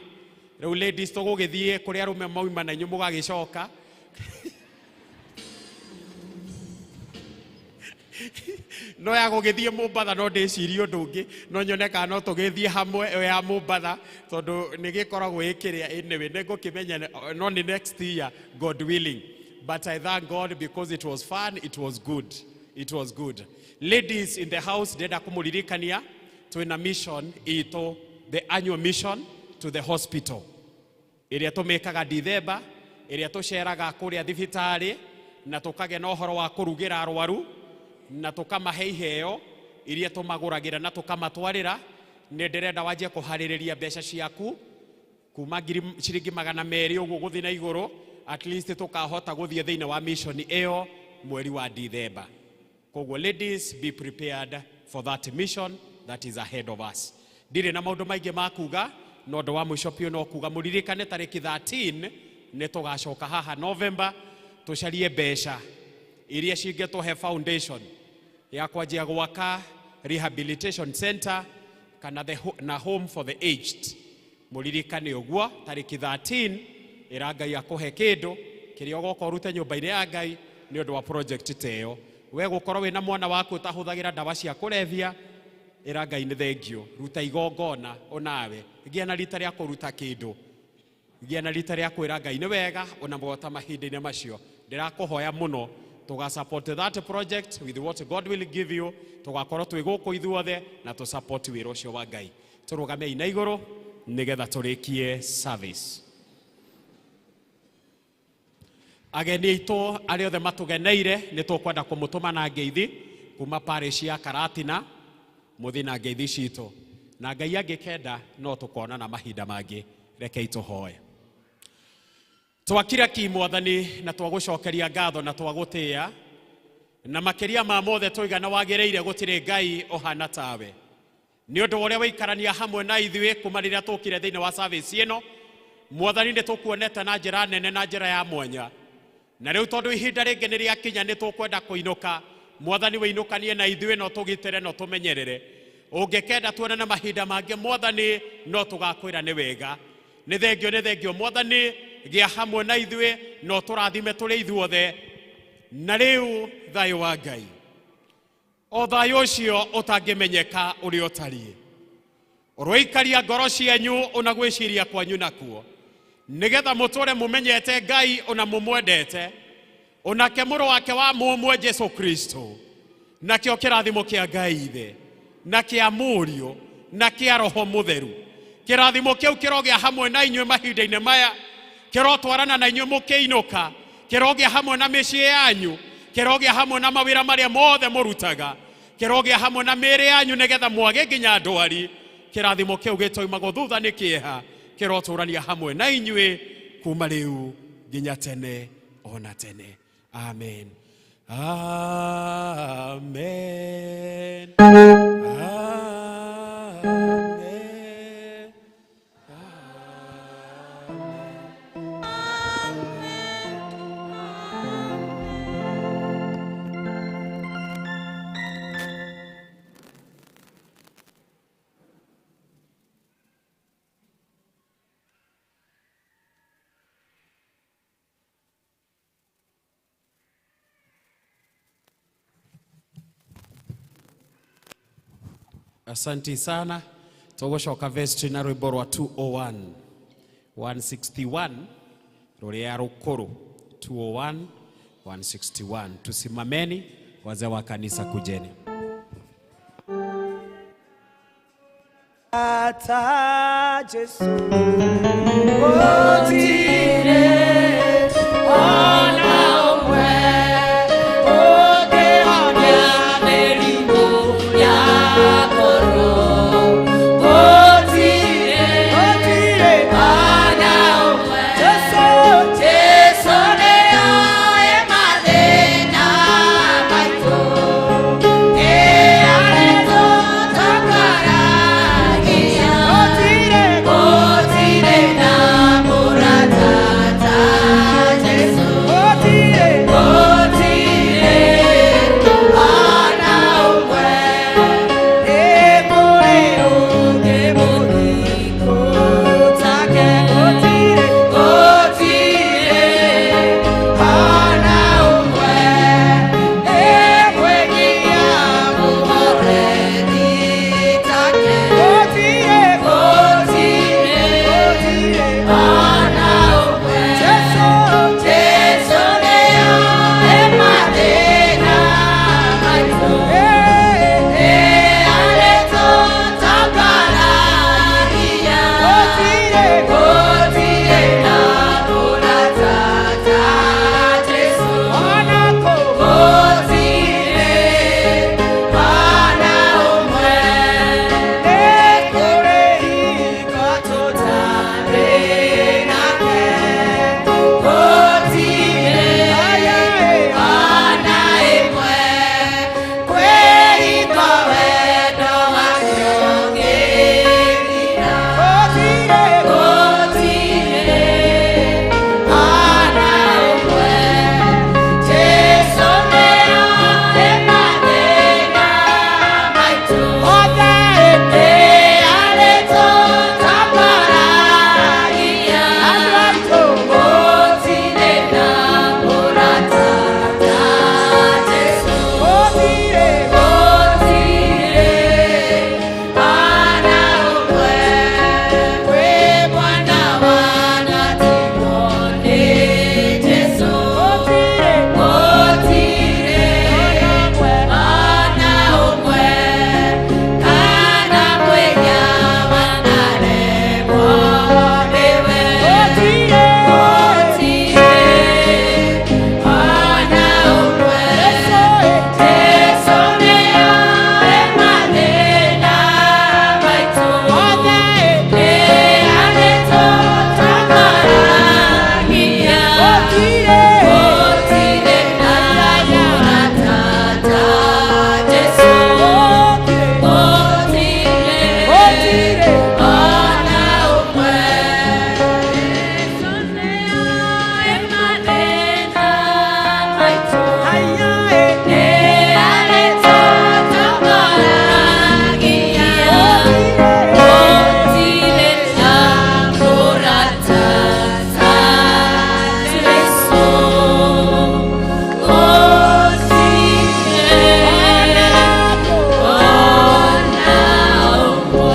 rĩu ladies tũgũgĩthiĩ kũrĩa arũme mauma na inyuĩ mũgagĩcoka. No ya gũgĩthiĩ Mombatha no ndĩcirie ũndũ ũngĩ, no nyone kana no tũgĩthiĩ hamwe ĩyo ya Mombatha, tondũ nĩ gĩkoragwo ĩ kĩrĩa. Anyway, nĩ ngũkĩmenya no nĩ next year, God willing. But I thank God because it was fun, it was good, it was good. Ladies in the house, ndĩrenda kũmũririkania twĩna mission itũ, the annual mission to the hospital ĩrĩa tũmĩkaga Dithemba, ĩrĩa tũceraga kũrĩa thibitarĩ na tũkagĩa na ũhoro wa kũrugĩra arwaru na tũkamahe iheo iria tũmagũragĩra na tũkamatwarĩra. Nĩ ndĩrenda wanjie kũharĩrĩria mbeca ciaku kuma ngiri ciringi 200 ũguo gũthiĩ na igũrũ, at least tũkahota gũthiĩ thĩinĩ wa mission ĩyo mweri wa Dithemba. Koguo ladies, be prepared for that mission that is ahead of us. Ndirĩ na maũndũ maingĩ ma kuga, no ũndũ wa mũico biũ no kuga mũririkane tarĩki 13 nĩ tũgacoka haha November tũcarie mbeca iria cingĩtũhe foundation ya kwanjia gwaka rehabilitation center kana the na home for the aged. Mũririkane ũguo tarĩki 13 ĩra Ngai akũhe kĩndũ kĩrĩa ũgoka ũrute nyũmba-inĩ ya Ngai nĩ ũndũ wa project ta ĩyo. We gũkorwo wĩna mwana waku ũtahũthagĩra ndawa cia kũrebia, ĩra Ngai nĩ thengio, ruta igongona onawe, gĩa na rita rĩa kũruta kĩndũ. Gĩa na rita rĩa kwĩra Ngai nĩ wega ona mwota mahinda-inĩ macio. Ndĩrakũhoya mũno tũga support that project with what God will give you. Tũgakorwo twĩ gũkũ ithuothe na tũ support wĩra ũcio wa Ngai. Tũrũgamei na igũrũ nĩgetha tũrĩkie service. Ageni aitũ arĩa othe matũgeneire nĩ tũkwenda kũmũtũma na ngeithi kuma parish ya Karatina, mũthiĩ na ngeithi citũ, na Ngai angĩkenda no tũkonana mahinda mangĩ. Rekei tũhoe. Twakira ki Mwathani na twagũcokeria ngatho na twagũtĩĩa, na makĩria ma mothe tũigana wagĩrĩire gũtirĩ Ngai ũhana tawe, nĩ ũndũ wa ũrĩa waikarania hamwe na ithuĩ kuma rĩrĩa tũkire thĩinĩ wa service ĩno. Mwathani nĩ tũkuonete na njĩra nene na njĩra ya mwanya, na rĩu tondũ ihinda rĩngĩ nĩ rĩakinya nĩ tũkwenda kũinũka. Mwathani wĩinũkanie na ithuĩ, no tũgitĩre no tũmenyerere. Ũngĩkenda tuonane mahinda mangĩ Mwathani, no tũgakwĩra nĩ wega. Nĩ thengio, nĩ thengio Mwathani, gĩa hamwe na ithuĩ no tũrathime tũrĩ ithuothe. Na rĩu thayũ wa Ngai, o thayũ ũcio ũtangĩmenyeka ũrĩa ũtariĩ, ũroikaria ngoro cianyu ona gwĩciria kwanyu nakuo, nĩgetha mũtũre mũmenyete Ngai ona mũmwendete, onake mũrũ wake wa mũmwe Jesu Kristo. Nakĩo kĩrathimo kĩa Ngai Ithe na kĩa Mũriũ na kĩa Roho Mũtheru, kĩrathimo kĩu kĩrogĩa hamwe na inyuĩ mahinda-inĩ maya, kĩrotwarana na inyuĩ mũkĩinũka, kĩrogĩa hamwe na mĩciĩ yanyu, kĩrogĩa hamwe na mawĩra marĩa mothe mũrutaga, kĩrogĩa hamwe na mĩĩrĩ yanyu nĩgetha mwage nginya ndwari. Kĩrathimo kĩu gĩtoimagwo thutha nĩ kĩeha, kĩrotũrania hamwe na inyuĩ kuma rĩu nginya tene ona tene. Amen. Amen. Amen. Asante sana. Tũgũcoka vestry na rwĩmbo rwa 201 161 rũrĩa rũkũrũ 201 161. Tusimameni wazee wa kanisa, kujeni. Ata Jesu Otire.